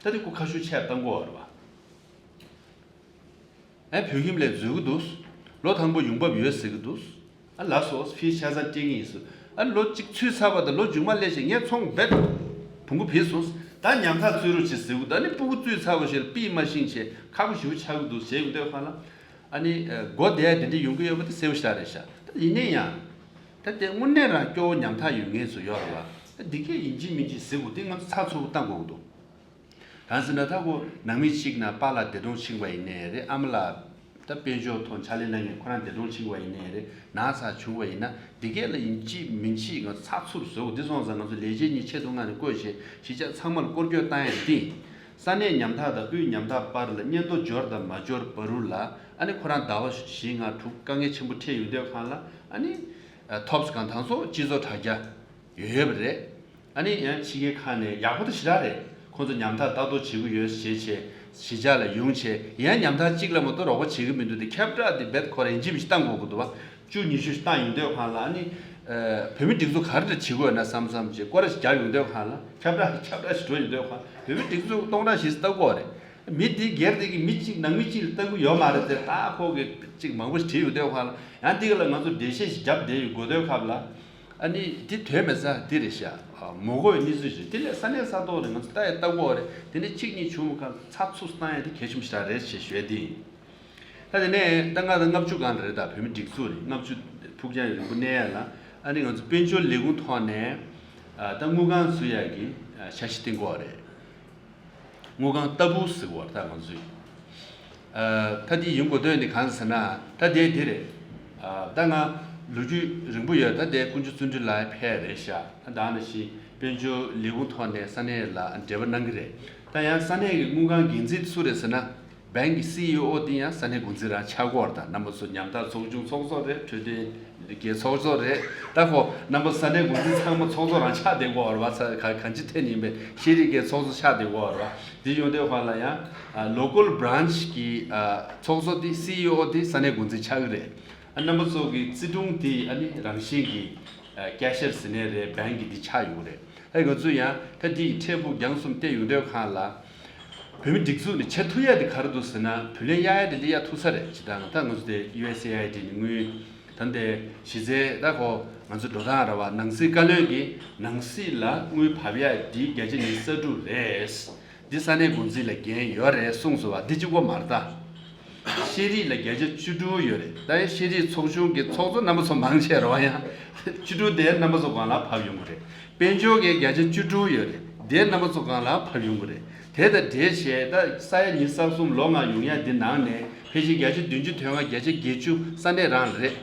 ད་དེ་ཁོ་ཁ་ཤུགས་ཆེ་བཏང་གི་ཡོད་རེད་བ། ཨེ་བོད་ཁྱིམ་ལ་འཛུལ་གྱི་འདུག་ལོ་དང་པོ་ཡོང་འབབ་ཡོད་ཟེར་གྱི་འདུག་ཨ་ལགས་སོ། ཕྱིས་ཆ་ཚང་སྤྲད་ཀྱི་ཡིན་ཟེར། ཨ་ལོ་གཅིག་ཚུད་ཚར་བ་དང་ལོ་མཇུག་མ་སླེབས་ཤིང་ངས་ཚོང་རྦད་བུང་གུ་བིས་སོང་། ད་ཉམ་ཐག་རྩི་རོགས་བྱེད་ཟེར་གྱི་འདུག་ཨ་ནི་སྤུ་གུ་བཙུགས་ཚར་བ་ཞིག་ལ་པི་མ་ཤེས་བྱས་ཁག་པོ་ཞེ་པོ་ཆགས་ཀྱི་འདུག་ཟེར་གྱི་འདུག་ཧ་ལ། ཨ་ནི་ཨ་མགོ་བདེ་ཡ་དེ་འདྲ་ཡོང་གི་ཡོད་པ་དེ་གསལ་པོ་ཞེ་དྲག་རེད་ཤག་ད་ཡིན་ན་ཡང་། ད་དེ་དངོས་གནས་རང་སྐྱོ་བོ་ཉམ་ཐག་ཡོད་མཁན་ཚོ་ཡོད་རེད་བ། ད་འདི་གས་ཡིན་གཅིག་མིན་གཅིག་ཟེར་དགོས། དེ་ང་ཚོ་ཚགས་ཚུད་པོ་བཏང་དགོས་ཀྱི་འདུག་གང་ཟེར་ན་ད་ཁོ་ནང་མི་གཅིག་ན་པཱ་ལགས་འདས་གྲོངས་ཕྱིན་པ་ཡིན་ནའི་རེད། ཨ་མ་ལགས་ད་དཔལ་འབྱོར་ཐོག་ཕྱག་ལས་གནང་མཁན་ཁོ་རང་འདས་གྲོངས་ཕྱིན་པ་ཡིན་ནའི་རེད། ན་ཚ་བྱུང་བ་ཡིན་ན་འདི་གས་ལ་ཡིན་གཅིག་མིན་གཅིག་ང་ཚོ་ཚགས་ཚུད་བཟོ་དགོས། འདི་སོང་ཙང་ང་ཚོ་ལས་བྱེད་གཉིས་ཆེད་དུ་མངགས་ནས་བསྐོས་བྱས་གཞིས་ཆགས་ཚང་མ་ལ་སྐོར་སྐྱོད་བཏང་ཡ་འདི། ས་གནས་ཉམ་ཐག་དང་དབུས་ཉམ་ཐག་བར་ལ་སྙན་ཐོ་འབྱོར་དང་མ་འབྱོར་བར་དུ་ལ་ཨ་ནི་ཁོ་རང་ཟླ་བ་བཞི་ལྔ་དྲུག་དཀའ་ངལ་ཆེན་པོ་འཕྲད་ཡོང་དུས་སྒང་ལ་ཨ་ནི། ཐོབ་སྒང་དང་སོགས་སྤྱི་ཚོགས་དྲ་རྒྱ་ཡོད་ཡོད་པ་རེད། ཨ་ནི་ཡང་ཕྱི་རྒྱལ་ཁག་ནས་ཡག་པོ་དང་ཞེ་དྲག་རེད། ཁོང་ཚོ་ཉམ་ཐག་ལྟ་རྟོག་བྱེད་ཀྱི་ཡོད་ཞེས་བྱས་གཞིས་ཆགས་ལ་ཡོང་བྱས་ཡང་ཉམ་ཐག་གཅིག་ལ་མ་གཏོགས་རོགས་པ་བྱེད་ཀྱི་མི་འདུག་དེ་ཁྱབ་བསྒྲགས་དེ་རྦད་ཁོ་རང་ཡིན་གཅིག་མིན་གཅིག་བཏང་དགོས་ཀྱི་འདུག་བ། བཅུ་ཉི་ཤུ་ཞིག་བཏང་ཡོང་དུས་སྒང་ལ་ཨ་ནི། བོད་མི་སྒྲིག་འཛུགས་ག་རེ་འདྲ་བྱེད་དགོས་ན་བསམ་བསམ་བྱས་སྐོར་ར་ཞིག་རྒྱག་ཡོང་དུས་སྒང་ལ་ཁྱབ་བསྒྲགས་ཁྱབ་བསྒྲགས་ཞིག་འགྲོ་ཡོང་དུས་སྒང་ལ་བོད་མི་སྒྲིག་འཛུགས་སྟོང་ཕྲག་བཞི་ཙམ་ལྟ་དགོས་རེད། མི་འདི་སྒེར་དེ་གི་མི་གཅིག་ནང་མི་གཅིག་ལ་ལྟ་གི་ཡོད་མ་རེད་ཟེར། ད་ཁོ་གི་གཅིག་མང་པོ་ཞིག་བྲིས་ཡོང་དུས་སྒང་ལ་ཡང་འདི་ག་ལ་ང་ཚོ་འགྲེལ་བཤད་ཞིག་བརྒྱབ་བསྡད་ཡོད་དགོས་དུས་སྐབས་ལ། ཨ་ནི་འདི་དོན་མེད་ས་འདི་རེད་ཤག་མོ་གོ་ཡི་གནས་ཚུལ་ཞིག་རེད། དེ་ལས་ས་གནས་ས་ཐོག་ནས་ང་ཚོ་ལྟ་ཡ་ལྟ་དགོས་རེད། དེ་ནས་གཅིག་གཉིས་བྱུང་མ་ཁ་ཚགས་ཚུད་བཏང་ཡ་དེ་གལ་ཆེན་པོ་ཞིག་རེད་ཅེས་ཞུ་ཡ་དེ་ཡིན། ད་དེ་ནས་ད་ལྔ་དང་ལྔ་བཅུ་སྒང་ལ་རེད། ད་བོད་མི་སྒྲིག་འཛུགས་རེད། ལྔ་བཅུ་ཕུགས་རྒྱང་རིང་པོ་གནས་ཡ་ལ་ཨ་ནི་ང་ཚོ་དཔལ་འབྱོར་ལས་ཁུངས་ཐོག་ནས་ཨ་ད་དངུལ་ཁང་བཟོ་ཡ་གི་ཨ་འཆར་གཞི་བཏིང་གི་ཡོད་རེད། དངུལ་ཁང་ལྟ་བུ་ཟེར་བ་ད་ང་ཚོས། ཨ་ད་འདི་ཡིན་དགོས་དོན་ནི་གང་ཟེར་ན་ད་དེ་དེ་རེད། ཨ་ད་ང་ལོ་རྒྱུས་རིང་པོ་ཡོད། ད་དེ་དཀོན་མཆོག་བརྩོན་འགྲུས་ལགས་ཕེབས་རེད་ཤག་ད་ནང་བཞིན་དཔལ་འབྱོར་ལས་ཁུངས་ཐོག་ནས་ས་གནས་ལ་འབྲེལ་བ་གནང་གི་རེད། ད་ཡང་ས་གནས་ཀྱི་དངུལ་ཁང་འགན་འཛིན་སུ་རེད་ཟེར་ན། བེང་གི་སི་ཨི་ཨོ་དེ་ཡང་ས་གནས་འགོ་འཛིན་རང་ཆགས་ཀྱི་ཡོད་རེད། ད་རྣམ་པ་ཚོ་ཉམ་ཐག་ཚོགས་ཆུང་ཚོགས་གཙོ་རེད། འཕྲོད་བསྟེན་གྱི་ཚོགས་གཙོ་རེད། ད་ཁོ་རྣམ་པ་ས་གནས་འགོ་འཛིན་ཚང་མ་ཚོགས་གཙོ་རང་ཆགས་བསྡད་ཀྱི་ཡོད་རེད་བ། ས་ག་གང་ཅི་ཐད་ནས་ཡིན་པའི་ཤེས་རིག་གི་ཚོགས་གཙོ་ཆགས་བསྡད་ཀྱི་ཡོད་རེད་བ། དེ་ཡོང་དུས་སྒང་ལ་ཡང་ཨ་ལོ་ཀལ་བྷ་རན་ཆི་གི་ཨ་ཚོགས་གཙོ་དེ་སི་ཨི་ཨོ་དེ་ས་གནས་འགོ་འཛིན་ཆགས་ཀྱི་རེད། ཨ་རྣམ་པ་ཚོ་གི་བརྩེ་དུང་དེ་ཨ་ནི་རང་བཞིན་གྱི་ཨ་ཀེ་ཤེར་ཟེར་ནའི་རེད། བེང་གི་དེ་ཆགས་ཡོང་གི་རེད། ད་ང་ཚོས་ཡང་ད་འདི་ཡི་འཕྲལ་ཕུགས་རྒྱང་གསུམ་བལྟས་ཡོང་དུས་སྒང་ལ། བོད་མི་སྒྲིག་འཛུགས་ནས་བྱེད་ཐུབ་ཡ་དེ་ག་རེ་འདུག་ཟེར་ན་བུ་ལོན་གཡར་ཡ་དེ་འདི་གཡར་ཐུབ་ས་རེད། ཇི་ལྟར་ད་ང་ཚོ་དེ་ཡུ་ཨེས་ཨེ་ཨའི་ཌི་ནས་དངུལ། ད་ལྟའི་གཞི་རྩའི་ད་ཁོ་ང་ཚོ་འགྲོ་སྟངས་རེད་བ། ནང་སྲིད་བཀའ་བློན་གྱིས་ནང་སྲིད་ལ་དངུལ་བབས་ཡ་འདི་བརྒྱ་ཆ་ཉི་ཤུ་རྩ་དྲུག་རེད། འདི་ས་གནས་འགོ་འཛིན་ལ་འགན་ཡོད་རེད་གསུངས་སོང་བ། འདི་གཅིག་པོ་མ་རེད་ད། ཤེས་རིག་ལ་བརྒྱ་ཆ་བཅུ་དྲུག་ཡོད་རེད། ད་ཡང་ཤེས་རིག་ཚོགས་ཆུང་གི་ཚོགས་གཙོ་རྣམ་པ་ཚོ་མང་ཆེ་རེད་བ། ཡང་བཅུ་དྲུག་དེ་རྣམ་པ་ཚོ་སྒང་ལ་བབས་ཡོང་གི་རེད། དཔལ་འབྱོར་གྱི་བརྒྱ་ཆ་བཅུ་དྲུག་ཡོད་རེད། དེ་རྣམ་པ་ཚོ་སྒང་ལ་བབས་ཡོང་གི་རེད། དེ་དང་འབྲེལ་བྱས་ད་ས་ཡ་ཉི་ཤུ་རྩ་གསུམ་ལོ་ལྔ་ཡོང་ཡ་འདི་ནང་ནས་ཕལ་ཆེར་བརྒྱ་ཆ་བདུན་ཅུ་དོན་ལྔ་བརྒྱ་ཆ་བརྒྱད་ཅུ་ས་གནས་རང་ལ་རེད།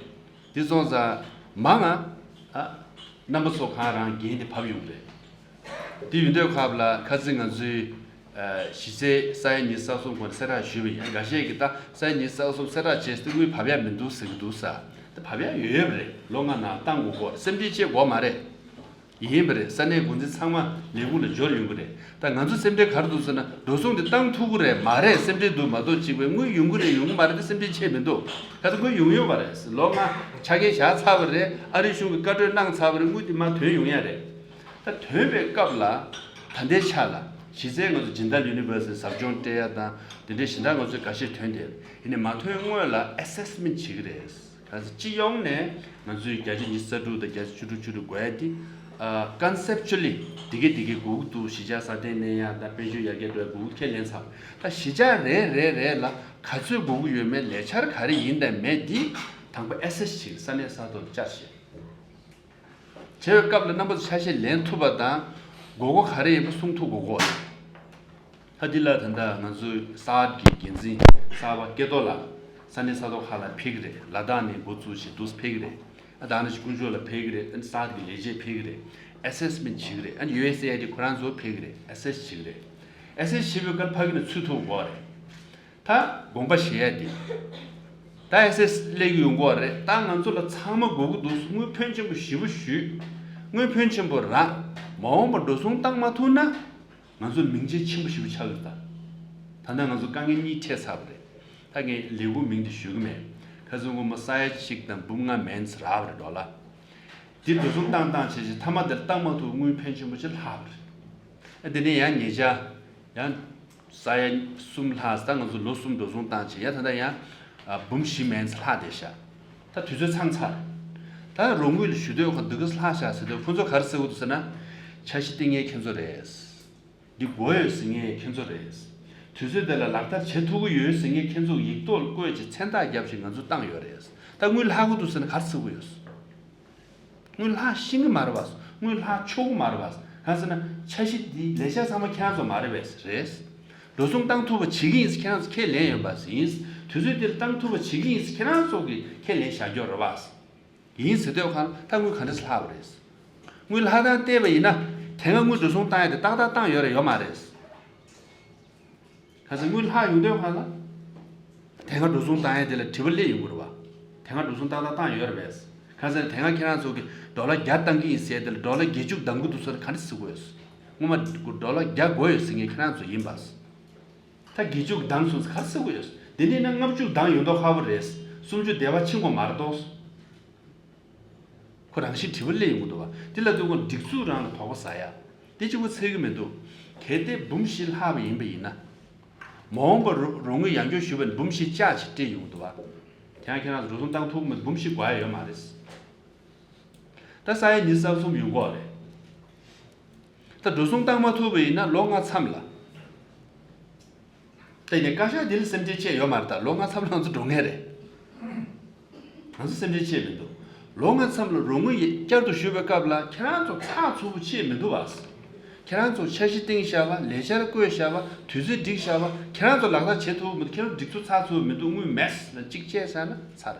འདི་སོང་ཙང་མང་ང་ཨ་རྣམ་པ་ཚོ་གང་རང་འགན་དེ་བབས་ཡོང་གི་རེད། དེ་ཡོད་དུས་སྐབས་ལ་ཁ་སང་ང་ཚོའི་ཨ་གཞི་རྩའི་ས་ཡ་ཉི་ཤུ་རྩ་གསུམ་སྐོར་གསལ་བསྒྲགས་ཞུས་པ་ཡིན། འགའ་ཤས་ཀྱིས་ད་ས་ཡ་ཉི་ཤུ་རྩ་གསུམ་གསལ་བསྒྲགས་བྱས་ཏེ་དངུལ་བབས་ཡ་མི་འདུག་ཟེར་གྱི་འདུག་ས། ད་བབས་ཡ་ཡོད་ཡོད་པ་རེད། ལོ་ལྔ་ནང་བཏང་དགོས་སྐོར་སེམས་ཁྲལ་བྱེད་དགོས་མ་རེད། ཡིན་པ་རེད། ས་གནས་འགོ་འཛིན་ཚང་མ་ལས་ཁུངས་ལ་འབྱོར་ཡོང་གི་རེད། ད་ང་ཚོ་སེམས་ཁྲལ་ག་རེ་འདུག་ཟེར་ན་འགྲོ་སོང་དེ་བཏང་ཐུབ་ཀྱི་རེད་མ་རེད། སེམས་ཁྲལ་འདུག་མ་གཏོགས་གཅིག་པའི་དངུལ་ཡོང་གི་རེད་ཡོང་གི་མ་རེད་དེ་སེམས་ཁྲལ་བྱེད་མི་འདུག་ད་ལྟ་དངུལ་ཡོང་ཡོད་པ་རེད། ལོ་ལྔ་ཆ་རྐྱེན་བཞག་ཚར་བ་རེད། ཨ་རི་གཞུང་གིས་བཀའ་གྲོས་གནང་ཚར་བ་རེད། དངུལ་དེ་མར་ཐོན་ཡོང་ཡ་རེད། ད་ཐོན་པའི་སྐབས་ལ་ད་ལྟའི་ཆ་ལ་གཞི་རྩའི་ང་ཚོ་ཇི་ཏཱ་ཡུ་ནི་ཝར་སི་ཊི་ཟབ་སྦྱོང་སྤྲད་ཡ་དང་དེ་འདྲའི་གཞན་དག་ང་ཚོས་འགའ་ཤས་ཐོན་ཏེ་ཡིན་ནའི་མ་ཐོན་སྔོན་ལ་ཨེ་སེ་སི་མེན་ཊི་བྱེད་ཀྱི་རེད། ག་ཚོད་སྤྱི་ཡོངས་ནས་ང་ཚོས་བརྒྱ་ཆ་ཉི་ཤུ་རྩ་དྲུག་དང་བརྒྱ་ཆ་བཅུ་དྲུག་བཅུ་དྲུག་དགོས་ཡ་དེ་ཀོན་སེབ་ཅུ་ལི་དེ་གས་དེ་གས་དགོས་ཀྱི་འདུག་གཞིས་ཆགས་སྲ་བརྟན་གནས་ཡ་དང་དཔལ་འབྱོར་ཡར་རྒྱས་འགྲོ་ཡ་དགོས་ཀྱི་ཁས་ལེན་ཚར། ད་གཞིས་ཆགས་རེ་རེ་རེ་ལ་ག་ཚོད་དགོས་ཀྱི་ཡོད་མེད་ལས་འཆར་ག་རེ་ཡིན་དང་མེད་དེ་དང་པོ་ཨེ་སེ་སི་བྱེད། ས་གནས་ས་ཐོག་ལ་བཅར་བྱས། བྱེད་པའི་སྐབས་ལ་རྣམ་པ་ཚོ་ཆ་ཤས་ལེན་ཐུབ་པ་དང་དགོས་མཁོ་ག་རེ་ཡིན་པ་གསུང་ཐུབ་དགོས་གོ། ད་འདི་ལ་ད་ལྟ་ང་ཚོའི་སཱད་ཀྱི་འགན་འཛིན་གསར་པ་ཀེ་ཏོ་ལགས་ས་གནས་ས་ཐོག་ཁག་ལ་ཕེབས་ཀྱི་རེད། ལ་དྭགས་ནས་འགོ་བཙུགས་བྱས་འདུག་ཕེབས་ཀྱི་རེད། ཨ་ད་ནི་དཀོན་མཆོག་ལ་ཕེབས་ཀྱི་རེད། ཨ་ནི་སཱད་ཀྱི་ལས་བྱེད་ཕེབས་ཀྱི་རེད། ཨེ་སེ་སི་མེན་ཊི་བྱེད་ཀྱི་རེད། ཨ་ནི་ཡུ་ཨེ་སི་ཨེ་ཨའི་ཌི་ཁོ་རང་ཚོ་ཕེབས་ཀྱི་རེད། ཨེ་སེ་སི་བྱེད་ཀྱི་རེད། ཨེ་སེ་སི་བྱེད་པའི་སྐབས་ཕ་གི་ནས་ཚུད་ཐུབ་དགོས་རེད། ད་དགོངས་པ་བཞེས་ཡ་དེ། ད་ཨེ་སེ་སི་སླེབས་ཀྱི་ཡོང་གི་རེད། ད་ང་ཚོ་ལ་ཚང་མ་དགོས་ཀྱི་འདུག་དངུལ་ཕོན་ཆེན་པོ་ཞེ་པོ་ཞུས། དངུལ་ཕོན་ཆེན་པོ་རག་མ་འོངས་པ་འགྲོ་སོང་བཏང་མ་ཐུབ་ན་ང་ཚོ་མིང་རྗེས་ཆེན་པོ་ཞེ་པོ་ཆགས་ཀྱི་རེད། ད་ད་ལྟ་ང་ཚོ་དཀའ་ངལ་གཉིས་འཕྲད་ཚར་བ་རེད། ད་ངས་ལས་ཁུངས་མིང་དེ་ཞུ་གི་མེད། ཁ་སང་སྔོན་མ་ས་ཡ་གཅིག་དང་འབུམ་ལྔ་མན་ཙམ་རག་པ་རེད་ཌོ་ལར། དེ་འགྲོ་སོང་བཏང་བཏང་བྱས་བྱས་མཐའ་མ་དེར་བཏང་མ་ཐུབ། དངུལ་ཕོན་ཆེན་པོ་ཅིག་ལྷག་པ་རེད། ཨ་དེ་ནས་ཡང་ཉེ་ཆར་ཡང་ས་ཡ་གསུམ་ལྷག་ད་ང་ཚོ་ལོ་གསུམ་འགྲོ་སོང་བཏང་བྱས་ཡང་ད་ལྟ་ཡང་ཨ་འབུམ་བཞི་མན་ཙམ་ལྷག་བསྡད་ཤག་ད་དུས་ཚོད་ཚང་ཚར། ད་རོགས་དངུལ་ལ་ཞུ་འདོད་ཁོ་འདི་ག་ལྷག་ཤག་ཟེར་དུས་ཁོ་ཚོ་ག་རེ་ཟེར་གྱི་འདུག་ཟེར་ན། འཆར་གཞི་བཏིང་མཁན་ཁྱེད་ཚོ་རེད། འདི་དགོས་ཡོད་ཟེར་མཁན་ཁྱེད་ཚོ་རེད། དུས་ཚོད་དེ་ལ་ལག་བསྟར་བྱེད་ཐུབ་ཀྱི་ཡོད་ཟེར་མཁན་ཁྱེད་ཚོ་ཡིག་ཐོག་ལ་བཀོད་ཅིག་མཚན་རྟགས་བརྒྱབ་ཅིག་ང་ཚོ་བཏང་ཡོད་རེད། ད་དངུལ་ལྷག་གི་འདུག་ཟེར་ན་ག་རེ་ཟེར་གྱི་ཡོད། དངུལ་ལྷག་ཤེས་ཀྱི་མ་རེད་བ། དངུལ་ལྷག་ཆོག་གི་མ་རེད་བ། གང་ཟེར་ན་འཆར་གཞི་འདི་ལས་འཆར་ཚང་མ་ཁྱེད་རང་ཚོ་མ་རེད་པས་རེད། འགྲོ་སོང་བཏང་ཐུབ་པ་བྱེད་ཀྱི་ཡིན་ཟེར་ཁྱེད་རང་ཚོ་ཁས་ལེན་ཡོད་པ་ཡིན། དུས་ཚོད་འདིར་བཏང་ཐུབ་པ་བྱེད་ཀྱི་ཡིན་ཟེར་ཁྱེད་རང་ཚོ་གིས་ཁས་ལེན་བཞག་རྒྱུ་རེད་བ། ཡིན་ཟེར་དུས་གང་ལ་ད་དངུལ་ག་འདྲ་ལྷག་པ་རེད། དངུལ་ལྷག་སྟངས་བལྟས་པ་ཡིན་ན་དེ་སྔ་དངུལ་འགྲོ་སོང་བཏང་ཡ་དེ་ཏག་ཏག་བཏང་ཡོད་རེད་ཡོད་མ་རེད། ག་ཚོད་དངུལ་ལྷག་ཡོང་དུས་གང་ལ་དེ་སྔ་འགྲོ་སོང་བཏང་ཡ་དེ་ལ་དྲི་བ་སླེབས་ཡོང་གི་རེད་བ། དེ་སྔ་འགྲོ་སོང་ཏག་ཏག་བཏང་ཡོད་རེད་པས། ག་ཚོད་དེ་སྔ་ཁྱེད་རང་ཚོ་གིས་ཌོ་ལར་བརྒྱ་བཏང་གི་ཡིན་ཟེར་དེ་ལ་ཌོ་ལར་བརྒྱད་ཅུ་བཏང་གི་འདུག་ཟེར་ག་འདྲ་ཟེར་དགོས་ཡོད། སྔོན་མ་ཌོ་ལར་བརྒྱ་དགོས་ཡོད་ཟེར་མཁན་ཁྱེད་རང་ཚོ་ཡིན་པས། ད་བརྒྱད་ཅུ་བཏང་སོང་ཟེར་ག་རེ་ཟེར་དགོས་ཡོད། དེ་འདྲ་ཡིན་ན་ལྔ་བཅུ་བཏང་ཡོང་མདོག་ཁ་པོ་རེད། སུམ་ཅུ་དེ་བ་ཕྱིན་དགོས་མ་རེད་དོ། ཁོ་རང་བཞིན་དྲི་བ་སླེབས་ཡོང་གི་འདུག་བ། དེ་ལ་དུས་ཁོ་སྒྲིག་འཛུགས་རང་ལ་དོགས་པ་ཟ་ཡ། དེ་གཅིག་པུ་ཚད་ཀྱི་མི་འདུག་གལ་ཏེ་འབུམ་བཞི་ལྷག་པ་ཡིན་པ་ཡིན་ན། མ་འོངས་པར་རོགས་དངུལ་ཡང་སྐྱོར་ཞུས་པ་ནི་འབུམ་བཞི་བཅག་ཅིག་སྤྲད་ཡོང་གི་འདུག་བ། དེ་ཡང་ཁྱེད་རང་ཚོ་འགྲོ་སོང་བཏང་ཐུབ་མི་འབུམ་བཞི་དགོས་ཡ་ཡོད་མ་རེད། ད་ས་ཡ་ཉི་ཤུ་རྩ་གསུམ་ཡོང་གི་རེད། ད་འགྲོ་སོང་བཏང་མ་ཐུབ་པ་ཡིན་ན་ལོ་ལྔ་མཚམས་ལ། ད་ཡིན་ནའི་བཀའ་ཤག་འདི་ལ་སེམས་ཁྲལ་བྱས་ཡོད་མ་རེད། ད་ལོ་ལྔ་མཚམས་ལ་ང་ཚོ་འགྲོ་ངེས་རེད། ང་ཚོ་སེམས་ཁྲལ་བྱས་མི་འདུག་ལོ་ལྔ་མཚམས་ལ་རོགས་དངུལ་ཡི་བསྐྱར་དུ་ཞུ་བའི་སྐབས་ལ་ཁྱེད་རང་ཚོ་ཚགས་ཚུད་པོ་བྱས་མི་འདུག་བ། ཁྱེད་རང་ཚོ་འཆར་གཞི་བཏིང་བཞག་པ། ལས་འཆར་བཀོད་བཞག་པ། དུས་ཚོད་བསྒྲིགས་བཞག་པ། ཁྱེད་རང་ཚོ་ལག་བསྟར་བྱེད་ཐུབ་མི་འདུག་ཁྱེད་རང་སྒྲིག་འཛུགས་ཚགས་ཚུད་མི་འདུག་དངུལ་མེད་ལ་གཅིག་བྱས་ཚར་ན་ཚར།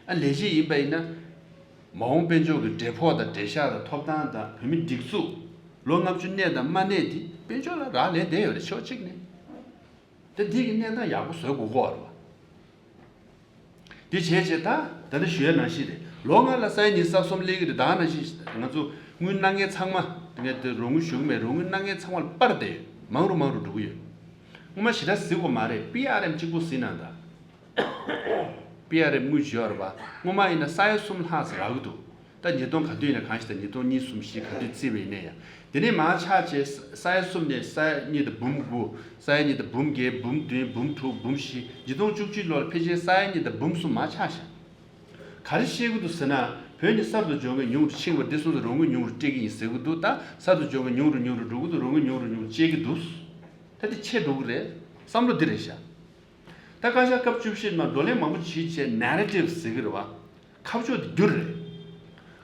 ཨ་ལས་བྱེད་ཡིན་པ་ཡིན་ན། མ་འོངས་དཔལ་འབྱོར་གྱི་འབྲས་ཕོགས་དང་འབྲས་ཤག་དང་ཐོབ་ཐང་དང་བོད་མི་སྒྲིག་འཛུགས་ལོ་ལྔ་བཅུ་གནས་དང་མ་གནས་དེ་དཔལ་འབྱོར་ལ་རག་ལས་བསྡད་ཡོད་རེད་ཕྱོགས་གཅིག་ནས། ད་འདི་གི་གནས་སྟངས་ཡག་པོ་བཟོ་དགོས་ཀྱི་ཡོད་རེད་བ། འདི་བྱས་བྱས་ད་ད་ལྟ་ཞུ་ཡ་ནང་བཞིན་རེད། ལོ་ལྔ་ལ་ས་ཡ་ཉི་ཤུ་རྩ་གསུམ་སླེབས་ཀྱི་རེད། ད་ནང་བཞིན་ང་ཚོ་དངུལ་གནང་མཁན་ཚང་མ་ངས་དེ་རོགས་དངུལ་ཞུ་གི་མེད། རོགས་དངུལ་གནང་མཁན་ཚང་མ་ལ་སྤར་བསྡད་ཡོད། མང་རུ་མང་རུ་འགྲོ་གི་ཡོད། སྔོན་མ་ཞེ་དྲག་གཟིགས་པ་མ་རེད། པི་ཨར་ཨེམ་གཅིག་པོ་གཟིགས་ན་ད། པི་ཨར་ཨེམ་དངུལ་བྱེད་ཡོད་རེད་པ། སྔོན་མ་ཡིན་ན་ས་ཡ་གསུམ་ལྷག་ཙམ་རག་གི་འདུག་ད་ཉིས་སྟོང་ག་དུས་ཡིན་ན་གང་ཞིག་དང་ཉིས་སྟོང་གཉིས་གསུམ་བཞི་ག་དུས་བརྩིས་པ་ཡིན་ན་ཡང་། དེ་ནས་མར་ཆག་བྱས་ས་ཡ་གསུམ་ནས་ས་ཡ་གཉིས་དང་འབུམ་དགུ། ས་ཡ་གཉིས་དང་འབུམ་བརྒྱད། འབུམ་བདུན། འབུམ་དྲུག་འབུམ་བཞི། ཉིས་སྟོང་བཅུ་གཅིག་ལོ་ལ་ཕལ་ཆེར་ས་ཡ་གཉིས་དང་འབུམ་གསུམ་མར་ཆག་ཤག་ག་རེ་བཤད་གི་འདུག་ཟེར་ན། བོད་ནས་གསར་དུ་འབྱོར་མཁན་ཉུང་རུ་ཕྱིན་པ་འདི་སོང་ཙང་རོགས་དངུལ་ཉུང་རུ་སྤྲད་ཀྱི་ཡིན་ཟེར་གི་འདུག་ད་གསར་དུ་འབྱོར་མཁན་ཉུང་རུ་ཉུང་རུ་འགྲོ་གི་འདུག་རོགས་དངུལ་ཉུང་རུ་ཉུང་རུ་སྤྲད་ཀྱི་འདུག་ད་དེ་ཆེ་འགྲོ་གི་རེད། བསམ་བློ་འདི་རེད་ཤག་ད་བཀའ་ཤག་སྐབས་བཅུ་བཞི་ནང་བགྲོ་གླེང་མང་པོ་བྱས་བྱས་ནེ་རེ་ཊིབ་ཟེར་གི་རེད་བ། ཁ་ཕྱོགས་དེ་བསྒྱུར་རེད།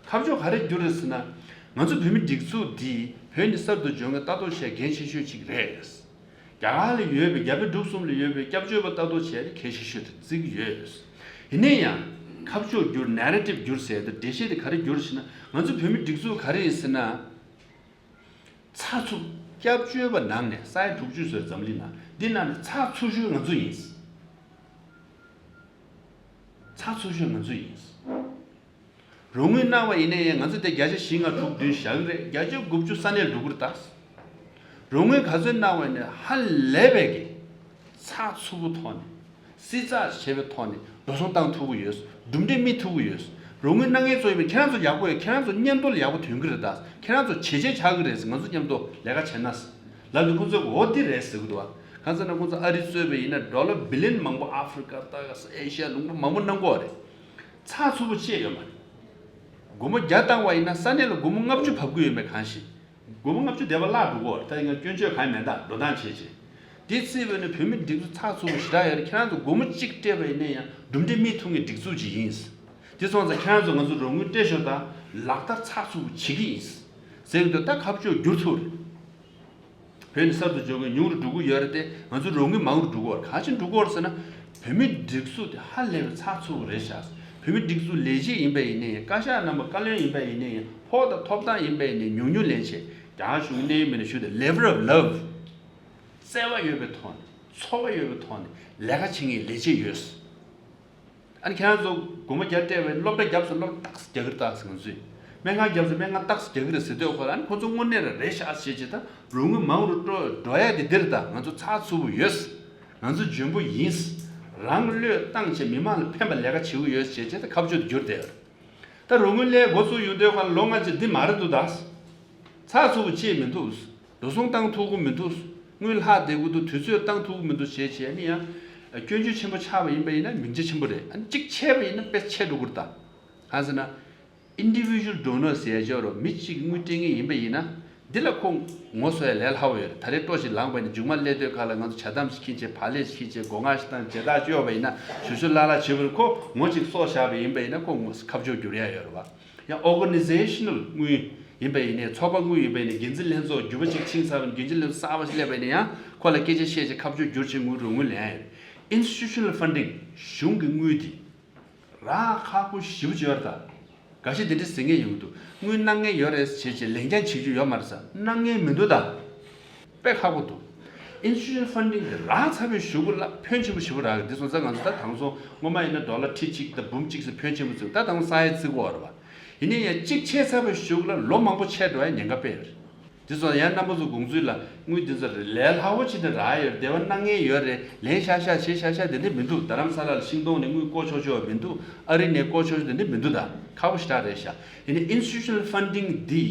ཁ་ཕྱོགས་ག་རེ་བསྒྱུར་རེད་ཟེར་ན། ང་ཚོ་བོད་མི་སྒྲིག་འཛུགས་འདི་བོད་ནས་གསར་དུ་འབྱོར་མཁན་ལྟ་རྟོག་བྱེད་མཁན་ཆེ་ཤོས་གཅིག་རེད། རྒྱ་གར་ལ་ཡོད་པའི་རྒྱ་བལ་འབྲུག་གསུམ་ལ་ཡོད་པའི་སྐྱབས་བཅོལ་བ་ལྟ་རྟོག་བྱས་ཏེ་གལ་ཆེ་ཤོས་དེ་བརྩི་གི་ཡོད། ཡིན་ན་ཡང་ཁ་ཕྱོགས་བསྒྱུར་ནེ་རེ་ཊིབ་བསྒྱུར་ཟེར་དེ་འགྲེལ་བཤད་དེ་ག་རེ་བསྒྱུར་ཟེར་ན། ང་ཚོ་བོད་མི་སྒྲིག་འཛུགས་ག་རེ་ཡིན་ཟེར་ན། ཚགས་ཚུད། སྐྱབས་བཅོལ་བ་ནང་ནས་ས་ཡ་དྲུག་ཅུ་ཟེར་འཛམ་གླིང་ནང་འདི་ནང་ནས་ཚགས་ཚུད་ཤོས་ང་ཚོ་ཡིན། ཚགས་ཚུད་ཤོས་ང་ཚོ་ཡིན། རོགས་དངུལ་གནང་བ་ཡིན་ན་ཡང་ང་ཚོ་དེ་བརྒྱ་ཆ་བཞི་ལྔ་དྲུག་བདུན་བཞག་གི་རེད། བརྒྱ་ཆ་དགུ་བཅུ་ས་གནས་འགྲོ་གི་རེད་ད། རོགས་དངུལ་ག་ཚོད་གནང་བ་ཡིན་ན་ཧ་ལས་པའི་གི་ཚགས་ཚུད་པོ་ཐོག་ནས། བསྲི་ཚགས་བྱས་པའི་ཐོག་ནས་འགྲོ་སོང་བཏང་ཐུབ་ཀྱི་ཡོད། གྲུབ་འབྲས་སྨིན་ཐུབ་ཀྱི་ཡོད། རོགས་དངུལ་གནང་མཁན་ཚོ་ཡིན་པས་ཁྱེད་རང་ཚོ་ཡག་པོ་ཡོད། ཁྱེད་རང་ཚོ་མཉམ་དུ་ལ་ཡག་པོ་ཐོན་གྱི་རེད་ད། ཁྱེད་རང་ཚོ་བྱས་རྗེས་ཆགས་ཀྱི་རེད་ཟེར། ང་ཚོ་མཉམ་དུ་ལས་ཀ་བྱས་ན་ཟེར་ལབ་དུས་ཁོང་ཚོས་འོ་འདི་རེད་ཟེར་གྱི་འདུག་བ། གང་ཟེར་ན་ཁོང་ཚོ་ཨ་རི་གཙོས་པའི་ཡིན་ན་ཌོ་ལར་བི་ལི་ཡན་མང་པོ་ཨ་ཧྥེ་རི་ཀ་ད་ག་ས་ཨེ་ཤི་ཡ་ལུང་པ་མང་པོ་གནང་གི་ཡོད་རེད། ཚགས་ཚུད་པོ་བྱས་ཡོད་མ་རེད། སྒོར་མོ་བརྒྱ་བཏང་བ་ཡིན་ན་ས་གནས་ལ་སྒོར་མོ་ལྔ་བཅུ་བབས་ཀྱི་ཡོད་མེད་གང་ཤེས། སྒོར་མོ་ལྔ་བཅུ་དེ་བ་བརླག་འགྲོ་གི་ཡོད་རེད། ད་ཡིན་ན་སྐྱོན་བརྗོད་གང་ཡང་མེད། ད་འགྲོ་སྟངས་བྱས་བྱས། དེ་བརྩིས་པ་ཡིན་ན་བོད་མི་སྒྲིག་འཛུགས་ཚགས་ཚུད་པོ་ཞེ་དྲག་ཡོད་རེད། ཁྱེད་རང་ཚོ་སྒོར་མོ་གཅིག་སྤྲད་པ་ཡིན་ན་ཡང་གྲུབ་འབྲས་སྨིན་ཐུབ་མཁན་སྒྲིག་འཛུགས་ཅིག་ཡིན། དེ་སོང་ཙང་ཁྱེད་རང་ཚོ་ང་ཚོ་རོགས་དངུལ་སྤྲད་ཤོག་ད། ལག་བསྟར་ཚགས་ཚུད་པོ་བྱེད་ཀྱི་ཡིན་ཟེར་གྱི་འདུག་ད་ཁ་ཕྱོགས་བསྒྱུར་ཐུབ་རེད། བོད་ནས་གསར་དུ་འབྱོར་མཁན་ཉུང་རུ་འགྲོ་གི་ཡོད་རེད་དེ། ང་ཚོ་རོགས་དངུལ་མང་རུ་འགྲོ་གི་ཡོད་རེད། ག་ཅི་འགྲོ་གི་ཡོད་རེད་ཟེར་ན། བོད་མི་སྒྲིག་འཛུགས་དེ་ཧ་ལས་པའི་ཚགས་ཚུད་པོ་རེད་ཤག་བོད་མི་སྒྲིག་འཛུགས་ལས་བྱེད་ཡིན་པ་ཡིན་ནའི། བཀའ་ཤག་རྣམ་པ་བཀའ་བློན་ཡིན་པ་ཡིན་ནའི། ཕོགས་དང་ཐོབ་ཐང་ཡིན་པ་ཡིན་ནའི། ཉུང་ཉུང་ལེན་བྱས། རྒྱ་གར་གཞུང་གི་གནད་ཡོད་མི་སྣ་ཞུ་དེ་level of love། བརྩེ་བ་ཡོད་པའི་ཐོག་ནས། ཚོར་བ་ཡོད་པའི་ཐོག་ནས་ལས་ཀ་བྱེད་མཁན་ལས་བྱེད་ཡོད། ཨ་ནི་ཁྱེད་རང་ཚོ་སྒོར་མོ་བརྒྱ་སྤྲད་པའི་སློབ་གྲྭ་བརྒྱབ་སོང་། སློབ་གྲྭ་ཏག་ཙམ་རྒྱག་གི་རེད་ད་ཟེར། ང་ཚོས་སྨན་ཁང་བརྒྱབ་སོང་། སྨན་ཁང་ཏག་ཙམ་རྒྱག་གི་རེད་ཟེར་དུས་ཁོ་ལ། ཨ་ནི་ཁོ་ཚོ་དངོས་གནས་ར་རེད་ཤག་བྱས་བྱས། ད་རོགས་དངུལ་མང་རུ་འགྲོ་འགྲོ་ཡ་དེ་འདིར་ད། ང་ཚོ་ཚགས་ཚུད་པོ་ཡོད། ང་ཚོ་འཇོན་པོ་ཡིན། རང་བློས་བཏང་བྱས་མི་མང་ལ་ཕན་པ་ལས་ཀ་བྱེད་ཀྱི་ཡོད་བྱས་བྱས། ད་ཁ་ཕྱོགས་དེ་བསྒྱུར་བསྡད་ཡོད། ད་རོགས་དངུལ་ལེན་འགོ་ཚུགས་ཡོང་དུས་ཁོ་ལ་ལོ་ལྔ་ཅིག་འདི་མ་རེད་འདུག་ད། ཚགས་ཚུད་པོ་ཅིག་མི་འདུག་འགྲོ་སོང་བཏང་ཐུབ་ཀྱི་མི་འདུག་དངུལ་ལྷག་བསྡད་ཀྱི་འདུག་དུས་ཚོད་བཏང་ཐུབ་ཀྱི་མི་འདུག་བྱས་བྱས་ནི་ཡང་། སྐྱོན་བརྗོད་ཆེན་པོ་ཆགས་པ་ཡིན་པ་ཡིན་ན་མིང་ཆ་ཆེན་པོ་རེད། ཨ་ནི་གཅིག་ཆད་པ་ཡིན་ན་དཔེ་ཆད་འགྲོ་གི་རེད་ད། གང་ཟེར་ན། individual donor ཟེར་ཡ་ཅིག་ཡོད་རེད། མི་གཅིག་གིས་དངུལ་སྤྲད་མཁན་ཡིན་པ་ཡིན་ན། འདི་ལ་ཁོ་ངོ་སོ་ཡ་ལས་སླ་པོ་ཡོད་རེད། ད་རེས་ལྟོ་ཞིག་ལངས་པ་ཡིན་ན་མཇུག་མ་སླེབས་དུས་ཁ་ལ་ང་ཚོ་ཇ་དམ་ཞིག་འཁྱེར་བྱས། བག་ལེབ་ཞིག་འཁྱེར་བྱས། སྒོ་ང་ཞིག་བཏང་། བྱེ་ཐག་གཅོད་པ་ཡིན་ན་ཞུ་ཞུ་ལ་ལ་བྱེད་པ་རེད། ཁོ་ངོ་གཅིག་སྲོག་བཞག་པ་ཡིན་པ་ཡིན་ན་ཁོ་ངོ་ཁ་ཕྱོགས་བསྒྱུར་ཡ་ཡོད་རེད་བ། ཡང་organizational དངུལ་ཡིན་པ་ཡིན་ནའི། ཚོགས་པ་དངུལ་ཡིན་པ་ཡིན་ནའི། འགན་འཛིན་ལྷན་ཚོགས་འགྱུར་བ་ཅིག་ཕྱིན་ཚར་བ་ཡིན། འགན་འཛིན་ལྷན་ཚོགས་གསར་པ་ཞིག་སླེབས་པ་ཡིན་ན་ཡང་ཁོ་ལ་སྐད་ཆ་བཤད་བྱས་ཁ་ཕྱོགས་བསྒྱུར་བྱས་དངུལ་རོགས་དངུལ་ལེན་ཡ་ཡོད། institutional funding གཞུང་གི་དངུལ་འདི་རག་ཁག་པོ་ཞེ་པོ་ཅིག་ཡོད་རེད་ད། འགའ་ཤས་དེ་འདྲ་ཟེར་མཁན་ཡོང་གི་འདུག་དངུལ་གནང་མཁན་ཡོད་རེད་བྱས་བྱས་ལེན་རྐྱང་བྱེད་རྒྱུ་ཡོད་མ་རེད་ཟེར། གནང་མཁན་མི་འདུག་ད། དཔེ་ཁག་པོ་འདུག institutional funding དེ་རག་ཚར་བའི་གཞུག་གུ་ལ་ཕོན་ཆེན་པོ་ཞེ་པོ་རག་གི། དེ་སོང་ཙང་ང་ཚོ་ད་དེང་སང་སྔོན་མ་ཡིན་ན་ཌོ་ལར་ཁྲི་གཅིག་དང་འབུམ་གཅིག་ཙམ་ཕོན་ཆེན་པོ་བརྩི། ད་དེང་སང་ས་ཡ་བརྩི་གི་ཡོད་རེད་བ། ཡིན་ན་ཡང་གཅིག་ཆད་ཚར་བའི་གཞུག་གུ་ལ་ལོ་མང་པོ་ཆད་འགྲོ་ཡ་ཉེན་ཁ་དཔེ་རེད། དེ་སོང་ཙང་ཡང་རྣམ་པ་ཚོ་དགོངས་ཚུལ་ལ་དངུལ་འདི་ཚོ་ལས་སླ་པོ་ཅིག་ནས་རག་ཡོད་རེད། དེ་བ་གནང་མཁན་ཡོད་རེད། ལེན་ཤག་ཤག་བྱེད་ཤག་ཤག་དེ་འདྲ་མི་འདུག་རྡ་རམ་ས་ལ་ལ་ཤིང་སྡོང་ནས་དངུལ་བསྐོ་ཆོག་ཆོག་མི་འདུག་ཨ་རི་ནས་བསྐོ་ཆོག་ཆོག་དེ་འདྲ་མི་འདུག་ད་ཁག་པོ་ཞེ་དྲག་རེད་ཤག་ཡིན་ནའི་institutional funding འདི་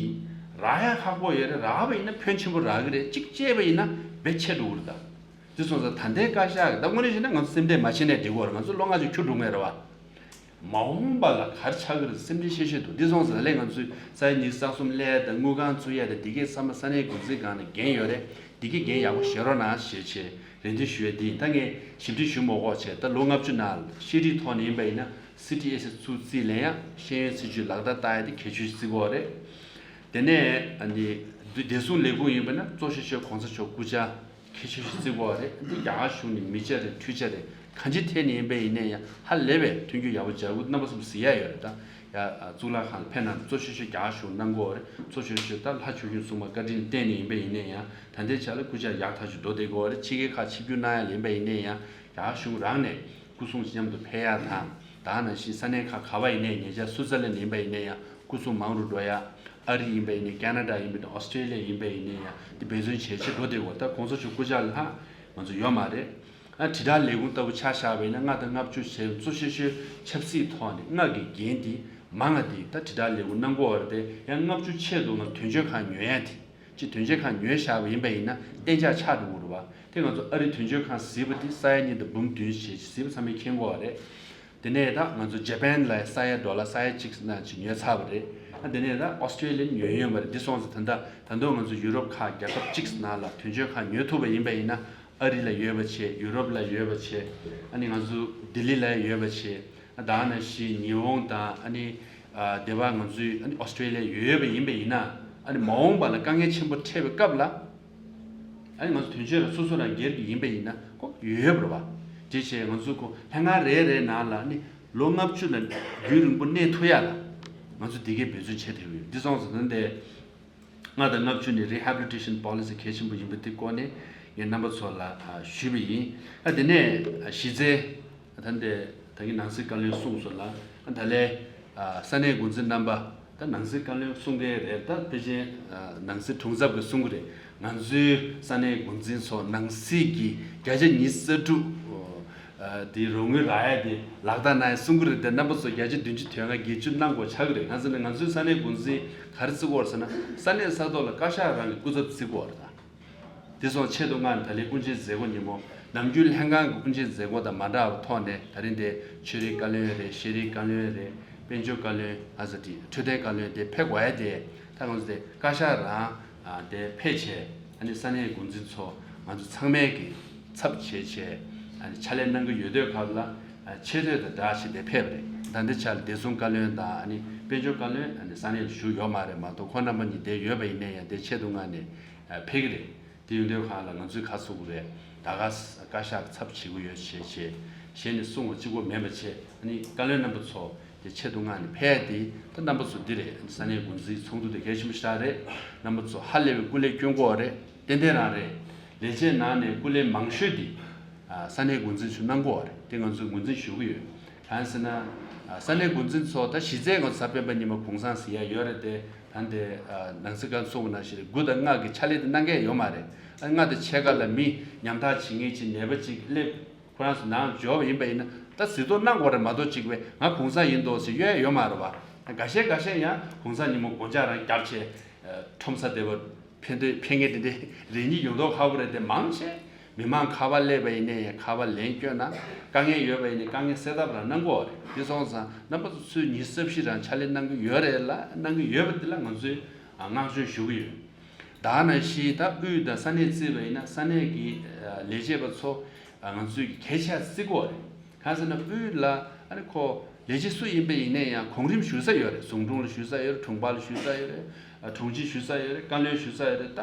རག་ཡ་ཁག་པོ་ཡོད་རེད། རག་པ་ཡིན་ན་ཕོན་ཆེན་པོ་རག་གི་རེད། གཅིག་བཅད་པ་ཡིན་ན་བེད་ཆད་འགྲོ་གི་རེད་ད། དེ་སོང་ཙང་ད་ལྟའི་བཀའ་ཤག་གི་ད་དངོས་གནས་བཤད་ན་ང་ཚོ་སེམས་ཁྲལ་མ་བྱེད་ནའི་འགྲིག་གི་ཡོད་རེད། ང་ཚོ་ལོ་ལྔ་ཅིག་འཁྱོལ་འགྲོ་མཁན་རེད་བ། མ་འོངས་པ་ལ་ག་རེ་ཆགས་ཀྱི་རེད་སེམས་ཁྲལ་བཤད་བཤད་འདུག་དེ་སོང་ཙང་ད་ལན་ང་ཚོས་ས་ཡ་ཉི་ཤུ་རྩ་གསུམ་སླེབས་ཡ་དང་དངུལ་ཁང་བཙུགས་ཡ་དང་དེ་གའི་ཚང་མ་ས་གནས་འགོ་འཛིན་སྒང་ནས་འགན་ཡོད་རེད། དེ་གའི་འགན་ཡག་པོ་བཞེས་རོགས་གནང་ཞེས་བྱས་རེ་འདུན་ཞུ་ཡ་དེ་ཡིན། ད་ངས་ཞིབ་ཕྲ་ཞུ་མ་དགོས་བྱས། ད་ལོ་ལྔ་བཅུ་ནང་ལ་ཤེས་རིག་ཐོག་ནས་ཡིན་པ་ཡིན་ན་སི་ཊི་ཨེ་སི་ཚུར་རྩིས་ལེན་ཡ། ཤེས་ཡོན་སྲིད་བྱུས་ལག་བསྟར་བསྟར་ཡ་དེ་གལ་ཆེ་ཤོས་བརྩི་གི་ཡོད་རེད། དེ་ནས་ཨ་ནི་བདེ་སྲུང་ལས་ཁུངས་ཡིན་པ་ན་གཙོ་ཆེ་ཤོས་གོང་ས་མཆོག་སྐུ་ཕྱྭ་གལ་ཆེ་ཤོས་བརྩི་གི་ཡོད་རེད། འདི་རྒྱ་གར་གཞུང་ནས་མི་བྱ་རེད་འཕྲུལ་ཆ་རེད། གང་ཅིའི་ཐད་ནས་ཡིན་པ་ཡིན་ན་ཡང་ཧ་ལས་པའི་མཐུན་འགྱུར་ཡག་པོ་སྦྱར་དགོས། རྣམ་པ་ཚོས་གཟིགས་ཡ་ཡོད་རེད་ད། ཡ་གཙུག་ལག་ཁང་ལ་ཕེབས་གནང་། གཙོ་ཆེ་ཤོས་རྒྱ་གར་གཞུང་གནང་གི་ཡོད་རེད། གཙོ་ཆེ་ཤོས་ད་ལྷ་ཆོས་སྐྱོང་སྲུང་མ་བཀའ་དྲིན་བརྟེན་ནས་ཡིན་པ་ཡིན་ན་ཡང་ད་ལྟའི་ཆ་ལ་སྐུ་ཕྱྭ་ཡག་ཐག་ཆོད་འགྲོ་བསྡད་ཀྱི་ཡོད་རེད། ཕྱི་རྒྱལ་ཁག་ཆིབས་བསྒྱུར་གནང་ཡ་ལ་ཡིན་པ་ཡིན་ན་ཡང་རྒྱ་གར་གཞུང་རང་ནས་སྐུ་སྲུང་མཉམ་དུ་ཕེབས་ཡ་དང་། ད་ནང་བཞིན་ས་གནས་ཁག་ག་བ་ཡིན་ནའི་ཉེ་ཆར་སུའུ་ཙར་ལན་ཡིན་པ་ཡིན་ན་ཡང་སྐུ་སྲུང་མང་རུ་འགྲོ་ཡ། ཨ་རི་ཡིན་པ་ཡིན་ནའི་ཁེ་ན་ཌ་ཡིན་པ་ཡིན་ནའི་ཨོ་སི་ཀྲེ་ལི་ཡ་ཡིན་པ་ཡིན་ནའི་ཡང་དེ་འབད་བརྩོན་བྱས་བྱས་འགྲོ་བསྡད་ཀྱི་ཡོད། ད་གོང་ས་མཆོག་སྐུ་ཕྱྭ་ལྷག་ང་ཚོ་ཡོད་མ་རེད། ཨ་དྲིལ་བསྒྲགས་ལས་ཁུངས་ལྟ་བུ་ཆ་བཞག་པ་ཡིན་ན་ལྔ་དང་ལྔ་བཅུ་བྱས། གཙོ་ཆེ་ཤོས་ཆབ་སྲིད་ཐོག་ནས་ལྔ་གི་འགན་དེ་མང་ང་དེ་ད་དྲིལ་བསྒྲགས་ལས་ཁུངས་གནང་གི་ཡོད་རེད་དེ། ཡང་ལྔ་བཅུ་ཆེད་དུ་ང་དོན་གཅོད་ཁང་ཉོ་ཡ་དེ། ཅིག་དོན་གཅོད་ཁང་ཉོས་བཞག་པ་ཡིན་པ་ཡིན་ན་གཏན་འཇགས་ཆགས་འགྲོ་གི་རེད་བ། དེ་ང་ཚོ་ཨ་རི་དོན་གཅོད་ཁང་གཟིགས་པ་དེ་ས་ཡ་གཉིས་དང་འབུམ་བདུན་ཞེས་གཟིགས་པ་ཚང་མས་མཁྱེན་གྱི་ཡོད་རེད། དེ་ནས་ད་ང་ཚོ་ཇ་པན་ལ་ས་ཡ་ཌོ་ལར་ས་ཡ་གཅིག་ནང་ཅིག་ཉོས་ཚར་བ་རེད། ཨ་དེ་ནས་ད་ཨོ་སི་ཀྲེ་ལི་ཡ་ཉོས་ཡོད་མ་རེད། འདི་སོང་ཙང་ད་ལྟ་ད་དུང་ང་ཚོ་ཡུ་རོབ་ཁག་རྒྱལ་ཁབ་གཅིག་ནང་ལ་དོན་གཅོད་ཁང་ཉོ་ཐུབ་པ་ཡིན་པ་ཡིན་ན་ ཨ་རི་ལ་ཡོད་པ་བྱས། ཡུ་རོབ་ལ་ཡོད་པ་བྱས། ཨ་ནི་ང་ཚོ་ལྡི་ལི་ལ་ཡོད་པ་བྱས། ད་ནང་བཞིན་ཉི་ཧོང་དང་། ཨ་ནི་ཨ་དེ་བ་ང་ཚོའི་ཨ་ནི་ཨོ་སི་ཀྲེ་ལི་ཡ་ཡོད་པ་ཡིན་པ་ཡིན་ན། ཨ་ནི་མ་འོངས་པ་ལ་དཀའ་ངལ་ཆེན་པོ་འཕྲད་པའི་སྐབས་ལ། ཨ་ནི་ང་ཚོ་དོན་གཅོད་ལ་སོ་སོ་རང་སྒེར་གྱི་ཡིན་པ་ཡིན་ན་ཁོ་ཡོད་ཡོད་པ་རེད་བ། དེ་བྱས་ང་ཚོ་ཁོ་ལྷན་ཁང་རེ་རེའི་ནང་ལ་ཨ་ནི་ལོ་ལྔ་བཅུ་ལ་རྒྱུན་རིང་པོ་གནས་ཐུབ་ཡ་ལ་ང་ཚོ་དེ་གའི་འབད་བརྩོན་བྱེད་ཐུབ་ཡོད། འདི་སོང་ཙང་ད་ལྟ་ལྔ་དང་ལྔ་བཅུ་ནི་Rehabilitation Policy གལ་ཆེན་པོ་ཡིན་པ་དེ་སྐོར་ནས་ངས་རྣམ་པ་ཚོ་ལ་ཨ་ཞུས་པ་ཡིན། ཨ་དེ་ནས་ཨ་གཞི་རྩའི་ད་ལྟ་ད་གིན་ནང་སྲིད་བཀའ་བློན་གསུངས་སོང་ལ། ཨ་ད་ལས་ཨ་ས་གནས་འགོ་འཛིན་རྣམ་པ་ད་ནང་སྲིད་བཀའ་བློན་གསུང་མཁན་རེད། ད་ཕལ་ཆེར་ཨ་ནང་སྲིད་དྲུང་ཚབ་ཀྱིས་གསུང་གི་རེད། ང་ཚོའི་ས་གནས་འགོ་འཛིན་ཚོ་ནང་སྲིད་ཀྱི་བརྒྱ་ཆ་ཉི་ཤུ་རྩ་དྲུག་ཨ་དེ་རོགས་དངུལ་རག་ཡ་དེ་ལག་བསྟར་གནང་ཡ་གསུང་གི་རེད། དེ་རྣམ་པ་ཚོ་བརྒྱ་ཆ་བདུན་ཅུ་དོན་ལྔ་བརྒྱད་ཅུ་གནང་དགོས་ཆགས་ཀྱི་རེད། གང་ཟེར་ན་ང་ཚོའི་ས་གནས་འགོ་འཛིན་ག་རེ་བརྩི་གི་ཡོད་རེད་ཟེར་ན། ས་གནས་ས་ཐོག་ལ་བཀའ་ཤག་རང་གི་སྐུ་ཚབ་བརྩི་གི་ཡོད་རེད་ད། དེ་སོང་ཆེད་དུ་མངགས་ནས་ད་ལན་དབུ་འབྱེད་མཛད་སྒོ་ཉིན་མོ། ནམ་རྒྱུན་ལྷན་ཁང་གི་དབུ་འབྱེད་མཛད་སྒོ་དང་མ་འདྲ་བའི་ཐོག་ནས་ད་རིང་དེ་ཆོས་རིག་བཀའ་བློན་རེད། ཤེས་རིག་བཀའ་བློན་རེད། དཔལ་འབྱོར་བཀའ་བློན། ཨ་ཟ་དེ་འཕྲོད་བསྟེན་བཀའ་བློན་དེ་ཕེབས་དགོས་ཡ་དེ། ད་ང་ཚོ་དེ་བཀའ་ཤག་རང་ཨ་དེ་ཕེབས་བྱས། ཨ་ནི་ས་གནས་འགོ་འཛིན་ཚོ་ང་ཚོ་ཚང་མས་ཀྱི་ཚབ་བྱས་བྱས། ཨ་ནི་ཕྱག་ལས་གནང་གི་ཡོད་དུས་སྐབས་ལ་ཨ་ཆེ་བསྟོད་དང་སྦྲགས་བྱས་དེ་ཕེབས་པ་རེད། ད་ལྟའི་ཆར་བདེ་སྲུང་བཀའ་བློན་དང་ཨ་ནི་དཔལ་འབྱོར་བཀའ་བློན་ཨ་ནི་ས་གནས་ལ་བཞུགས་ཡོད་མ་རེད། མ་གཏོགས་ཁོང་རྣམ་པ་གཉིས་བསྡད་ཡོད་པ་ཡིན་ན་ཡང་དེ་ཆེད་དུ་མངགས་ནས་ཨ་ཕེབས་ཀྱི་རེད། དེ་ཡོང་དུས་སྒང་ལ་ང་ཚོས་ག་རེ་ཟེར་དགོས་རེད། ད་ག་ས་བཀའ་ཤག་ཚབ་བྱེད་དགོས་ཡོད་བྱས་བྱས་བྱས་ནས་གསུང་བ་གཅིག་པོ་མིན་པ་བྱས། ཨ་ནི་བཀའ་བློན་རྣམ་པ་ཚོ་དེ་ཆེད་དུ་མངགས་ནས་ཕེབས་ཡ་དེ་ད་རྣམ་པ་ཚོ་འདི་རེད། ཨ་ནི་ས་གནས་འགོ་འཛིན་ཚོགས་འདུ་དེ་གལ་ཆེན་པོ་ཞེ་དྲག་རེད། རྣམ་པ་ཚོ་ཧ་ལས་པའི་སྐུ་ལས་སྐྱོན་གྱི་ཡོད་རེད། ཏན་ཏན་རང་རེད། ལས་བྱེད་ནང་ནས་སྐུ་ལས་མང་ཤོས་དེ་ཨ་ས་གནས་འགོ་འཛིན་ཚོས་གནང་གི་ཡོད་རེད། དེ་ང་ཚོས་ངོས་འཛིན་ཞུ་གི་ཡོད། གང་ཟེར་ན། ཨ་ས་གནས་འགོ་འཛིན་ཚོ་ད་གཞི་རྩའི་ང་ཚོ་གཟའ་སྤེན་པ་ཉིན་མོ་གུང་སེང་ཟེར་ཡ་ཡོད་རེད་དེ། ད་འདི་ཨ་ནང་སྲིད་བཀའ་གསུངས་པ་ནང་བཞིན་དགུ་དང་ལྔ་གི་ཕྱག་ལས་དེ་གནང་མཁན་ཡོད་མ་རེད། ཨ་ལྔ་དང་ཕྱེད་ཀ་ལ་མི་ཉམ་ཐག་བྱེད་མཁན་ཅིག་ནད་པ་ཅིག་སླེབས། ཁོ་རང་ཚོ་ནང་འབྱོར་བ་ཡིན་པ་ཡིན་ན་ད་གཟིགས་རྟོག་གནང་དགོས་རེད། མ་གཏོགས་ཅིག་བས་ང་གུང་སེང་ཡིན་འདུག་ཟེར་གཡོལ་ཡ་ཡོད་མ་རེད་བ། འགའ་ཤས་འགའ་ཤས་ཡང་གུང་སེང་ཉིན་མོ་སྒོ་ལྕགས་རང་བརྒྱབ་བྱས་ཨ་ཁྲོམ་ས་དེ་བ་ཕན་ཐོགས་ཕན་ངེས་དེ་འདྲའི་རེ་གཉིས་ཡོང་མདོག་ཁ་པོ་རེད་དེ། མང་ཆེ་མི་མང་ཁ་པར་སླེབས་པ་ཡིན་ནའི་ཡང་ཁ་པར་ལན་བསྐྱོན་ན། དཀའ་ངལ་ཡོད་པ་ཡིན་ནའི་དཀའ་ངལ་སེལ་ཐབས་རང་གནང་དགོས་རེད། དེ་སོང་ཙང་རྣམ་པ་ཚོ་ཚོས་ཉི་ཤུ་རྩ་བཞི་རང་ཕྱག་ལས་གནང་གི་ཡོད་རེད་ལ། གནང་གི་ཡོད་པ་དེ་ལ་ང་ཚོས་ཨ་བསྔགས་བརྗོད་ཞུ་གི་ཡོད། ད་ནང་བཞིན་ད་དབུས་དང་ས་གནས་བརྩིས་པ་ཡིན་ན་ས་གནས་ཀྱི་ཨ་ལས་བྱེད་པ་ཚོ་ཨ་ང་ཚོས་ཀྱི་གལ་ཆེ་བརྩི་དགོས་རེད། གང་ཟེར་ན་དབུས་ལ་ཨ་ནི་ཁོ་ལས་བྱེད་སུ་ཡིན་པ་ཡིན་ནའི་ཡང་གོང་རིམ་ཞུ་ས་ཡོད་རེད། ཟུང་དྲུང་ལ་ཞུ་ས་ཡོད་རེད། དྲུང་འཕར་ལ་ཞུ་ས་ཡོད་རེད། ཨ་དྲུང་ཆེ་ཞུ་ས་ཡོད་རེད། བཀའ་བློན་ཞུ་ས་ཡོད་རེད། ད་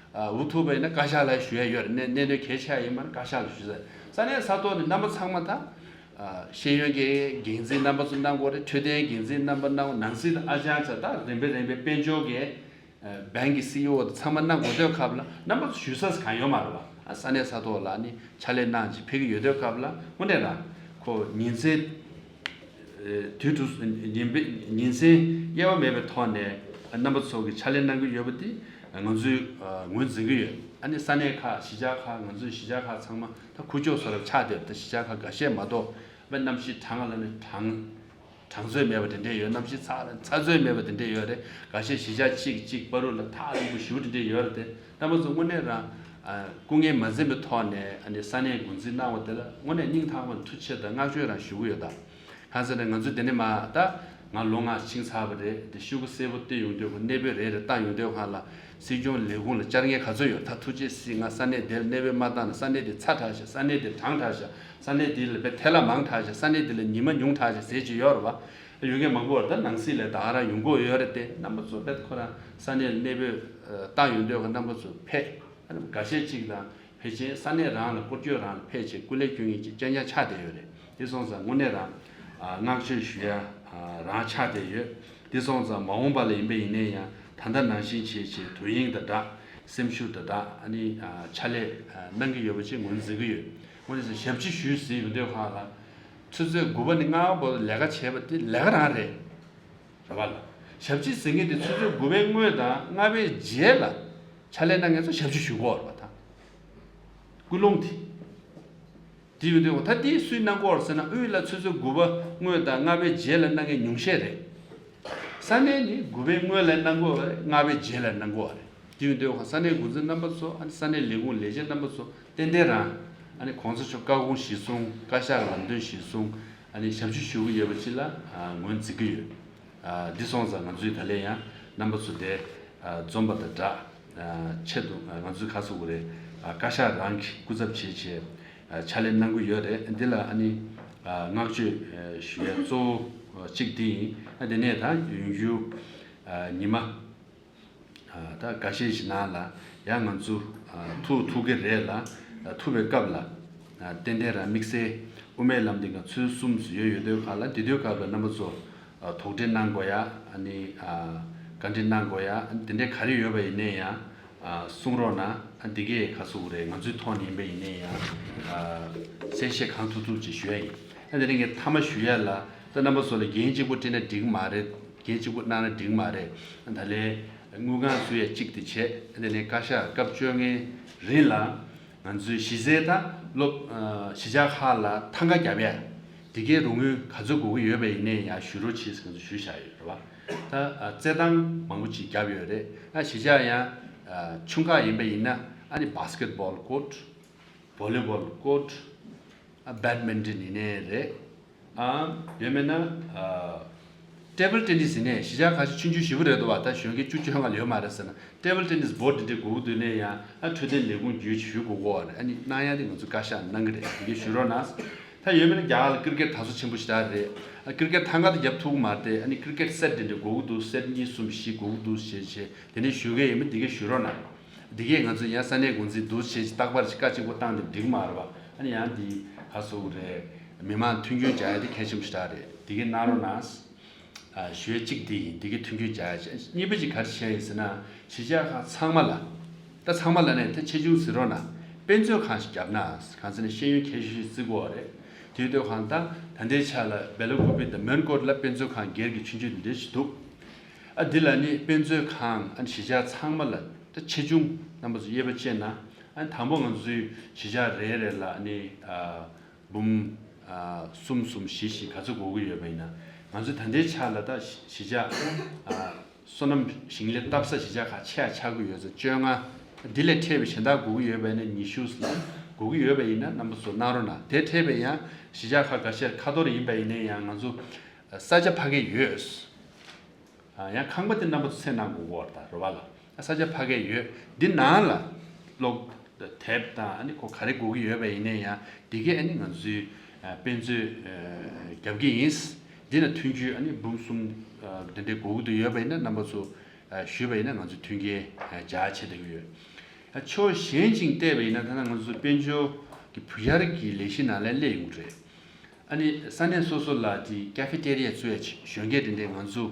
ཨ་འུ་ཐུག་པ་ཡིན་ན་བཀའ་ཤག་ལ་ཞུ་ཡ་ཡོད་རེད། གནད་གནད་དོན་གལ་ཆེ་བ་ཡིན་པ་ན་བཀའ་ཤག་ལ་ཞུ་ས་ཡོད། ས་གནས་ས་ཐོག་ནས་རྣམ་པ་ཚང་མ་ད་ཨ་ཤེས་ཡོན་གྱི་འགན་འཛིན་རྣམ་པ་ཚོ་གནང་དགོས་རེད། འཕྲོད་བསྟེན་འགན་འཛིན་རྣམ་པ་གནང་དགོས། ནང་སྲིད་དང་ཨ་ཅང་ཆ་ད་རིམ་པས་རིམ་པས་དཔལ་འབྱོར་གྱི་ཨ་བན་གྱི་སི་ཨི་ཨོ་དང་ཚང་མ་གནང་དགོས་དུས་སྐབས་ལ་རྣམ་པ་ཚོ་ཞུ་ས་གང་ཡོད་མ་རེད་བ། ཨ་ས་གནས་ས་ཐོག་ལ་ནི་ཕྱག་ལས་གནང་བྱས་ཕེབས་ཀྱི་ཡོད་དུས་སྐབས་ལ་དངོས་གནས་རང་ཁོ་ཉིན་མཚན་ཨ་དུས་དྲུག་ཉིན་པའི་ཉིན་མཚན་དབྱེ་བ་མེད་པའི་ཐོག་ནས་རྣམ་པ་ཚོ་གི་ཕྱག་ལས་གནང་གི་ཡོད་པ་དེ་ང་ཚོས་ཨ་ངོས་འཛིན་གྱི་ཡོད། ཨ་ནི་ས་གནས་ཁག་གཞིས་ཆགས་ཁག་ང་ཚོའི་གཞིས་ཆགས་ཁག་ཚང་མ་ད་ཁུག་ཀྱོག་བཟོ་འདྲ་ཆགས་བསྡད་པ་དང་། གཞིས་ཆགས་ཁག་འགའ་ཤས་མ་གཏོགས་དཔེ་གནམ་གཤིས་གྲང་ལ་ནི་གྲང་། གྲང་ཚོད་མེད་པ་དེ་འདྲས་ཡོད། གནམ་གཤིས་ཚ་ཚ་ཚོད་མེད་པ་དེ་འདྲས་ཡོད་རེད། འགའ་ཤས་གཞིས་ཆགས་གཅིག་གཅིག་བར་དུ་ལ་ཐག་རིང་པོ་ཞེ་པོ་དེ་འདྲས་ཡོད་རེད་དེ། རྣམ་པ་ཚོ་དངོས་གནས་རང་ཨ་སྐུ་ངལ་མ་འཛེམས་པའི་ཐོག་ནས་ཨ་ནི་ས་གནས་འགོ་འཛིན་གནང་བ་དེ་ལ་དངོས་གནས་སྙིང་ཐག་པ་ནས་ཐུགས་རྗེ་ཆེ་དང་བསྔགས་བརྗོད་རང་ཞུ་གི་ཡོད་ད། གང་ཟེར་ན་ང་ཚོ་དེ་ནས་མ་ད་ང་ལོ་ལྔ་ཕྱིན་ཚར་བ་རེད་དེ། ཤོག་གུ་སེར་པོ་བཏོན་ཡོང་དུས་ཁོ་གནས་སྤོས་རེ་རེ་བཏང་ཡོང་དུས་སྒང་ལ་སྲིད་སྐྱོང་ལས་ཁུངས་ལ་བཅར་མཁན་ག་ཚོད་ཡོད། ད་ཐུགས་རྗེ་གཟིགས། ང་ས་གནས་དེར་གནས་སྤོས་མ་བཏང་ན་ས་གནས་དེ་ཚ་དྲགས་ཤག་ས་གནས་དེ་གྲང་དྲགས་ཤག་ས་གནས་དེ་ལ་དཔེ་ཐལ་བ་མང་དྲགས་ཤག་ས་གནས་དེ་ལ་ཉི་མ་ཉུང་དྲགས་ཤག་ཟེར་གྱི་ཡོད་རེད་བ། ཡོད་མཁན་མང་པོ་རེད། ད་ནང་སྲིད་ལ་ད་ག་རང་ཡོང་གི་ཡོད་རེད་དེ། རྣམ་པ་ཚོ་དཔེ་ཁོ་རང་ས་གནས་ལ་གནས་སྤོས་བཏང་ཡོང་དུས་སྒང་རྣམ་པ་ཚོ་ཕེབས། ཨ་ནི་འགའ་ཤས་ཅིག་དང་ཕལ་ཆེར་ས་གནས་རང་ལ་སྐོར་སྐྱོད་རང་ལ་ཕེབས་བྱས་སྐུ་ལས་སྐྱོན་མཁན་ཅིག་རྐྱང་རྐྱང་ཆགས་བསྡད་ཡོད་རེད། དེ་སོང་ཙང་དངོས་གནས་རང་ཨ་བསྔགས་བརྗོད་ཞུ་ཡ་ཨ་རང་ཆགས་བསྡད་ཡོད། དེ་སོང་ཙང་མ་འོངས་པ་ལ་ཡིན་པ་ཡིན་ནའི་ཡང་ད་ལྟ་ནང་བཞིན་བྱས་བྱས་དོ་དབྱིངས་དང་སྦྲགས། སེམས་ཤུགས་དང་སྦྲགས། ཨ་ནི་ཨ་ཕྱག་ལས་ཨ་གནང་གི་ཡོད་པ་ཅིག་ངོས་འཛིན་གྱི་ཡོད། དངོས་གནས་ཞབས་ཕྱི་ཞུས་ཟིན་ཡོང་དུས་སྒང་ལ་ཆུ་ཚོད་དགུ་པ་ནས་ལྔ་པ་བར་དུ་ལས་ཀ་བྱས་པ་དེ་ལས་ཀ་རང་རེད། རེད་བ་ལ། ཞབས་ཕྱི་ཟེར་མཁན་དེ་ཆུ་ཚོད་དགུ་པའི་སྔོན་དང་ལྔ་པའི་རྗེས་ལ་ཕྱག་ལས་གནང་མཁན་ཚོ་ཞབས་ཕྱི་ཞུ་གི་ཡོད་རེད་བ་ད། ཀུན་སློང་དེ། དེ་ཡོད་དུས་ད་དེ་སུས་གནང་གི་ཡོད་རེད་ཟེར་ན། དབུས་ལ་ཆུ་ཚོད་དགུ་པ་སྔོན་དང་ལྔ་པའི་རྗེས་ལ་གནང་མཁན་ཉུང་ཤས་རེད། ས་གནས་ནི་དགུ་པའི་སྔོན་ལ་གནང་གི་ཡོད་རེད། ལྔ་པའི་རྗེས་ལ་གནང་གི་ཡོད་རེད། དེ་ཡོད་དུས་ས་གནས་འགོ་འཛིན་རྣམ་པ་ཚོ། ཨ་ནི་ས་གནས་ལས་ཁུངས་ལས་བྱེད་རྣམ་པ་ཚོ་ཏན་ཏན་རང་ཨ་ནི་གོང་ས་མཆོག་བཀའ་དགོངས་གཞིར་བཟུང་། བཀའ་ཤག་གི་ལམ་སྟོན་གཞིར་བཟུང་། ཨ་ནི་ཞབས་ཕྱི་ཞུ་གི་ཡོད་པ་ཅིག་ལ་ཨ་ངོས་འཛིན་གྱི་ཡོད། ཨ་འདི་སོང་ཙང་ང་ཚོས་ད་ལན་ཡང་རྣམ་པ་ཚོ་དེ་ཨ་འཛོམས་པ་དང་སྦྲགས། ཨ་ཆེད་དུ་ཨ་ང་ཚོས་ག་རེ་ཟེར་དགོས་རེད། བཀའ་ཤག་རང་གི་སྐུ་ཚབ་བྱས་བྱས་ཕྱག་ལས་གནང་གི་ཡོད་རེད། འདི་ལ་ཨ་ནི་བསྔགས་བརྗོད་ཞུ་ཡ་གཙོ་བོ་གཅིག་འདི་ཡིན། དེ་ནས་ད་ཡོང་རྒྱུ་ཉི་མ་ད་འགའ་ཤས་ཤིག་ནང་ལ་ཡང་ང་ཚོ་ཐུག་ཐུག་གི་རེད་ལ། ཐུག་པའི་སྐབས་ལ་ཏན་ཏན་རང་དམིགས་བསལ་དབུ་མའི་ལམ་འདི་ང་ཚོའི་གསུམ་སུ་ཡོད་ཡོད་དུས་ག་ལ་འདི་དུས་སྐབས་ལ་རྣམ་པ་ཚོ་དོགས་འདྲི་གནང་དགོས་ཡ། ཨ་ནི་བཀའ་འདྲི་གནང་དགོས་ཡ། འདི་འདྲའི་ག་རེ་ཡོད་པ་ཡིན་ནའི་ཡང་གསུང་རོགས་གནང་། འདི་གས་ག་ཟེར་དགོས་རེད། ང་ཚོའི་ཐོག་ནས་ཡིན་པ་ཡིན་ནའི་ཡང་གསལ་བཤད་གང་ཐུབ་ཐུབ་ཅིག་ཞུ་ཡ་ཡིན། ཨ་དེ་རིང་ངས་མཐའ་མ་ཞུ་ཡ་ལ་ད་རྣམ་པ་ཚོ་ལ་འགན་གཅིག་པོ་སྤྲད་ན་འགྲིག་མ་རེད། འགན་གཅིག་པོ་གནང་ན་འགྲིག་མ་རེད། ད་ལས་དངུལ་ཁང་བཟོ་ཡ་གཅིག་དེ་བྱས། ཨ་དེ་ནས་བཀའ་ཤག་སྐབས་བཅོ་ལྔའི་རིང་ལ་ང་ཚོའི་གཞི་རྩའི་ད་སློབ་གཞིས་ཆགས་ཁག་ལ་ཐང་ག་རྒྱབ་ཡ་དེ་གའི་རོགས་དངུལ་ག་ཚོད་དགོས་ཀྱི་ཡོད་པ་ཡིན་ནའི་ཡང་ཞུ་རོགས་བྱེད་ཟེར་ང་ཚོ་ཞུས་བཞག་ཡོད་རེད་བ། ད་རྩེད་ཐང་མང་པོ་ཅིག་བརྒྱབ་ཡོད་རེད། ཨ་གཞིས་ཆགས་ཡང་ཆུང་ཁག་ཡིན་པ་ཡིན་ན་ཨ་ནི་basketball court, volleyball court, ཨ་badminton ཡིན་ནའི་རེད། ཨ་ཡོད་མེད་ན་ཨ་table tennis ཡིན་ནའི་གཞིས་ཆགས་ཁ་ཤས་ཆུང་ཆུང་ཞེ་པོ་རེད་འདུག་བ། ད་གཞོན་སྐྱེས་བཅུ་བཅོ་ལྔ་ལ་ཡོད་མ་རེད་ཟེར་ན། table tennis board འདི་འདྲའི་དགོས་ཀྱི་འདུག་ནའི་ཡང་ཨ་འཕྲོད་བསྟེན་ལས་ཁུངས་བརྒྱུད་ཞུ་དགོས་ཀྱི་ཡོད་རེད། ཨ་ནི་གནང་ཡ་དེ་ང་ཚོ་བཀའ་ཤག་གནང་གི་རེད། དེ་གའི་ཞུ་རོགས་གནང་། ད་ཡོད་མེད་ན་རྒྱ་གར་ལ་cricket གྲྭ་ཚོ་ཆེན་པོ་ཞེ་དྲག་རེད། ཨ་cricket ཐང་ག་དེ་རྒྱབ་ཐུབ་ཀྱི་མ་རེད་དེ། ཨ་ནི་cricket set འདི་འདྲའི་དགོས་ཀྱི་འདུག set གཉིས་གསུམ་བཞི་དགོས་ཀྱི་འདུག་ཞེས་བྱས་དེ་ནས་ཞུ་གི་ཡིན་པ་འདི་གའི་ཞུ་རོགས་གནང་། འདི་གས་ང་ཚོ་ཡང་ས་གནས་འགོ་འཛིན་འདུག་བྱས་ཅིག་རྟག་པར་ཅིག་བཀའ་གཅིག་པོ་བཏང་སྟེ་འགྲིག་མ་རེད་བ། ཨ་ནི་ཡང་འདི་ག་ཟེར་དགོས་རེད། མི་མང་མཐུན་རྐྱེན་སྦྱར་ཡ་དེ་གལ་ཆེན་པོ་ཞེ་དྲག་རེད། འདི་གས་གནང་རོགས་གནང་། ཨ་ཞུ་ཡ་གཅིག་འདི་ཡིན། འདི་གས་མཐུན་རྐྱེན་སྦྱར་ཡ། གཉིས་པ་ཅིག་ག་རེ་བྱས་ཡིན་ཟེར་ན། གཞིས་ཆགས་ཁག་ཚང་མ་ལ། ད་ཚང་མ་ལ་ནས་ད་ཆེ་ཆུང་ཟེར་རོགས་གནང་། དཔེ་མཛོད་ཁང་ཞིག་བརྒྱབ་ན། གང་ཟེར་ན་ཤེས་ཡོན་ཁྱད་ཆོས་ཤིག་བརྩི་དགོས་པ་རེད། དེ་དུས་ཁང་ད་ད་ལྟའི་ཆ་ལ་སྦེ་ལ་ཀུ་པེ་དང་མོན་གྷོ་ལ་དཔེ་མཛོད་ཁང་སྒེར་གྱི་ཆུང་ཆུང་འདི་འདྲ་ཞིག་འདུག་ཨ་འདི་ལ་ནི་དཔེ་མཛོད་ཁང་ཨ་ནི་གཞིས་ཆགས་ཚང་མ་ལ་ད་ཆེ་ཆུང་རྣམ་པ་ཚོ་དབྱེ་བ་ཕྱེ་ན། ཨ་ནི་དང་པོ་ང་ཚོའི་གཞིས་ཆགས་རེ་རེ་ལ་ཨ་ནི་ཨ་འབུམ་ཨ་གསུམ་གསུམ་བཞི་བཞི་ག་ཚོད་དགོས་ཀྱི་ཡོད་པ་ཡིན་ན། ང་ཚོ་ད་ལྟའི་ཆ་ལ་ད་གཞི་གཞིས་ཆགས་ཨ་སོ་ནམ་ཞིང་ལས་བཏབ་ས་གཞིས་ཆགས་ཁག་ཆེ་ཡ་ཆགས་ཀྱི་ཡོད་ཙང་བཅོ་ལྔ། འདི་ལས་འཕྲལ་བའི་གཞན་དག་དགོས་ཀྱི་ཡོད་པ་ཡིན་ན་ཉི་ཤུ་ལ་དགོས་ཀྱི་ཡོད་པ་ཡིན་ན་རྣམ་པ་ཚོ་གནང་རོགས་གནང་། དེ་འཕྲལ་བའི་ཡང་གཞིས་ཆགས་ཁག་འགའ་ཤས་ཁ་ཐོར་ཡིན་པ་ཡིན་ན་ཡང་ང་ཚོ་ས་ཆ་ཕ་གི་ཡོད། ཨ་ཡང་ཁང་པ་དེ་རྣམ་པ་ཚོ་ཚད་གནང་དགོས་ཀྱི་ཡོད་རེད་ད་རེད་བ་ལ། ས་ཆ་ཕ་གི་ཡོད། འདི་ནང་ལ་གློག་དེབ་དང་ཨ་ནི་ཁོ་ག་རེ་དགོས་ཀྱི་ཡོད་པ་ཡིན་ན་ཡང་འདི་གས་ཨ་ནི་ང་ཚོའི་ཨ་དཔེ་མཛོད་ཨ་རྒྱབ་ཀྱི་ཡིན། འདི་ན་ཐོན་རྒྱུ་ཨ་ནི་འབུམ་གསུམ་ཨ་འདི་འདྲའི་དགོས་ཀྱི་འདུག་ཡོད་པ་ཡིན་ན་རྣམ་པ་ཚོ་ཨ་ཞུས་པ་ཡིན་ན་ང་ཚོ་མཐུན་རྐྱེན་ཨ་སྦྱར་བྱེད་བསྡད་ཀྱི་ཡོད། ཨ་ཕྱོགས་གཞན་ཅིག་བལྟས་པ་ཡིན་ན་ད་ལྟ་ང་ཚོ་དཔལ་འབྱོར་གྱི་བུ་ཡར་གྱི་ལས་གཞི་ནང་ལ་སླེབས་ཡོང་གི་རེད། ཨ་ནི་ས་གནས་སོ་སོ་ལ་དེ་ཀེ་ཕེ་ཏེ་རི་ཡ་བཙུགས་ཡ་གཞོན་སྐྱེས་དེ་འདྲས་ང་ཚོ་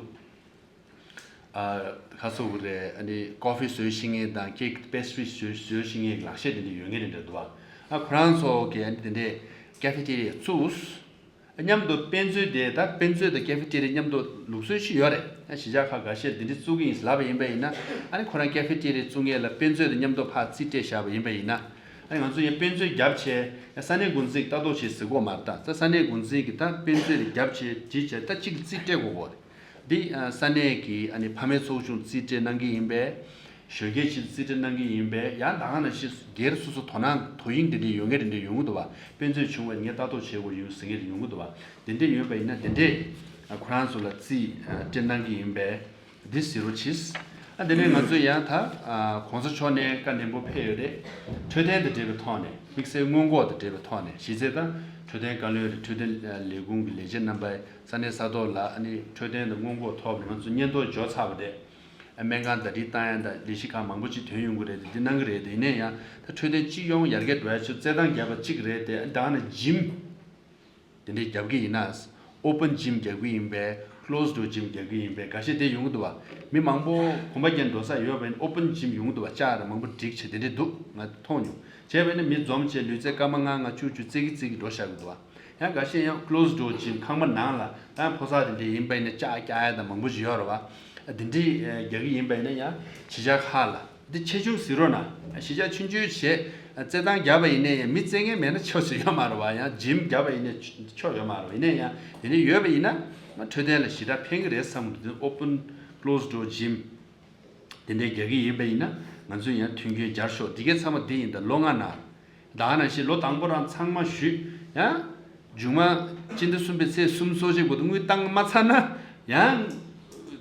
ཨ་ག་ཟེར་དགོས་རེད། ཨ་ནི་ཀོ་ཕི་བཟོ་ཤེས་མཁན་དང་ཀེག་པེ་སི་ཊི་རི་བཟོ་བཟོ་ཤེས་མཁན་ལག་ཤེས་དེ་འདྲས་ཡོད་མཁན་དེ་འདྲས་འདུག་བ། ཨ་ཁོ་རང་ཚོ་གིས་ཨ་ནི་དེ་འདྲས་ཀེ་ཕེ་ཏེ་རི་ཡ་བཙུགས། མཉམ་དུ་དཔེ་མཛོད་དེ་ད་དཔེ་མཛོད་དང་ཀེ་ཕེ་ཏེ་རི་ཡ་མཉམ་དུ་ལུགས་སྲོལ་ཞིག་ཡོད་རེད། ཨ་གཞིས་ཆགས་ཁག་འགའ་ཤས་འདི་འདྲས་བཙུགས་ཀྱི་ཡིན་ལབ་པ་ཡིན་པ་ཡིན་ན། ཨ་ནི་ཁོ་རང་ཀེ་ཕེ་ཏེ་རི་ཡ་བཙུགས་མཁན་ལ་དཔེ་མཛོད་དང་མཉམ་དུ་ཕར་རྩིས་སྤྲད་བཞག་པ་ཡིན་པ་ཡིན་ན། ཨ་ནི་ང་ཚོ་ཡང་དཔེ་མཛོད་བརྒྱབ་བྱས་ཡང་ས་གནས་འགོ་འཛིན་གྱིས་ལྟ་རྟོག་བྱེད་ཟེར་གོ་མ་རེད་ད། ས་གནས་འགོ་འཛིན་གྱིས་ད་དཔེ་མཛོད་དེ་བརྒྱབ་བྱས་ཅིག་བྱས་ད་གཅིག་རྩིས་སྤྲད་དགོས་གོ་རེད། འདི་ཨ་ས་གནས་ཀྱི་ཨ་ནི་ཕ་མའི་ཚོགས་ཆུང་རྩིས་སྤྲད་གནང་གི་ཡིན་པས། གཞོན་སྐྱེས་ཕྱིར་རྩིས་སྤྲད་གནང་གི་ཡིན་པས། ཡང་ད་ག་ནང་བཞིན་སྒེར་སོ་སོ་དོ་སྣང་དོ་དབྱིངས་དེ་འདྲས་ཡོད་མཁན་དེ་འདྲས་ཡོང་གི་འདུག་བ། དཔེ་མཛོད་བྱུང་བས་ངས་ལྟ་རྟོག་བྱེད་དགོས་ཡོད་ཟེར་མཁན་དེ་ཡོང་གི་འདུག་བ། དེ་འདྲས་ཡོད་པ་ཡིན་ན་དེ་འདྲས་ཁོ་རང་ཚོ་ལ་རྩིས་སྤྲད་གནང་གི་ཡིན་པས། འདི་ཟེར་རོགས་གྱིས། ཨ་དེ་ནས་ང་ཚོ་ཡང་ད་གོང་ས་མཆོག་ནས་བཀའ་ནན་པོ་ཕེབས་ཡོད་རེད། འཕྲོད་བསྟེན་དང་འབྲེལ་བའི་ཐོག་ནས་དམིགས་བསལ་སྔོན་འགོག་དང་འབྲེལ་བའི་ཐོག་ནས་གཞི་རྩའི་ད་འཕྲོད་བསྟེན་བཀའ་བློན་རེད། འཕྲོད་བསྟེན་ལས་ཁུངས་ཀྱི་ལས་བྱེད་རྣམ་པ་ས་གནས་ས་ཐོག་ལ་ཨ་ནི་འཕྲོད་བསྟེན་དང་སྔོན་འགོག་ཐོག་ནས་ང་ཚོ་སྙན་ཐོ་འབྱོར་ཚར་བ་རེད། སྨན་ཁང་ཟླ་སྒྲིལ་བཏང་ཡ་དང་ལས་གཞི་ཁག་མང་པོ་ཅིག་ཐོན་ཡོང་གི་རེད་དེ་འདི་གནང་གི་རེད། དེ་ཡིན་ན་ཡང་ད་འཕྲོད་བསྟེན་སྤྱི་ཡོངས་ཡར་རྒྱས་འགྲོ་ཡ་ཆེད་རྩེད་ཐང་བརྒྱབ་པ་གཅིག་རེད་དེ། ད་ནི་ཇིམ་དེ་འདྲས་བརྒྱབ་ཀྱི་ཡིན་ན། ཨོ་པན་ཇིམ་བརྒྱབ་ཀྱི་ཡིན་པས། ཀློ་སི་ཌོར་ཇིམ་བརྒྱབ་ཀྱི་ཡིན་པས། འགའ་ཤས་དེ་ཡོང་གི་འདུག་བ། མི་མང་པོ་གོམ་པ་རྒྱག་འགྲོ་ས་ཡོད་པ་ཡིན་ན་ཨོ་པན་ཇིམ་ཡོང་གི་འདུག་བ། ལྕགས་ར་མང་པོ་སྒྲིག་བྱས་དེ་འདྲས་འདུག་ང་མཐོང་མྱོང་། བྱས་པ་ཡིན་ན་མི་འཛོམས་བྱས་ལུས་རྩལ་སྐར་མ་ལྔ་ལྔ་བཅུ་བཅུ་རྩེད་ཀྱི་རྩེད་ཀྱི་འགྲོ་བཞག་གི་འདུག་བ། ཡང་འགའ་ཤས་ཡང་ཀློ་སི་ཌོར་ཇིམ་ཁང་པ་ནང་ལ་ད་ཕོ་གསར་དེ་འདྲས་ཡིན་པ་ཡིན་ན་ལྕགས་རྒྱག་ཡ་དང་མང་པོ་ཞིག་ཡོད་རེད་བ། དེ་འདྲས་རྒྱག་གི་ཡིན་པ་ཡིན་ན་ཡང་གཞིས་ཆགས་ཁག་ལ། འདི་ཆེ་ཆུང་ཟེར་རོགས་གནང་། གཞིས་ཆགས་ཆུང་ཆུང་བྱས་རྩེད་ཐང་བརྒྱབ་པ་ཡིན་ནའི་ཡང་མི་རྩེད་མཁན་མེད་ན་ཆོག་ཟེར་ཡོད་མ་རེད་བ། ཡང་ཇིམ་བརྒྱབ་པ་ཡིན་ནའི་ཆོག་ཡོད་མ་རེད་བ། ཡིན་ནའི་ཡང་དེ་འདྲ་ཡོད་པ་ཡིན་ན་འཕྲོད་བསྟེན་ལ་ཞེ་དྲག་ཕན་གི་རེད་བསམ་གི་འདུག་ཨོ་པན་ཀློ་སི་ཌོར་ཇིམ་དེ་འདྲའི་རྒྱག་གི་ཡིན་པ་ཡིན་ན་ང་ཚོས་ཡང་མཐུན་རྐྱེན་སྦྱར་ཤོག་འདི་གའི་ཚང་མ་འདི་ཡིན་ད་ལོ་ལྔ་ནང་། ད་ག་ནང་བཞིན་ལོ་དང་པོ་རང་ཚང་མ་ཞུས། ཡང་མཇུག་མ་སྤྱི་ཟླ་གསུམ་པའི་ཚེས་གསུམ་སོ་གཅིག་བར་དུ་དངུལ་བཏང་མ་ཚར་ན་ཡང་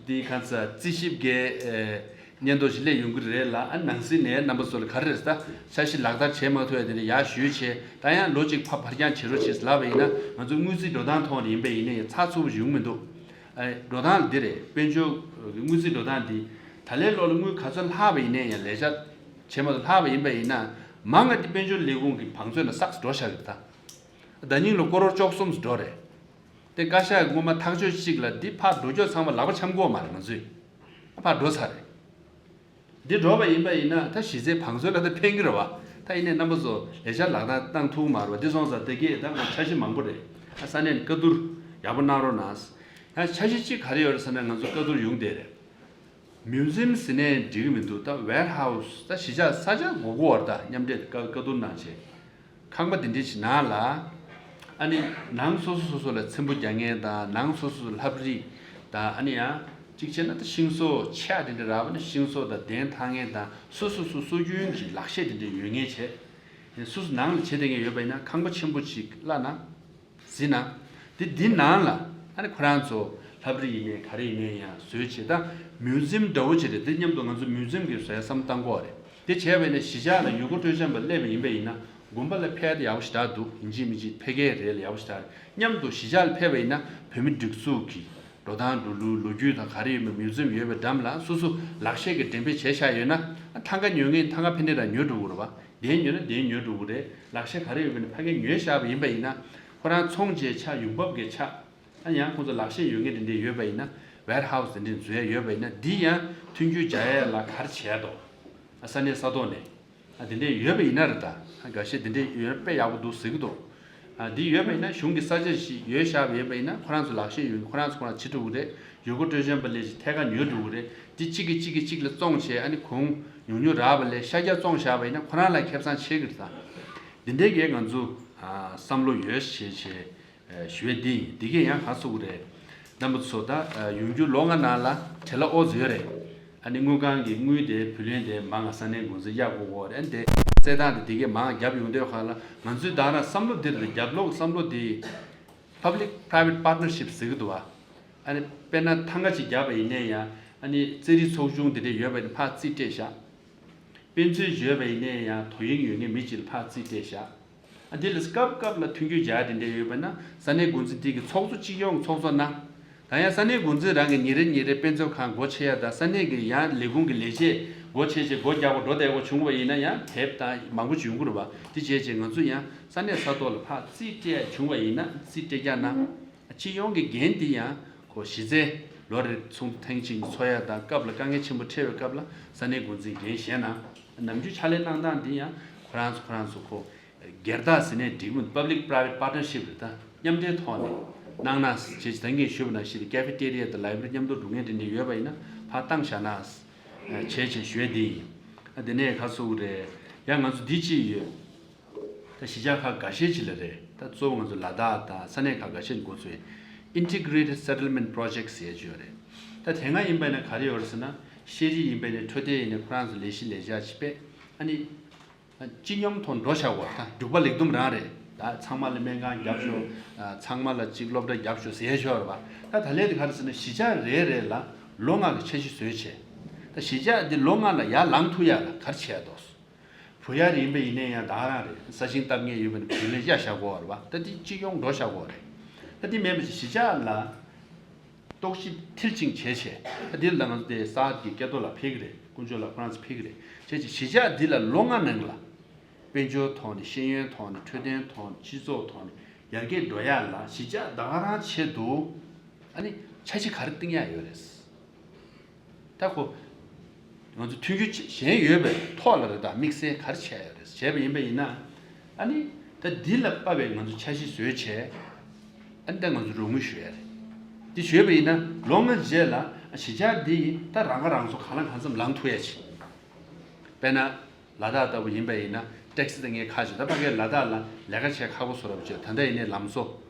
འདི་ག་ཚ་རྩིས་ཞིབ་གི་ སྙན་ཐོ་ཞིག་སླེབས་ཡོང་གི་རེད་ལ། ཨ་ནང་སྲིད་ནས་རྣམ་པ་ཚོ་ལ་ག་རེ་རེད་ཟེར། ད་འཆར་གཞི་ལག་བསྟར་བྱེད་མ་ཐུབ་ཡ་དེ་འདྲ་ཡར་ཞུས་བྱས། ད་ཡང་ལོ་གཅིག་ཕར་འཕར་འགྱངས་བྱེད་རོགས་བྱེད་ལབ་པ་ཡིན་ན། ང་ཚོ་དངུལ་རྩིས་འགྲོ་སྟངས་ཐོག་ནས་ཡིན་པ་ཡིན་ནའི་ཚགས་ཚུད་པོ་ཞིག་ཡོང་མི་འདུག་ཨ་འགྲོ་སྟངས་ལ་འདི་རེད། དཔལ་འབྱོར་དངུལ་རྩིས་འགྲོ་སྟངས་འདི་ད་ལན་ལོ་ལ་དངུལ་ག་ཚོད་ལྷག་པ་ཡིན་ནའི་ཡང་ལས་བྱ་བྱེད་མ་ཐུབ་ལྷག་པ་ཡིན་པ་ཡིན་ན། མང་ང་འདི་དཔལ་འབྱོར་ལས་ཁུངས་ཀྱི་བང་མཛོད་ལ་སགས་འགྲོ་བཞག་གི་རེད། ད་ཟླ་ཉིན་ལ་ཀོ་རོར་བཅུ་གསུམ་འགྲོ་རེད། དེ་བཀའ་ཤག་སྔོན་མ་ཐག་གཅོད་གཅིག་ལ་འདི་ཕར་འགྲོ་སྐྱོད་ཚང་མ་ལག་པ་འཆང་གི་ཡོད་མ་རེད། ང་ཚོས་ཕར་འགྲོ་ཚར་རེད། འདི་འགྲོ་བ་ཡིན་པ་ཡིན་ན་ད་གཞི་རྩའི་བང་མཛོད་ལ་ད་ཕན་གྱི་རེད་བ། ད་ཡིན་ནའི་རྣམ་པ་ཚོ་ལས་འཆར་ལག་བསྟར་བཏང་ཐུབ་མ་རེད་བ། འདི་སོང་ཙང་དེ་གས་ད་ང་འཆར་གཞི་མང་པོ་རེད། ཨ་ས་གནས་ནས་བཀའ་བསྡུར་ཡག་པོ་གནང་རོགས་གནང་། ཡང་འཆར་གཞི་གཅིག་ག་རེ་ཡོད་རེད་ཟེར་ན། ང་ཚོ་བཀའ་བསྡུར་ཡོང་བསྡད་རེད། མིའུ་ཛིམ་ཟེར་ནའི་འགྲིག་གི་མི་འདུག་ད་ཝེར་ཧའུ་སི། ད་གཞིས་ཆགས་ས་ཆ་དགོས་ཀྱི་ཡོད་རེད། ད་མཉམ་འབྲེལ་བཀའ་བཀའ་བསྡུར་གནང་བྱས། ཁང་པ་འདི་འདྲ་ཞིག་ནང་ལ། ཨ་ནི་ནང་སོ་སོ་སོ་སོ་ལ་ཚེམ་བུ་རྒྱག་མཁན་དང་། ནང་སོ་སོ་སོ་ལ་ལྷ་བྲིས་དང་། ཨ་ནི་ཡང་གཅིག་བྱས་ན་ད་ཤིང་བཟོ་ཆས་འདི་འདྲ་རག་པ་ན་ཤིང་བཟོ་དང་གདན་འཐག་མཁན་དང་། སོ་སོ་སོ་སོ་སོ་སྐྱོན་གྱི་ལག་ཤེས་འདི་འདྲ་ཡོད་མཁན་བྱས། སོ་སོ་ནང་ལ་བྱེད་བསྡད་མཁན་ཡོད་པ་ཡིན་ན་ཁང་པ་ཆེན་པོ་ཅིག་གླ་ན། ཟིན་ན། དེ་འདི་ནང་ལ་ཨ་ནི་ཁོ་རང་ཚོ་ལྷ་བྲིས་ཡིན་ནའི་ག་རེ་ཡིན་ནའི་ཡང་བཟོས་བྱས། ད་མིའུ་ཛིམ་འདྲ་བོ་ཅིག་རེད། དེ་མཉམ་དུ་ང་ཚོ་མིའུ་ཛིམ་གྱི་བཟོ་ཡ་བསམ་བློ་བཏང་དགོས་རེད། དེ་བྱས་པ་ཡིན་ན་གཞིས་ཆགས་ལ་ཡུལ་སྐོར་སྤྲོ་འཆམ་པ་སླེབས་པ་ཡིན་པ་ཡིན་ན། དགོན་པ་ལ་ཕེབས་ཏེ་ཡག་པོ་ཞེ་དྲག་འདུག་ཡིན་གཅིག་མིན་གཅིག་ཕ་གིའི་རེད་ལ་ཡག་པོ་ཞེ་དྲག་རེད། མཉམ་དུ་གཞིས་ཆགས་ལ་ཕེབས་པ་ཡིན་ན་བོད་མི་སྒྲིག་འཛུགས་ཀྱི་འགྲོ་སྟངས་འགྲོ་ལུགས་ལོ་རྒྱུས་དང་ག་རེ་ཡོད་མེད། མིའུ་ཛིམ་ཡོད་པའི་འགྲམ་ལ་སོ་སོ་ལག་ཤེས་ཀྱི་འགྲེམས་སྤེལ་བྱས་བཞག་ཡོད་ན། ཨ་ཐང་ག་ཉོ་མཁན་ཐང་ག་ཕ་ནས་རང་ཉོས་འགྲོ་གི་རེད་བ། གདན་ཉོས་ན་གདན་ཉོས་འགྲོ་གི་རེད། ལག་ཤེས་ག་རེ་ཡོད་པ་ནི་ཕ་གིར་ཉོས་བཞག་པ་ཡིན་པ་ཡིན་ན། ཁོ་རང་ཚོང་བྱེད་ཆ་ཡོང་འབབ་ཀྱི་ཆ། ཨ་ཡང་ཁོང་ཚོ་ལག་ཤེས་ཡོད་མཁན་དེ་འདྲས་ཡོད་པ་ཡིན་ན། ཝེར་ཧའུ་སི་དེ་འདྲས་འཛུལ་ཡ་ཡོད་པ་ཡིན་ན། འདི་ཡང་མཐུན་འགྱུར་རྒྱག་ཡ་ལ་ག་རེ་བྱས་འདུག་ཨ་ས་གནས་ས་ཐོག་ནས་ཨ་དེ་འདྲས་ཡོད་པ་ཡིན་ན་རེད། ད་ཨ་འགའ་ཤས་དེ་འདྲས་ཡོད་དཔེ་ཡག་པོ་འདུག་ཟེར་གྱི་འདུག་ཨ་འདི་ཡོད་པ་ཡིན་ན་གཞུང་གི་ས་ཆ་ཞིག་ཡོད་བཞག་པ་ཡིན་པ་ཡིན་ན། ཁོ་རང་ཚོ་ལག་ཤེས་ཡོད་མཁན་ཁོ་རང་ཚོ་ཁོ་རང་བྱེད་འགྲོ་གི་རེད། ཡུལ་སྐོར་སྤྲོ་འཆམ་པ་སླེབས་ཤིག་ཐད་ཀར་ཉོས་འགྲོ་གི་རེད། འདི་གཅིག་གིས་གཅིག་གིས་གཅིག་ལ་བཙོང་བྱས། ཨ་ནི་གོང་ཉུང་ཉུང་རག་པ་ལས་ཤ་རྒྱགས་བཙོང་བཞག་པ་ཡིན་ན་ཁོ་རང་ལ་ཁེ་བཟང་ཆེ་གི་རེད། ད་འདི་འདྲའི་གི་ང་ཚོ་ཨ་བསམ་བློ་ཡོད་བྱས་བྱས་ཨ་ཞུ་ཡས་འདི་ཡིན། འདི་གས་ཡང་ག་རེ་ཟེར་དགོས་རེད། རྣམ་པ་ཚོ་ད་ཨ་ཡོང་རྒྱུ་ལོ་ལྔ་ནང་ལ་བྲེལ་བ་ཨོ་ཙམ་ཡོད་རེད། ཨ་ནི་དངུལ་ཁང་གི་དངུལ་དེ་བུ་ལོན་དེ་མང་ང་ས་གནས་འགོ་འཛིན་གཡར་དགོས་ཀྱི་ཡོད་རེད། ཨ་ནི་དེ་སེལ་སྟངས་དེ་འདི་གས་མང་རྒྱབ་ཡོང་དུས་ཁ་ལ། ང་ཚོའི་ད་རང་བསམ་བློ་འདི་རེད། རྒྱབ་ལོགས་བསམ་བློ་འདི་Public Private Partnership ཟེར་གྱི་འདུག་བ། ཨ་ནི་དཔེར་ན་ཐང་ག་ཅིག་བརྒྱབ་པ་ཡིན་ནའི་ཡང་། ཨ་ནི་རྩེད་རིགས་ཚོགས་ཆུང་དེ་འདྲས་ཡོད་པ་ཡིན་ན་ཕར་རྩིས་སྤྲད་བཞག་དཔེ་མཛོད་ཡོད་པ་ཡིན་ནའི་ཡང་དོ་དབྱིངས་ཡོད་མཁན་མི་གཅིག་ལ་ཕར་རྩིས་སྤྲད་བཞག་ཨ་འདི་ལ་སྐབས་སྐབས་ལ་མཐུན་འགྱུར་རྒྱག་དེ་འདྲས་ཡོད་པ་ན། ས་གནས་འགོ་འཛིན་དེ་གི་ཚོགས་གཙོ་སྤྱི་ཡོངས་ཚོགས་གཙོ་གནང་། ད་ཡང་ས་གནས་འགོ་འཛིན་རང་གི་ཉིན་རེ་ཉིན་རེ་དཔེ་མཛོད་ཁང་སྒོ་ཕྱེ་ཡ་དང་། ས་གནས་ཀྱི་ཡང་ལས་ཁུངས་ཀྱི་ལས་བྱེད་སྒོ་ཕྱེ་བྱས་སྒོ་རྒྱག་པ་འགྲོ་བསྡད་པ་བྱུང་བ་ཡིན་ན་ཡང་དེབ་དང་མང་པོ་བྱུང་གི་རེད་བ། དེ་བྱས་བྱས་ང་ཚོ་ཡང་ས་གནས་ས་ཐོག་ལ་ཕར་རྩིས་སྤྲད་ཡ་བྱུང་བ་ཡིན་ན་རྩིས་སྤྲད་རྒྱག་གནང་། སྤྱི་ཡོངས་ཀྱི་འགན་འདི་ཡང་ཁོ་གཞི་རྩའི་ལོ་རེར་ཚོགས་འདུ་ཐེངས་གཅིག་ཚོགས་ཡ་དང་། སྐབས་ལ་དཀའ་ངལ་ཆེན་པོ་འཕྲད་པའི་སྐབས་ལ་ས་གནས་འགོ་འཛིན་འགན་བཞེས་གནང་། ནམ་རྒྱུན་ཕྱག་ལས་གནང་སྟངས་འདི་ཡང་ཁོ་རང་ཚོ་ཁོ་རང་ཚོ་ཁོ་སྒེར་བདག་ཟེར་ནས་འགྲིག་མིན། Public Private Partnership རེད། ད་མཉམ་འབྲེལ་ཐོག་ནས་གནང་ན་བྱས་བྱས། ད་ངས་ཞུས་པ་ནང་བཞིན་cafeteria དང་library མཉམ་དུ་འགྲོ་མཁན་དེ་འདྲ་ཡོད་པ་ཡིན་ན་ཕར་བཏང་བཞག་ན་བྱས་བྱས་ཞུ་ཡ་འདི་ཡིན། ཨ་དེ་ནས་ག་རེ་ཟེར་དགོས་རེད། ཡང་ང་ཚོ་འདི་གཅིག་ཡོད། ད་གཞིས་ཆགས་ཁག་འགའ་ཤས་ཅིག་ལ་རེད། ད་གཙོ་བོ་ང་ཚོ་ལ་དྭགས་དང་ས་གནས་ཁག་འགའ་ཤས་འགོ་ཚུགས་ཡིན། Integrated Settlement Project ཟེར་ཡ་ཅིག་ཡོད་རེད། ད་དེ་སྔ་ཡིན་པ་ཡིན་ན་ག་རེ་ཡོད་རེད་ཟེར་ན། ཤེས་རིག་ཡིན་པ་ཡིན་ན་འཕྲོད་བསྟེན་ཡིན་ན་ཁོ་རང་ཚོ་ལས་གཞི་ལས་འཆར་ཅིག་སྤེལ། ཨ་ནི་སྤྱི་སྙོམས་ཐོག་འགྲོ་བཞག་པ། ད་འབྲུག་པ་ལེགས་གཏུམ་རང་རེད། ད་ཚང་མ་ལ་སྨན་ཁང་བརྒྱབ་ཤོག་ཨ་ཚང་མ་ལ་གཅིག་སློབ་གྲྭ་བརྒྱབ་ཤོག་ཟེར་ཡ་ཅིག་ཡོད་རེད་བ། ད་ད་ལན་དེ་ག་རེ་ཟེར་ན། གཞིས་ཆགས་རེ་རེ་ལ་ལོ་ལྔ་གི་འཆར་གཞི་བཟོས་བྱས། ད་གཞིས་ཆགས་འདི་ལོ་ལྔ་ལ་ཡར་ལངས་ཐུབ་ཡ་ལ་ག་རེ་བྱེད་ཡ་འདུག་བུ་ཡར་ཡིན་པ་ཡིན་ནའི་ཡང་ད་ག་རང་རེད། ས་ཞིང་བཏབ་མཁན་ཡོད་པ་ནི་བུ་ལོན་གཡར་བཞག་དགོས་པ་རེད་བ། ད་འདི་སྤྱི་ཡོངས་འགྲོ་བཞག་དགོས་པ་རེད། ད་འདི་མེད་པ་ཅིག་གཞིས་ཆགས་ལ་རྟོག་ཞིབ་མཐིལ་ཕྱིན་བྱས་བྱས། ད་འདི་ལ་ང་ཚོ་དེ་ས་ཡ་གི་སྐལ་རྡོ་ལ་ཕེབས་ཀྱི་རེད། དཀོན་མཆོག་ལགས་ཁོ་རང་ཚོ་ཕེབས་ཀྱི་རེད། བྱས་ཙང་གཞིས་ཆགས་འདི་ལ་ལོ་ལྔ་ནང་ལ་དཔལ་འབྱོར་ཐོག་ནས། ཤེས་ཡོན་ཐོག་ནས། འཕྲོད་བསྟེན་ཐོག་ནས། སྤྱི་ཚོགས་ཐོག་ནས་ཡར་རྒྱས་འགྲོ་ཡ་ལ་གཞིས་ཆགས་ད་ག་རང་ཆེད་དུ་ཨ་ནི་འཆར་གཞི་ག་རེ་བཏིང་ཡ་ཡོད་རེད། ད་ཁོ་ང་ཚོ་མཐུན་འགྱུར་གཞན་ཡོད་པའི་ཐོག་ལ་རེད། ད་དམིགས་བསལ་ག་རེ་བྱས་ཡོད་རེད། བྱས་པ་ཡིན་པ་ཡིན་ན། ཨ་ནི་ད་འདི་ལ་དཔག་པའི་ང་ཚོ་འཆར་གཞི་བཟོས་བྱས། ཨ་ནི་ད་ང་ཚོ་རོགས་དངུལ་ཞུ་ཡ་རེད། འདི་ཞུས་པ་ཡིན་ན་ལོ་ལྔ་རྗེས་ལ་གཞིས་ཆགས་འདི་ད་རང་ཁ་རང་གསོ་གང་ལ་གང་འཚམ་ལངས་ཐུབ་ཡ་ཅིག་དཔེར་ན། ལ་དྭགས་ལྟ་བུ་ཡིན་པ་ཡིན་ན་ཊེག་སི་ད་ངས་ཁ་ཅིག་ད་ཕ་གིར་ལ་དྭགས་ལ་ལས་ཀ་བྱེད་ཁག་པོ་བཟོ་འདྲ་པོ་བྱས། ད་ལྟ་ཡིན་ནའི་ལམ་བཟོ་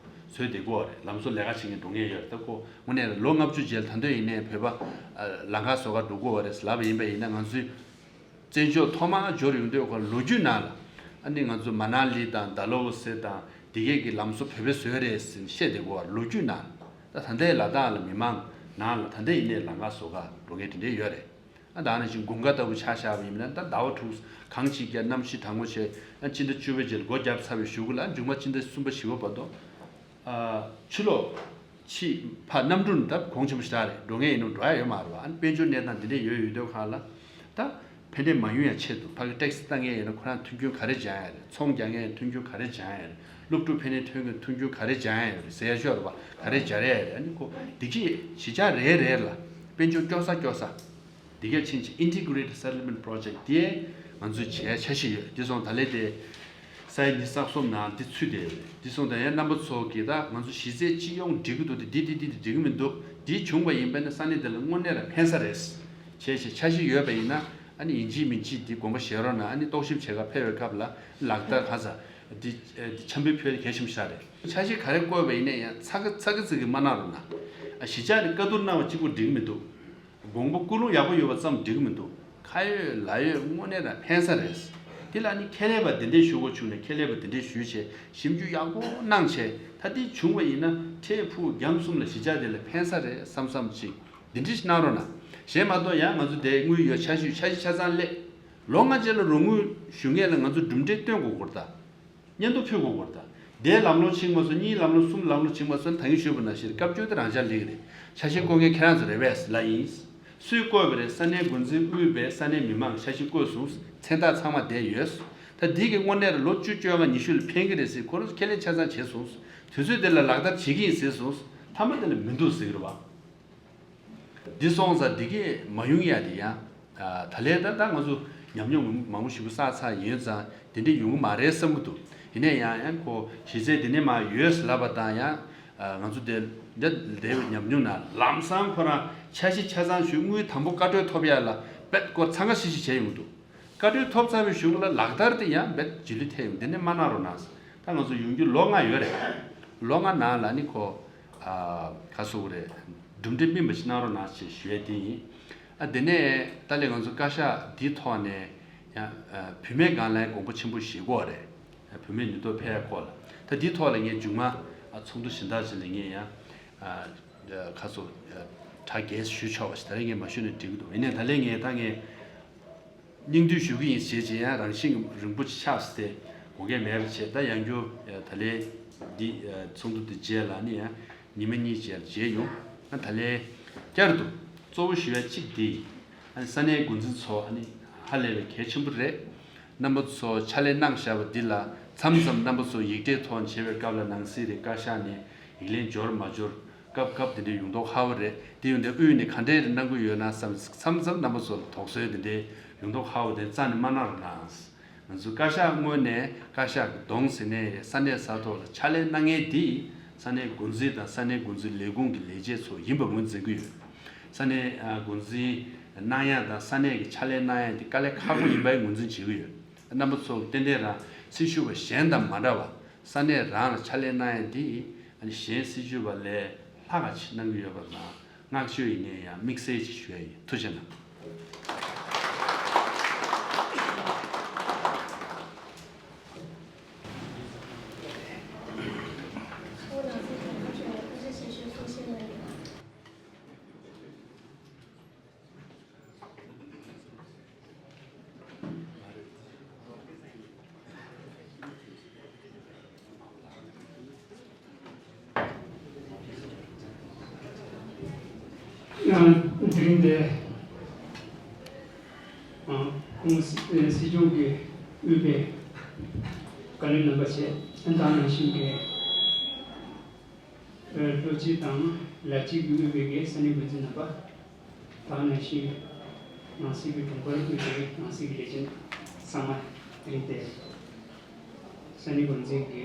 བཟོས་བསྡད་ཀྱི་ཡོད་རེད། ལམ་བཟོ་ལས་ཀ་བྱེད་མཁན་འགྲོ་མཁན་ཡོད་རེད། ད་ཁོ་དངོས་གནས་ལ་ལོ་ལྔ་བཅུ་རྗེས་ལ་ད་དུང་ཡིན་ནའི་བོད་པ་ཨ་ལམ་ཁ་བཟོ་གར་འགྲོ་གི་ཡོད་རེད་ལབ་པ་ཡིན་པ་ཡིན་ན། ང་ཚོའི་བཙན་བྱོལ་ཐོག་མར་འབྱོར་ཡོང་དུས་ཁོ་ལོ་རྒྱུས་ནང་ལ་ཨ་ནི་ང་ཚོ་མ་ན་ལི་དང་ཌལ་ཧོ་སི་དང་འདི་གས་ཀྱི་ལམ་བཟོ་བོད་པས་བཟོས་རེད་ཟེར་བཤད་བསྡད་ཀྱི་ཡོད་རེད། ལོ་རྒྱུས་ནང་ད་ད་ལྟའི་ལ་དྭགས་ལ་མི་མང་ནང་ལ་ད་ལྟ་ཡིན་ནའི་ལམ་ཁ་བཟོ་གར་འགྲོ་མཁན་དེ་འདྲས་ཡོད་རེད། ཨ་ད་ནི་ཅིག་དགུན་ཁ་ལྟ་བུ་ཆ་བཞག་པ་ཡིན་ན། ད་ཟླ་བ་དྲུག་གངས་ཅིག་བརྒྱབ། གནམ་གཤིས་གྲང་མོ་བྱས། ཨ་སྤྱི་ཟླ་བཅུ་པའི་རྗེས་ལ་སྒོ་བརྒྱབ་ཚར་བའི་གཞུག་གུ་ལ། ཨ་མཇུག་མ་སྤྱི་ཟླ་གསུམ་པ་བཞི་པ་བར་དུ། ཨ་ཕྱི་ལོ། ཕྱི་ཕ་གནམ་གྲུ་ནི་ད་གོང་ཆེན་པོ་ཞེ་དྲག་རེད། འགྲོ་མཁན་ཡིན་ན་འགྲོ་ཡ་ཡོད་མ་རེད་བ། ཨ་ནི་དཔལ་འབྱོར་གནས་སྟངས་འདི་འདྲས་ཡོད་ཡོད་དུས་ཁ་ལ། ད་ཕན་འབྲས་མ་ཡོང་ཡ་ཆེད་དུ། ཕ་གི་ཊེག་སི་བཏང་མཁན་ཡིན་ན་ཁོ་རང་མཐུན་རྐྱེན་ག་རེ་སྦྱང་ཡ་རེད། ཚོང་རྒྱག་མཁན་མཐུན་རྐྱེན་ག་རེ་སྦྱང་ཡ་རེད། སློབ་ཕྲུག་ཕན་ནུས་ཐོན་མཁན་མཐུན་རྐྱེན་ག་རེ་སྦྱང་ཡ་རེད། ཟེར་ཡ་ཤོར་བ་ག་རེ་སྦྱར་ཡ་རེད། ཨ་ནི་ཁོ་འདི་གི་གཞིས་ཆགས་རེ་རེ་ལ་དཔལ་འབྱོར་སྐྱོ་ས་སྐྱོ་ས། འདི་ག་ཕྱིན་ཆད་Integrated Settlement Project དེ་ང་ཚོས་བྱས་འཆར་གཞི་ཡོད། དེ་སོང་ད་ལས་དེ་ས་ཡ་ཉི་ཤུ་རྩ་གསུམ་ནང་འདི་ཚུད་བསྡད་ཡོད། དེ་སོང་ད་ཡང་རྣམ་པ་ཚོ་གིས་ད་ང་ཚོ་གཞི་རྩའི་སྤྱི་ཡོངས་འགྲིག་གི་འདུག་དེ་འདི་འདི་འདི་འདི་འགྲིག་གི་མི་འདུག་འདི་བྱུང་བ་ཡིན་པ་ན་ས་གནས་དེ་ལ་དངོས་གནས་ལ་ཕན་ས་རེད། བྱས་བྱས་འཆར་གཞི་ཡོད་པ་ཡིན་ན། ཨ་ནི་ཡིན་གཅིག་མིན་གཅིག་འདི་དགོངས་པ་བཞེས་རོགས་གནང་། ཨ་ནི་རྟོག་ཞིབ་བྱེད་ག་ཕེབས་པའི་སྐབས་ལ་ལག་བསྟར་ག་ས་འདི་འདི་འཆམ་པོའི་ཕུལ་གལ་ཆེན་པོ་ཞིག་རེད། འཆར་གཞི་ག་རེ་བཀོད་པ་ཡིན་ན་ཡང་ཚ་གི་ཚ་གི་ཚིག་གི་མ་གནང་རོགས་གནང་། ཨ་གཞིས་ཆགས་ནས་བཀའ་བསྡུར་གནང་བ་གཅིག་པུ་འགྲིག་གི་མི་འདུག་དགོངས་པ་ཀུན་སློང་ཡག་པོ་ཡོད་པ་ཙམ་འགྲིག་གི་མི་འདུག་ཁ་ཡོད་ལག་ཡོད་དངོས་གནས་ལ་ཕན་ས་རེད། དེ་ལ་ནི་ཁྱད་ལས་པ་འདི་འདྲས་ཞུ་དགོས་བྱུང་ན་ཁྱད་ལས་པ་འདི་འདྲས་ཞུས་བྱས་ཞིབ་འཇུག་ཡག་པོ་གནང་བྱས། ད་འདི་བྱུང་བ་ཡིན་ན་འཕྲལ་ཕུགས་རྒྱང་གསུམ་ལ་གཞིས་ཆགས་དེ་ལ་ཕན་ས་རེད་བསམ་བསམ་ཅིག་འདི་འདྲས་ཞིག་གནང་རོགས་གནང་། གཞན་མ་གཏོགས་ཡང་ང་ཚོ་དེ་དངུལ་ཡོད། འཆར་གཞི་འཆར་གཞི་ཆ་ཚང་སླེབས། ལོ་ལྔ་རྗེས་ལ་རོགས་དངུལ་ཞུ་མཁན་ལ་ང་ཚོ་གྲུབ་འབྲས་སྟོན་དགོས་སྐོར་དང་། སྙན་ཐོ་ཕུལ་དགོས་སྐོར་དང་། དེའི་ལམ་ལྷོང་ཕྱིན་མ་སོང་། གཉིས་ལམ་ལྷོང་གསུམ་ལམ་ལྷོང་ཕྱིན་མ་སོང་། ད་གིན་ཞུས་པ་ནང་བཞིན་བཀའ་བཅོལ་དེ་རང་འཇགས་སླེབས་ཀྱི་རེད། འཆར་གཞི་བཀོད་མཁན་ཁྱེད་རང་ཚོ་རེད་པས་ལབ་ཡིན། སུས་བཀོད་པ་རེད། ས་གནས་འགོ་འཛིན་དབུས་པས་ས་གནས་མི་མང་འཆར་གཞི་བཀོད་སོང་། མཚན་རྟགས་ཚང་མ་བསྡད་ཡོད། ད་འདི་གི་དངོས་གནས་ལ་ལོ་བཅུ་བཅོ་ལྔ་ཉི་ཤུ་ལ་ཕན་གྱི་རེད་ཟེར་ཁོ་རང་ཚོ་ཁས་ལེན་ཆ་ཚང་བྱས་སོང་། དུས་ཚོད་དེ་ལ་ལག་བསྟར་བྱེད་ཀྱི་ཡིན་ཟེར་སོང་། མཐའ་མ་དེ་ལ་མི་འདུག་ཟེར་གྱི་རེད་བ། འདི་སོང་ཙང་འདི་གས་མ་ཡོང་ཡ་དེ་ཡང་། ད་ལས་ད་ད་ང་ཚོ་ཉམས་མྱོང་མང་པོ་ཞེ་པོ་བསགས་ཚར་ཡོད་ཙང་དེ་འདྲས་ཡོང་གི་མ་རེད་བསམ་གྱི་འདུག་ཡིན་ནའི་ཡང་ཡང་ཁོ་གཞི་རྩའི་དེ་ནས་མ་ཡོད་ལབ་པ་དང་ཡང་། ང་ཚོ་དེ་འདི་འདས་པའི་ཉམས་མྱོང་ནང་ལམ་སང་ཁོ་རང་འཆར་གཞི་ཆ་ཚང་ཞུས། དངུལ་དང་པོ་བཀའ་འཁྲོལ་ཐོབ་ཡ་ལ་དཔེ་སྐོར་འཚང་ཁ་ཤིག་ཤིག་བྱས་ཡོང་གི་འདུག་བཀའ་འཁྲོལ་ཐོབ་ཚར་བའི་གཞུག་ལ་ལག་བསྟར་དེ་ཡང་རྦད་རྗེས་ལུས་ཐེབས་ཡོང་། འདི་ནས་མ་གནང་རོགས་གནང་། ད་ང་ཚོ་ཡོང་རྒྱུ་ལོ་ལྔ་ཡོད་རེད། ལོ་ལྔ་ནང་ལ་ནི་ཁོ། ཨ། ག་ཟེར་དགོས་རེད། གྲུབ་འབྲས་སྨིན་པ་ཞིག་གནང་རོགས་གནང་ཞེས་ཞུ་ཡས་དེ་ཡིན། ཨ་དེ་ནས་ད་ལས་ང་ཚོ་བཀའ་ཤག་འདིའི་ཐོག་ནས་ཡང་། ཨ། བུད་མེད་སྒང་ལ་དགོངས་པ་ཆེན་པོ་བཞེས་ཀྱི་ཡོད་རེད། ཨ་བུད་མེད་ནུས་སྟོབས་འཕེལ་ཡས་སྐོར་ལ། ད་འདིའི་ཐོག་ལ་ངས་མཇུག་མ། ཨ་ཚོགས་འདུ་གཞན་དག་ཅིག་ལ་ངས་ཡང་། ཨ། ག་ཟེར། ཨ། གྲ་རྒྱས་ཞུ་ཆོག་པ་ཞིག་ད་རེས་ངས་མ་ཞུས་ན་འགྲིག་གི་འདུག་ཡིན་ནའི་ད་ལས་ངས་ད་ངས། སྙིང་བསྡུས་ཞུ་གི་ཡིན་ཞེས་བྱས་ཡང་རང་བཞིན་རིང་པོ་ཆགས་སུ་དེ་དགོས་གལ་མེད་པ་བྱས། ད་ཡང་བསྐྱར་ད་ལན་འདི་ཚོགས་འདུ་འདི་རྗེས་ལ་ནི་ཡང་ཉི་མ་གཉིས་རྗེས་ལ་མཇལ་ཡོང་། ཨ་ད་ལན་བསྐྱར་དུ་གཙོ་བོ་ཞུ་ཡ་གཅིག་འདི་ཡིན། ཨ་ས་གནས་འགོ་འཛིན་ཚོ་ཨ་ནི་ཧ་ལས་པའི་གལ་ཆེན་པོ་རེད། རྣམ་པ་ཚོ་ཕྱག་ལས་གནང་བཞག་པ་འདི་ལ་མཚམས་མཚམས་རྣམ་པ་ཚོ་ཡིག་ཕྲད་ཐོག་མཇལ་བའི་སྐབས་ལ་ནང་སྲིད་རེད། བཀའ་ཤག་ནས་ཡིག་ལན་འབྱོར་མ་འབྱོར། སྐབས་སྐབས་དེ་འདྲ་ཡོང་མདོག་ཁ་པོ་རེད། དེ་ཡོང་དུས་དབུས་ནས་ག་འདྲས་རེ་གནང་གི་ཡོད་ན་བསམ། མཚམས་མཚམས་རྣམ་པ་ཚོ་ལ་དོགས་ཟོན་དེ་འདྲས་ཡོང་མདོག་ཁ་པོ་དེ་རྩ་ནས་མ་གནང་རོགས་གནང་། ང་ཚོ་བཀའ་ཤག་ངོས་ནས་བཀའ་ཤག་གི་གདོང་ཟེར་ནའི་རེད། ས་གནས་ས་ཐོག་ལ་ཕྱག་ལས་གནང་མཁན་འདི་ས་གནས་འགོ་འཛིན་དང་ས་གནས་འགོ་འཛིན་ལས་ཁུངས་ཀྱི་ལས་བྱེད་ཚོ་ཡིན་པ་ངོས་འཛིན་གྱི་ཡོད། ས་གནས་ཨ་འགོ་འཛིན་གནང་ཡ་དང་ས་གནས་ཀྱི་ཕྱག་ལས་གནང་ཡ་འདི་དཀའ་ལས་ཁག་པོ་ཡིན་པ་ངོས་འཛིན་བྱེད་ཀྱི་ཡོད། རྣམ་པ་ཚོ་ཏན་ཏན་རང་སྲི་ཞུ་བ་གཞན་དང་མ་འདྲ་བ། ས་གནས་རང་ལ་ཕྱག་ལས་གནང་ཡ་འདི་ཨ་ནི་གཞན་སྲི་ཞུ་བ་ལས་ལྷག་ག་ཅིག་གནང་གི་ཡོད་པ་ལ་བསྔགས་བརྗོད་ཡིན་ནའི་ཡང་དམིགས་བསལ་ཅིག་ཞུ་ཡ་ཡིན། ཐུགས་རྗེ་གནང་། ཡང་དེ་རིང་འདིར་ཁོང་སྲིད་སྐྱོང་གི་དབུས་པའི་བཀའ་བློན་རྣམ་པ་བཅས་ད་ག་ནང་བཞིན་གྱི་ལྷོ་སྤྱི་དང་ལ་སྤྱི་གི་དབུས་པའི་གི་ས་གནས་འགོ་འཛིན་རྣམ་པ། ད་ག་ནང་བཞིན་ནང་སྲིད་ཀྱི་དྲུང་འཕར་དབུས་པའི་ནང་སྲིད་ཀྱི་ལས་བྱེད་ཚང་མ་དེ་རིང་དེ་ས་གནས་འགོ་འཛིན་གྱི་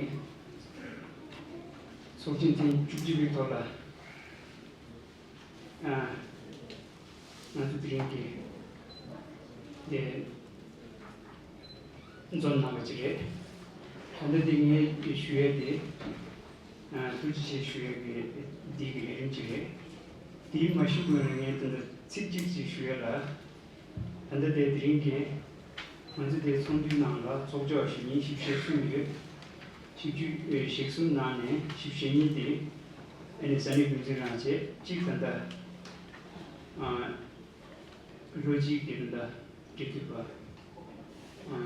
ཚོགས་ཆེན་ཐེངས་བཅུ་གཅིག་པའི་ཐོག་ལ་ང་ཚོ་དེ་རིང་གི་དེ་འཛོམས་གནང་བ་ཅིག་རེད། ད་ལྟ་དེ་ངས་ཞུ་ཡས་དེ་ཐུགས་རྗེ་ཆེ་ཞུ་ཡས་ཀྱི་འདི་གི་ལས་རིམ་ཅིག་རེད། དེའི་མ་ཞུ་གོང་ལ་ངས་ད་ལྟ་ཚིག་གཅིག་ཅིག་ཞུ་ཡས་ལ། ད་ལྟ་དེ་དེ་རིང་གི་ང་ཚོ་དེ་ཚོགས་འདུའི་ནང་ལ་ཚོགས་ཆོག་ཞུ་མཁན་བཞི་བཅུ་ཞེ་གསུམ་ཡོད། བཞི་བཅུ་ཞེ་གསུམ་ནང་ནས་བཞི་བཅུ་ཞེ་གཉིས་དེ་ཨ་ནི་ས་གནས་འགོ་འཛིན་རང་བྱས། གཅིག་ད་ལྟ་ ལོ་གཅིག་དེ་རིང་ད་འབྲེལ་མཐུད་པ་ཨ་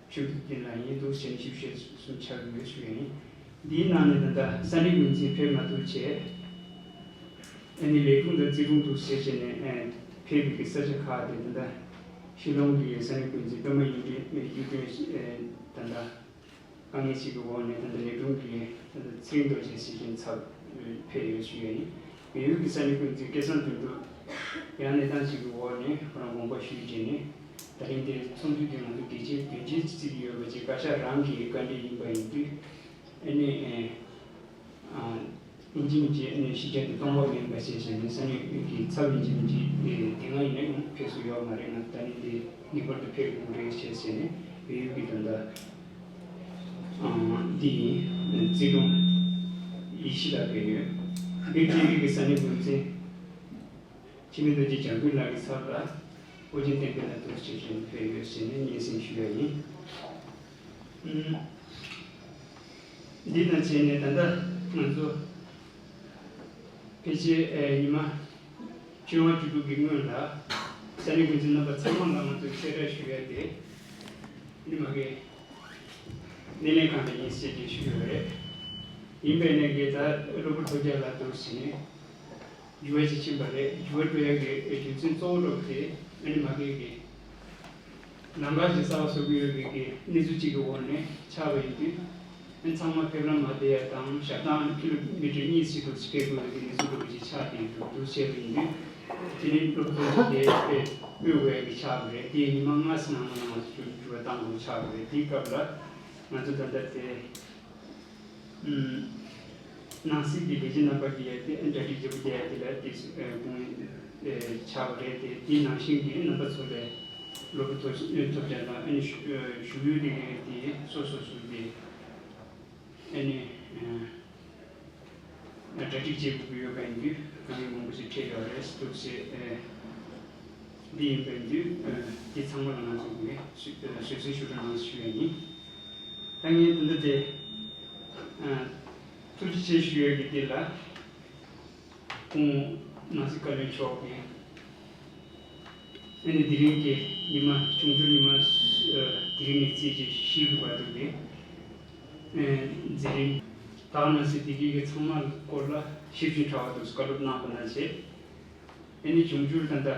ཆོས་སྐྱིད་བསྟན་ལགས་ཡིན། འདུག་སེ་ཞིབ་བཤེར་གསུམ་ཆགས་ཡོད་ཞུ་ཡ་ཡིན། འདིའི་ནང་ནས་ད་ལྟ་ས་གནས་འགོ་འཛིན་ཕེབས་མ་ཐུབ་བྱས། ཨ་ནི་ལས་ཁུངས་དང་རྩིས་དྲུང་འདུག་སེ་བྱས་ནས་ཨ་ཕེབས་པའི་གི་ས་ཆ་ཁག་དེ་ད་ལྟ་ཤི་ལོང་གི་ས་གནས་འགོ་འཛིན་པད་མ་གཡུ་སྒྲོན་གཡུ་སྒྲོན་ད་ལྟ་དཀའ་ངལ་ཞིག་གི་འོག་ནས་ད་ལྟ་ལས་དྲུང་གི་ད་ལྟ་ཚེ་རིང་རྡོ་རྗེ་ཟེར་མཁན་ཚབ་ཕེབས་ཡོད་ཞུ་ཡ་ཡིན། བལ་ཡུལ་གྱི་ས་གནས་ཀུན་གྱི་སྐལ་བཟང་དོན་གྲུབ་ཡང་གནས་སྟངས་ཤིག་གི་འོག་ནས་ཁོ་རང་དགོངས་པ་ཞུས་རྗེས་ནས་ད་རིང་འདིར་ཚོགས་འདུ་འདི་ང་ཚོ་གལ་ཆེའི་དོན་ཆེན་བརྩི་གི་ཡོད་པ་བཅས་བཀའ་ཤག་རང་གི་བཀའ་འདྲི་ཡིན་པ་ཡིན་དུས་ཨ་ནི་ཨ་ཨིན་ཇི་མི་གཅིག་ཨ་ནི་ཤེས་བྱ་འདི་སྟོང་པ་མིན་པ་བྱས་བྱས་ནས་ས་གནས་ཀུན་གྱི་ཚབ་ཨིན་ཇི་མི་གཅིག་དེ་དེ་སྔ་ཡིན་ན་ཡང་ཕེབས་སུ་ཡོད་མ་རེད། ང་ད་ནི་འདི་ངེས་པར་དུ་ཕེབས་དགོས་རེད་བྱས་བྱས་ནས་བལ་ཡུལ་གྱི་དོན་དག་འདི་ཡིན། རྩིས་དྲུང་ཡེ་ཤེས་ལགས་ཕེབས་ཡོད། འདིར་ཕེབས་ཡུལ་གྱི་ས་གནས་འགོ་འཛིན་འཆི་མེད་རྡོ་རྗེ་འཇམ་མགོན་ལགས་ཀྱི་ཚབ་ལ་ཨོ་རྒྱན་བསྟན་འཕེལ་ལགས་འདུག་སེ་ཕེབས་ཡོད་ཟེར་ནས་སྙན་སེང་ཞུ་ཡ་ཡིན། འདི་དང་བཅས་ནས་ད་ལྟ་ང་ཚོ་ཕལ་ཆེར་ཉི་མ་བཅོ་ལྔ་བཅུ་དྲུག་གི་སྔོན་ལ་ས་གནས་འགོ་འཛིན་རྣམ་པ་ཚང་མ་ལ་ང་ཚོས་གསལ་བསྒྲགས་ཞུ་ཡ་དེ་ནི་མ་གི་སྣེ་ལེན་ཁང་དུ་ཡིན་ཟེར་གྱི་ཞུ་ཡོད་རེད། ཡིན་པའི་ནས་གི་ད་གློ་བུར་ཐོལ་རྒྱག་ལ་འདུག་ཟེར་ནས་འགྱུར་བ་ཞིག་ཕྱིན་པ་རེད། འགྱུར་བ་འགྲོ་ཡ་གི་རྒྱུ་མཚན་གཙོ་བོ་འདྲ་པོ་དེ་ཨ་ནི་མ་གི་གི་ལམ་ཁ་ཞིག་གསར་པ་བཟོ་གི་ཡོད་པའི་གི་གནས་ཚུལ་གཅིག་གི་འོག་ནས་ཆགས་པ་ཡིན་དུས། ཨ་ཚང་མ་ཕེབས་རིམ་མ་བསྡད་ཡ་དང་ཞབས་བཏང་ཀི་ལོ་མི་ཊར་གཉིས་ཙམ་དུ་ཕེབས་དགོས་པའི་གི་གནས་ཚུལ་འདྲ་པོ་ཞིག་ཆགས་བསྡད་འདུག་འདུག་བྱས་པ་ཡིན་དུས། དེ་ནི་སློབ་གྲྭ་དེ་དཔེ་དབུལ་བའི་གི་ཆགས་པ་རེད། དེ་ཉི་མ་ལྔ་ཙམ་ནང་ལ་ང་ཚོ་འགྱུར་བ་བཏང་དགོས་ཆགས་པ་རེད། དེའི་སྐབས་ལ་ང་ཚོ་ད་ལྟ་དེ་ནང་སྲིད་ཀྱི་ལས་བྱེད་རྣམ་པ་གི་ཡ་དེ་གྲ་སྒྲིག་བྱེད་དགོས་ཡ་དེ་ལ་དེ་དགོངས་ཆགས་པ་རེད། དེ་དེ་ནང་བཞིན་གྱི་རྣམ་པ་ཚོ་ལས་སློབ་གྲྭ་ཐོབ་ཐོབ་བྱ་དང་ཨ་ནི་ཞུ་ཡུལ་དེ་གའི་དེ་སོ་སོ་སོ་དེ་ཨ་ནི་གྲ་སྒྲིག་བྱེད་དགོས་ཀྱི་ཡོད་པ་ཡིན་དུས་དཀའ་ངལ་མང་པོ་ཞིག་འཕྲད་ཡོད་རེད་འདུག་ཟེར། འདི་ཡིན་པ་ཡིན་དུས་དེ་ཚང་མ་ལ་ང་ཚོ་གིས་བཟོད་བསྲན་ཞུ་རོགས་གནང་ཞུ་ཡ་ཡིན། ད་ངས་དེ་འདྲ་དེ་ཐུགས་རྗེ་ཆེ་ཞུ་ཡ་གི་དེ་ལ། ཁོང་ནང་སྲིད་བཀའ་བློན་མཆོག་གིས་ཨ་ནི་དེ་རིང་གི་ཉི་མ་འབྱུང་འགྱུར་ཉི་མ་དེ་རིང་ནས་བརྩིས་ཏེ་བཞི་གི་བར་དུ་གི་མཛད་རིམ་དག་ནང་སྲིད་དེ་གའི་གི་ཚང་མ་སྐོར་ལ་ཞིབ་ཅིང་ཕྲ་བ་དུ་བཀའ་སློབ་གནང་བ་ནང་བཞིན། ཨ་ནི་འབྱུང་འགྱུར་ད་ལྟ་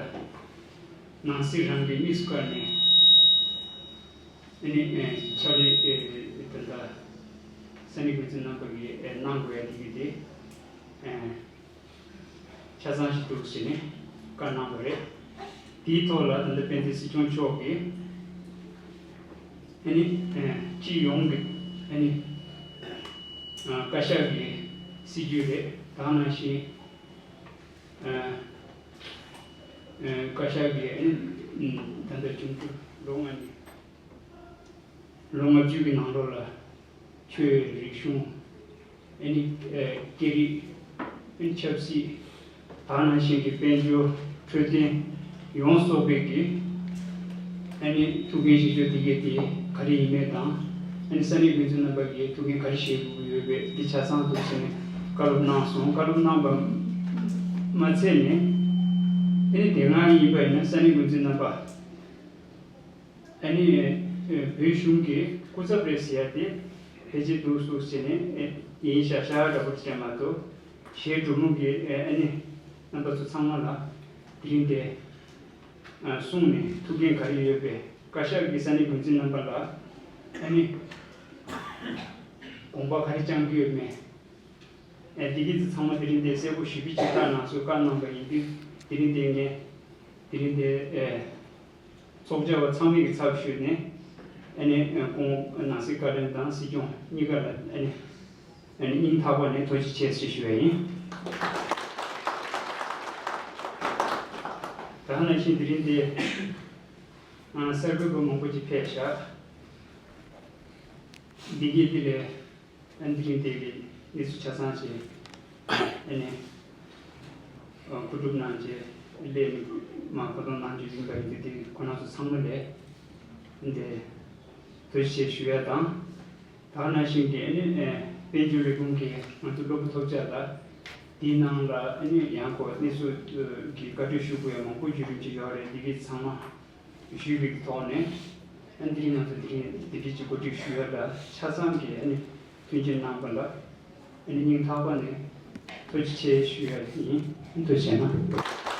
ནང་སྲིད་རང་གི་དམིགས་སུ་བཀར་ནས་ཨ་ནི་ཕྱག་ལས་ད་ལྟ་ས་གནས་འགོ་འཛིན་རྣམ་པ་གིས་གནང་དགོས་ཡ་དེ་གའི་དེ། ཆ་ཚང་ཞིག་འདུག་ཟེར་ནས་བཀའ་གནང་བ་རེད། དེའི་ཐོག་ལ་ད་ལྟ་དཔལ་ལྡན་སྲིད་སྐྱོང་མཆོག་གིས་ཨ་ནི་སྤྱི་ཡོངས་ཀྱི་ཨ་ནི་བཀའ་ཤག་གི་སྲིད་ཇུས་རེད། ད་ནང་བཞིན་བཀའ་ཤག་གི་ཨ་ནི་ད་ལྟ་འབྱུང་འགྱུར་ལོ་ལྔ་ནས། ལོ་ལྔ་བཅུ་གི་ནང་ལོགས་ལ་ཆོས་རིག་གཞུང་། ཨ་ནི་སྐད་རིགས། ཨ་ནི་ཆབ་སྲིད། ད་ནང་བཞིན་གྱི་དཔལ་འབྱོར། འཕྲོད་བསྟེན། ཡོངས་རྫོགས་པའི་གི་ཨ་ནི་ཐུགས་འགན་བཞེས་ཕྱོགས་དེ་གས་དེ་ག་རེ་ཡིན་མིན་དང་། ཨ་ནི་ས་གནས་འགོ་འཛིན་རྣམ་པ་གིས་ཐུགས་འགན་ག་རེ་བཞེས་དགོས་ཀྱི་ཡོད་པས་འདི་ཆ་ཚང་འདུག་ཟེར་ནས་བཀའ་སློབ་གནང་སོང་། བཀའ་སློབ་གནང་བ་མ་ཚད་ནས་ཨ་ནི་དེ་སྔ་ཡིན་པ་ཡིན་ན་ས་གནས་འགོ་འཛིན་རྣམ་པ། ཨ་ནི་བོད་གཞུང་གི་སྐུ་ཚབ་རེད་ཟེར་ཡ་དེ་ཕལ་ཆེར་འདུག་སུ་ཟེར་ནས་ཡིན་ཤག་ཤག་འདྲ་པོ་ཅིག་མ་གཏོགས་གཞས་འགྲོ་མུ་གི་ཨ་ནི་རྣམ་པ་ཚོ་ཚང་མ་ལ་དེ་རིང་དེ་གསུངས་ནས་ཐུགས་འགན་ག་རེ་ཡོད་པས་བཀའ་ཤག་གི་ས་གནས་འགོ་འཛིན་རྣམ་པ་ལ་ཨ་ནི་དགོངས་པ་ག་རེ་བཅངས་ཀྱི་ཡོད་མེད། ཨེ་འདི་གི་ཚང་མ་དེ་རིང་དེ་གསལ་པོ་ཞིབ་ཕྲ་ཅིག་བཀའ་གནང་སོང་། བཀའ་གནང་པ་ཡིན་དུས་དེ་རིང་དེ་ངས་དེ་རིང་དེ་ཨེ་ཚོགས་བཅར་བ་ཚང་མའི་གི་ཚབ་ཞུས་ནས་ཨ་ནི་ཨེ་ཁོང་ནང་སྲིད་བཀའ་བློན་དང་སྲིད་སྐྱོང་གཉིས་ཀ་ལ་ཨ་ནི་ཨ་ནི་སྙིང་ཐག་པ་ནས་ཐུགས་རྗེ་ཆེ་ཞེས་ཞུ་བ་ཡིན། ད་ག་ནང་བཞིན་དེ་རིང་དེ་ཨ་གསར་འགོད་པ་མང་པོ་ཅིག་ཕེབས་ཤག་འདི་གའི་དེ་ལས། ཨ་འདི་རིང་དེ་གའི་གནས་ཚུལ་ཆ་ཚང་ཞིག་ཨ་ནི་མཁོ་སྒྲུབ་གནང་རྗེས་སླད་ནས་མ་བཀོད་གཏོང་གནང་རྒྱུ་ཡིན་པ་ཡིན་དུས་དེ་ཁོ་རང་ཚོ་ཚང་མ་ལ་འདི་ཐུགས་རྗེ་ཆེ་ཞུ་ཡ་དང་། ད་ག་ནང་བཞིན་གྱི་ཨ་ནི་དཔལ་འབྱོར་ལས་ཁུངས་ཀྱི་ང་ཚོ་སློབ་བུ་ཐོབ་ཆ་ལ། དེའི་ནང་ལ་ཨ་ནི་ཡང་ཁོ་གནས་ཚུལ་གྱི་བཀའ་འཁྲོལ་ཞུ་དགོས་ཡ་མང་པོ་བརྒྱུད་རིམ་ཅིག་ཡོད་རེད། འདི་གའི་ཚང་མ་ཞུས་པའི་ཐོག་ནས་ཨ་ནི་དེ་རིང་ང་ཚོ་དེ་རིང་དེ་འདྲ་ཅིག་གོ་སྒྲིག་ཞུ་ཡ་ལ་ཆ་ཚང་གི་ཨ་ནི་མཐུན་རྐྱེན་གནང་པ་ལ་ཨ་ནི་སྙིང་ཐག་པ་ནས་ཐུགས་རྗེ་ཆེ་ཞུ་ཡ་ཡིན། ཐུགས་རྗེ་གནང་།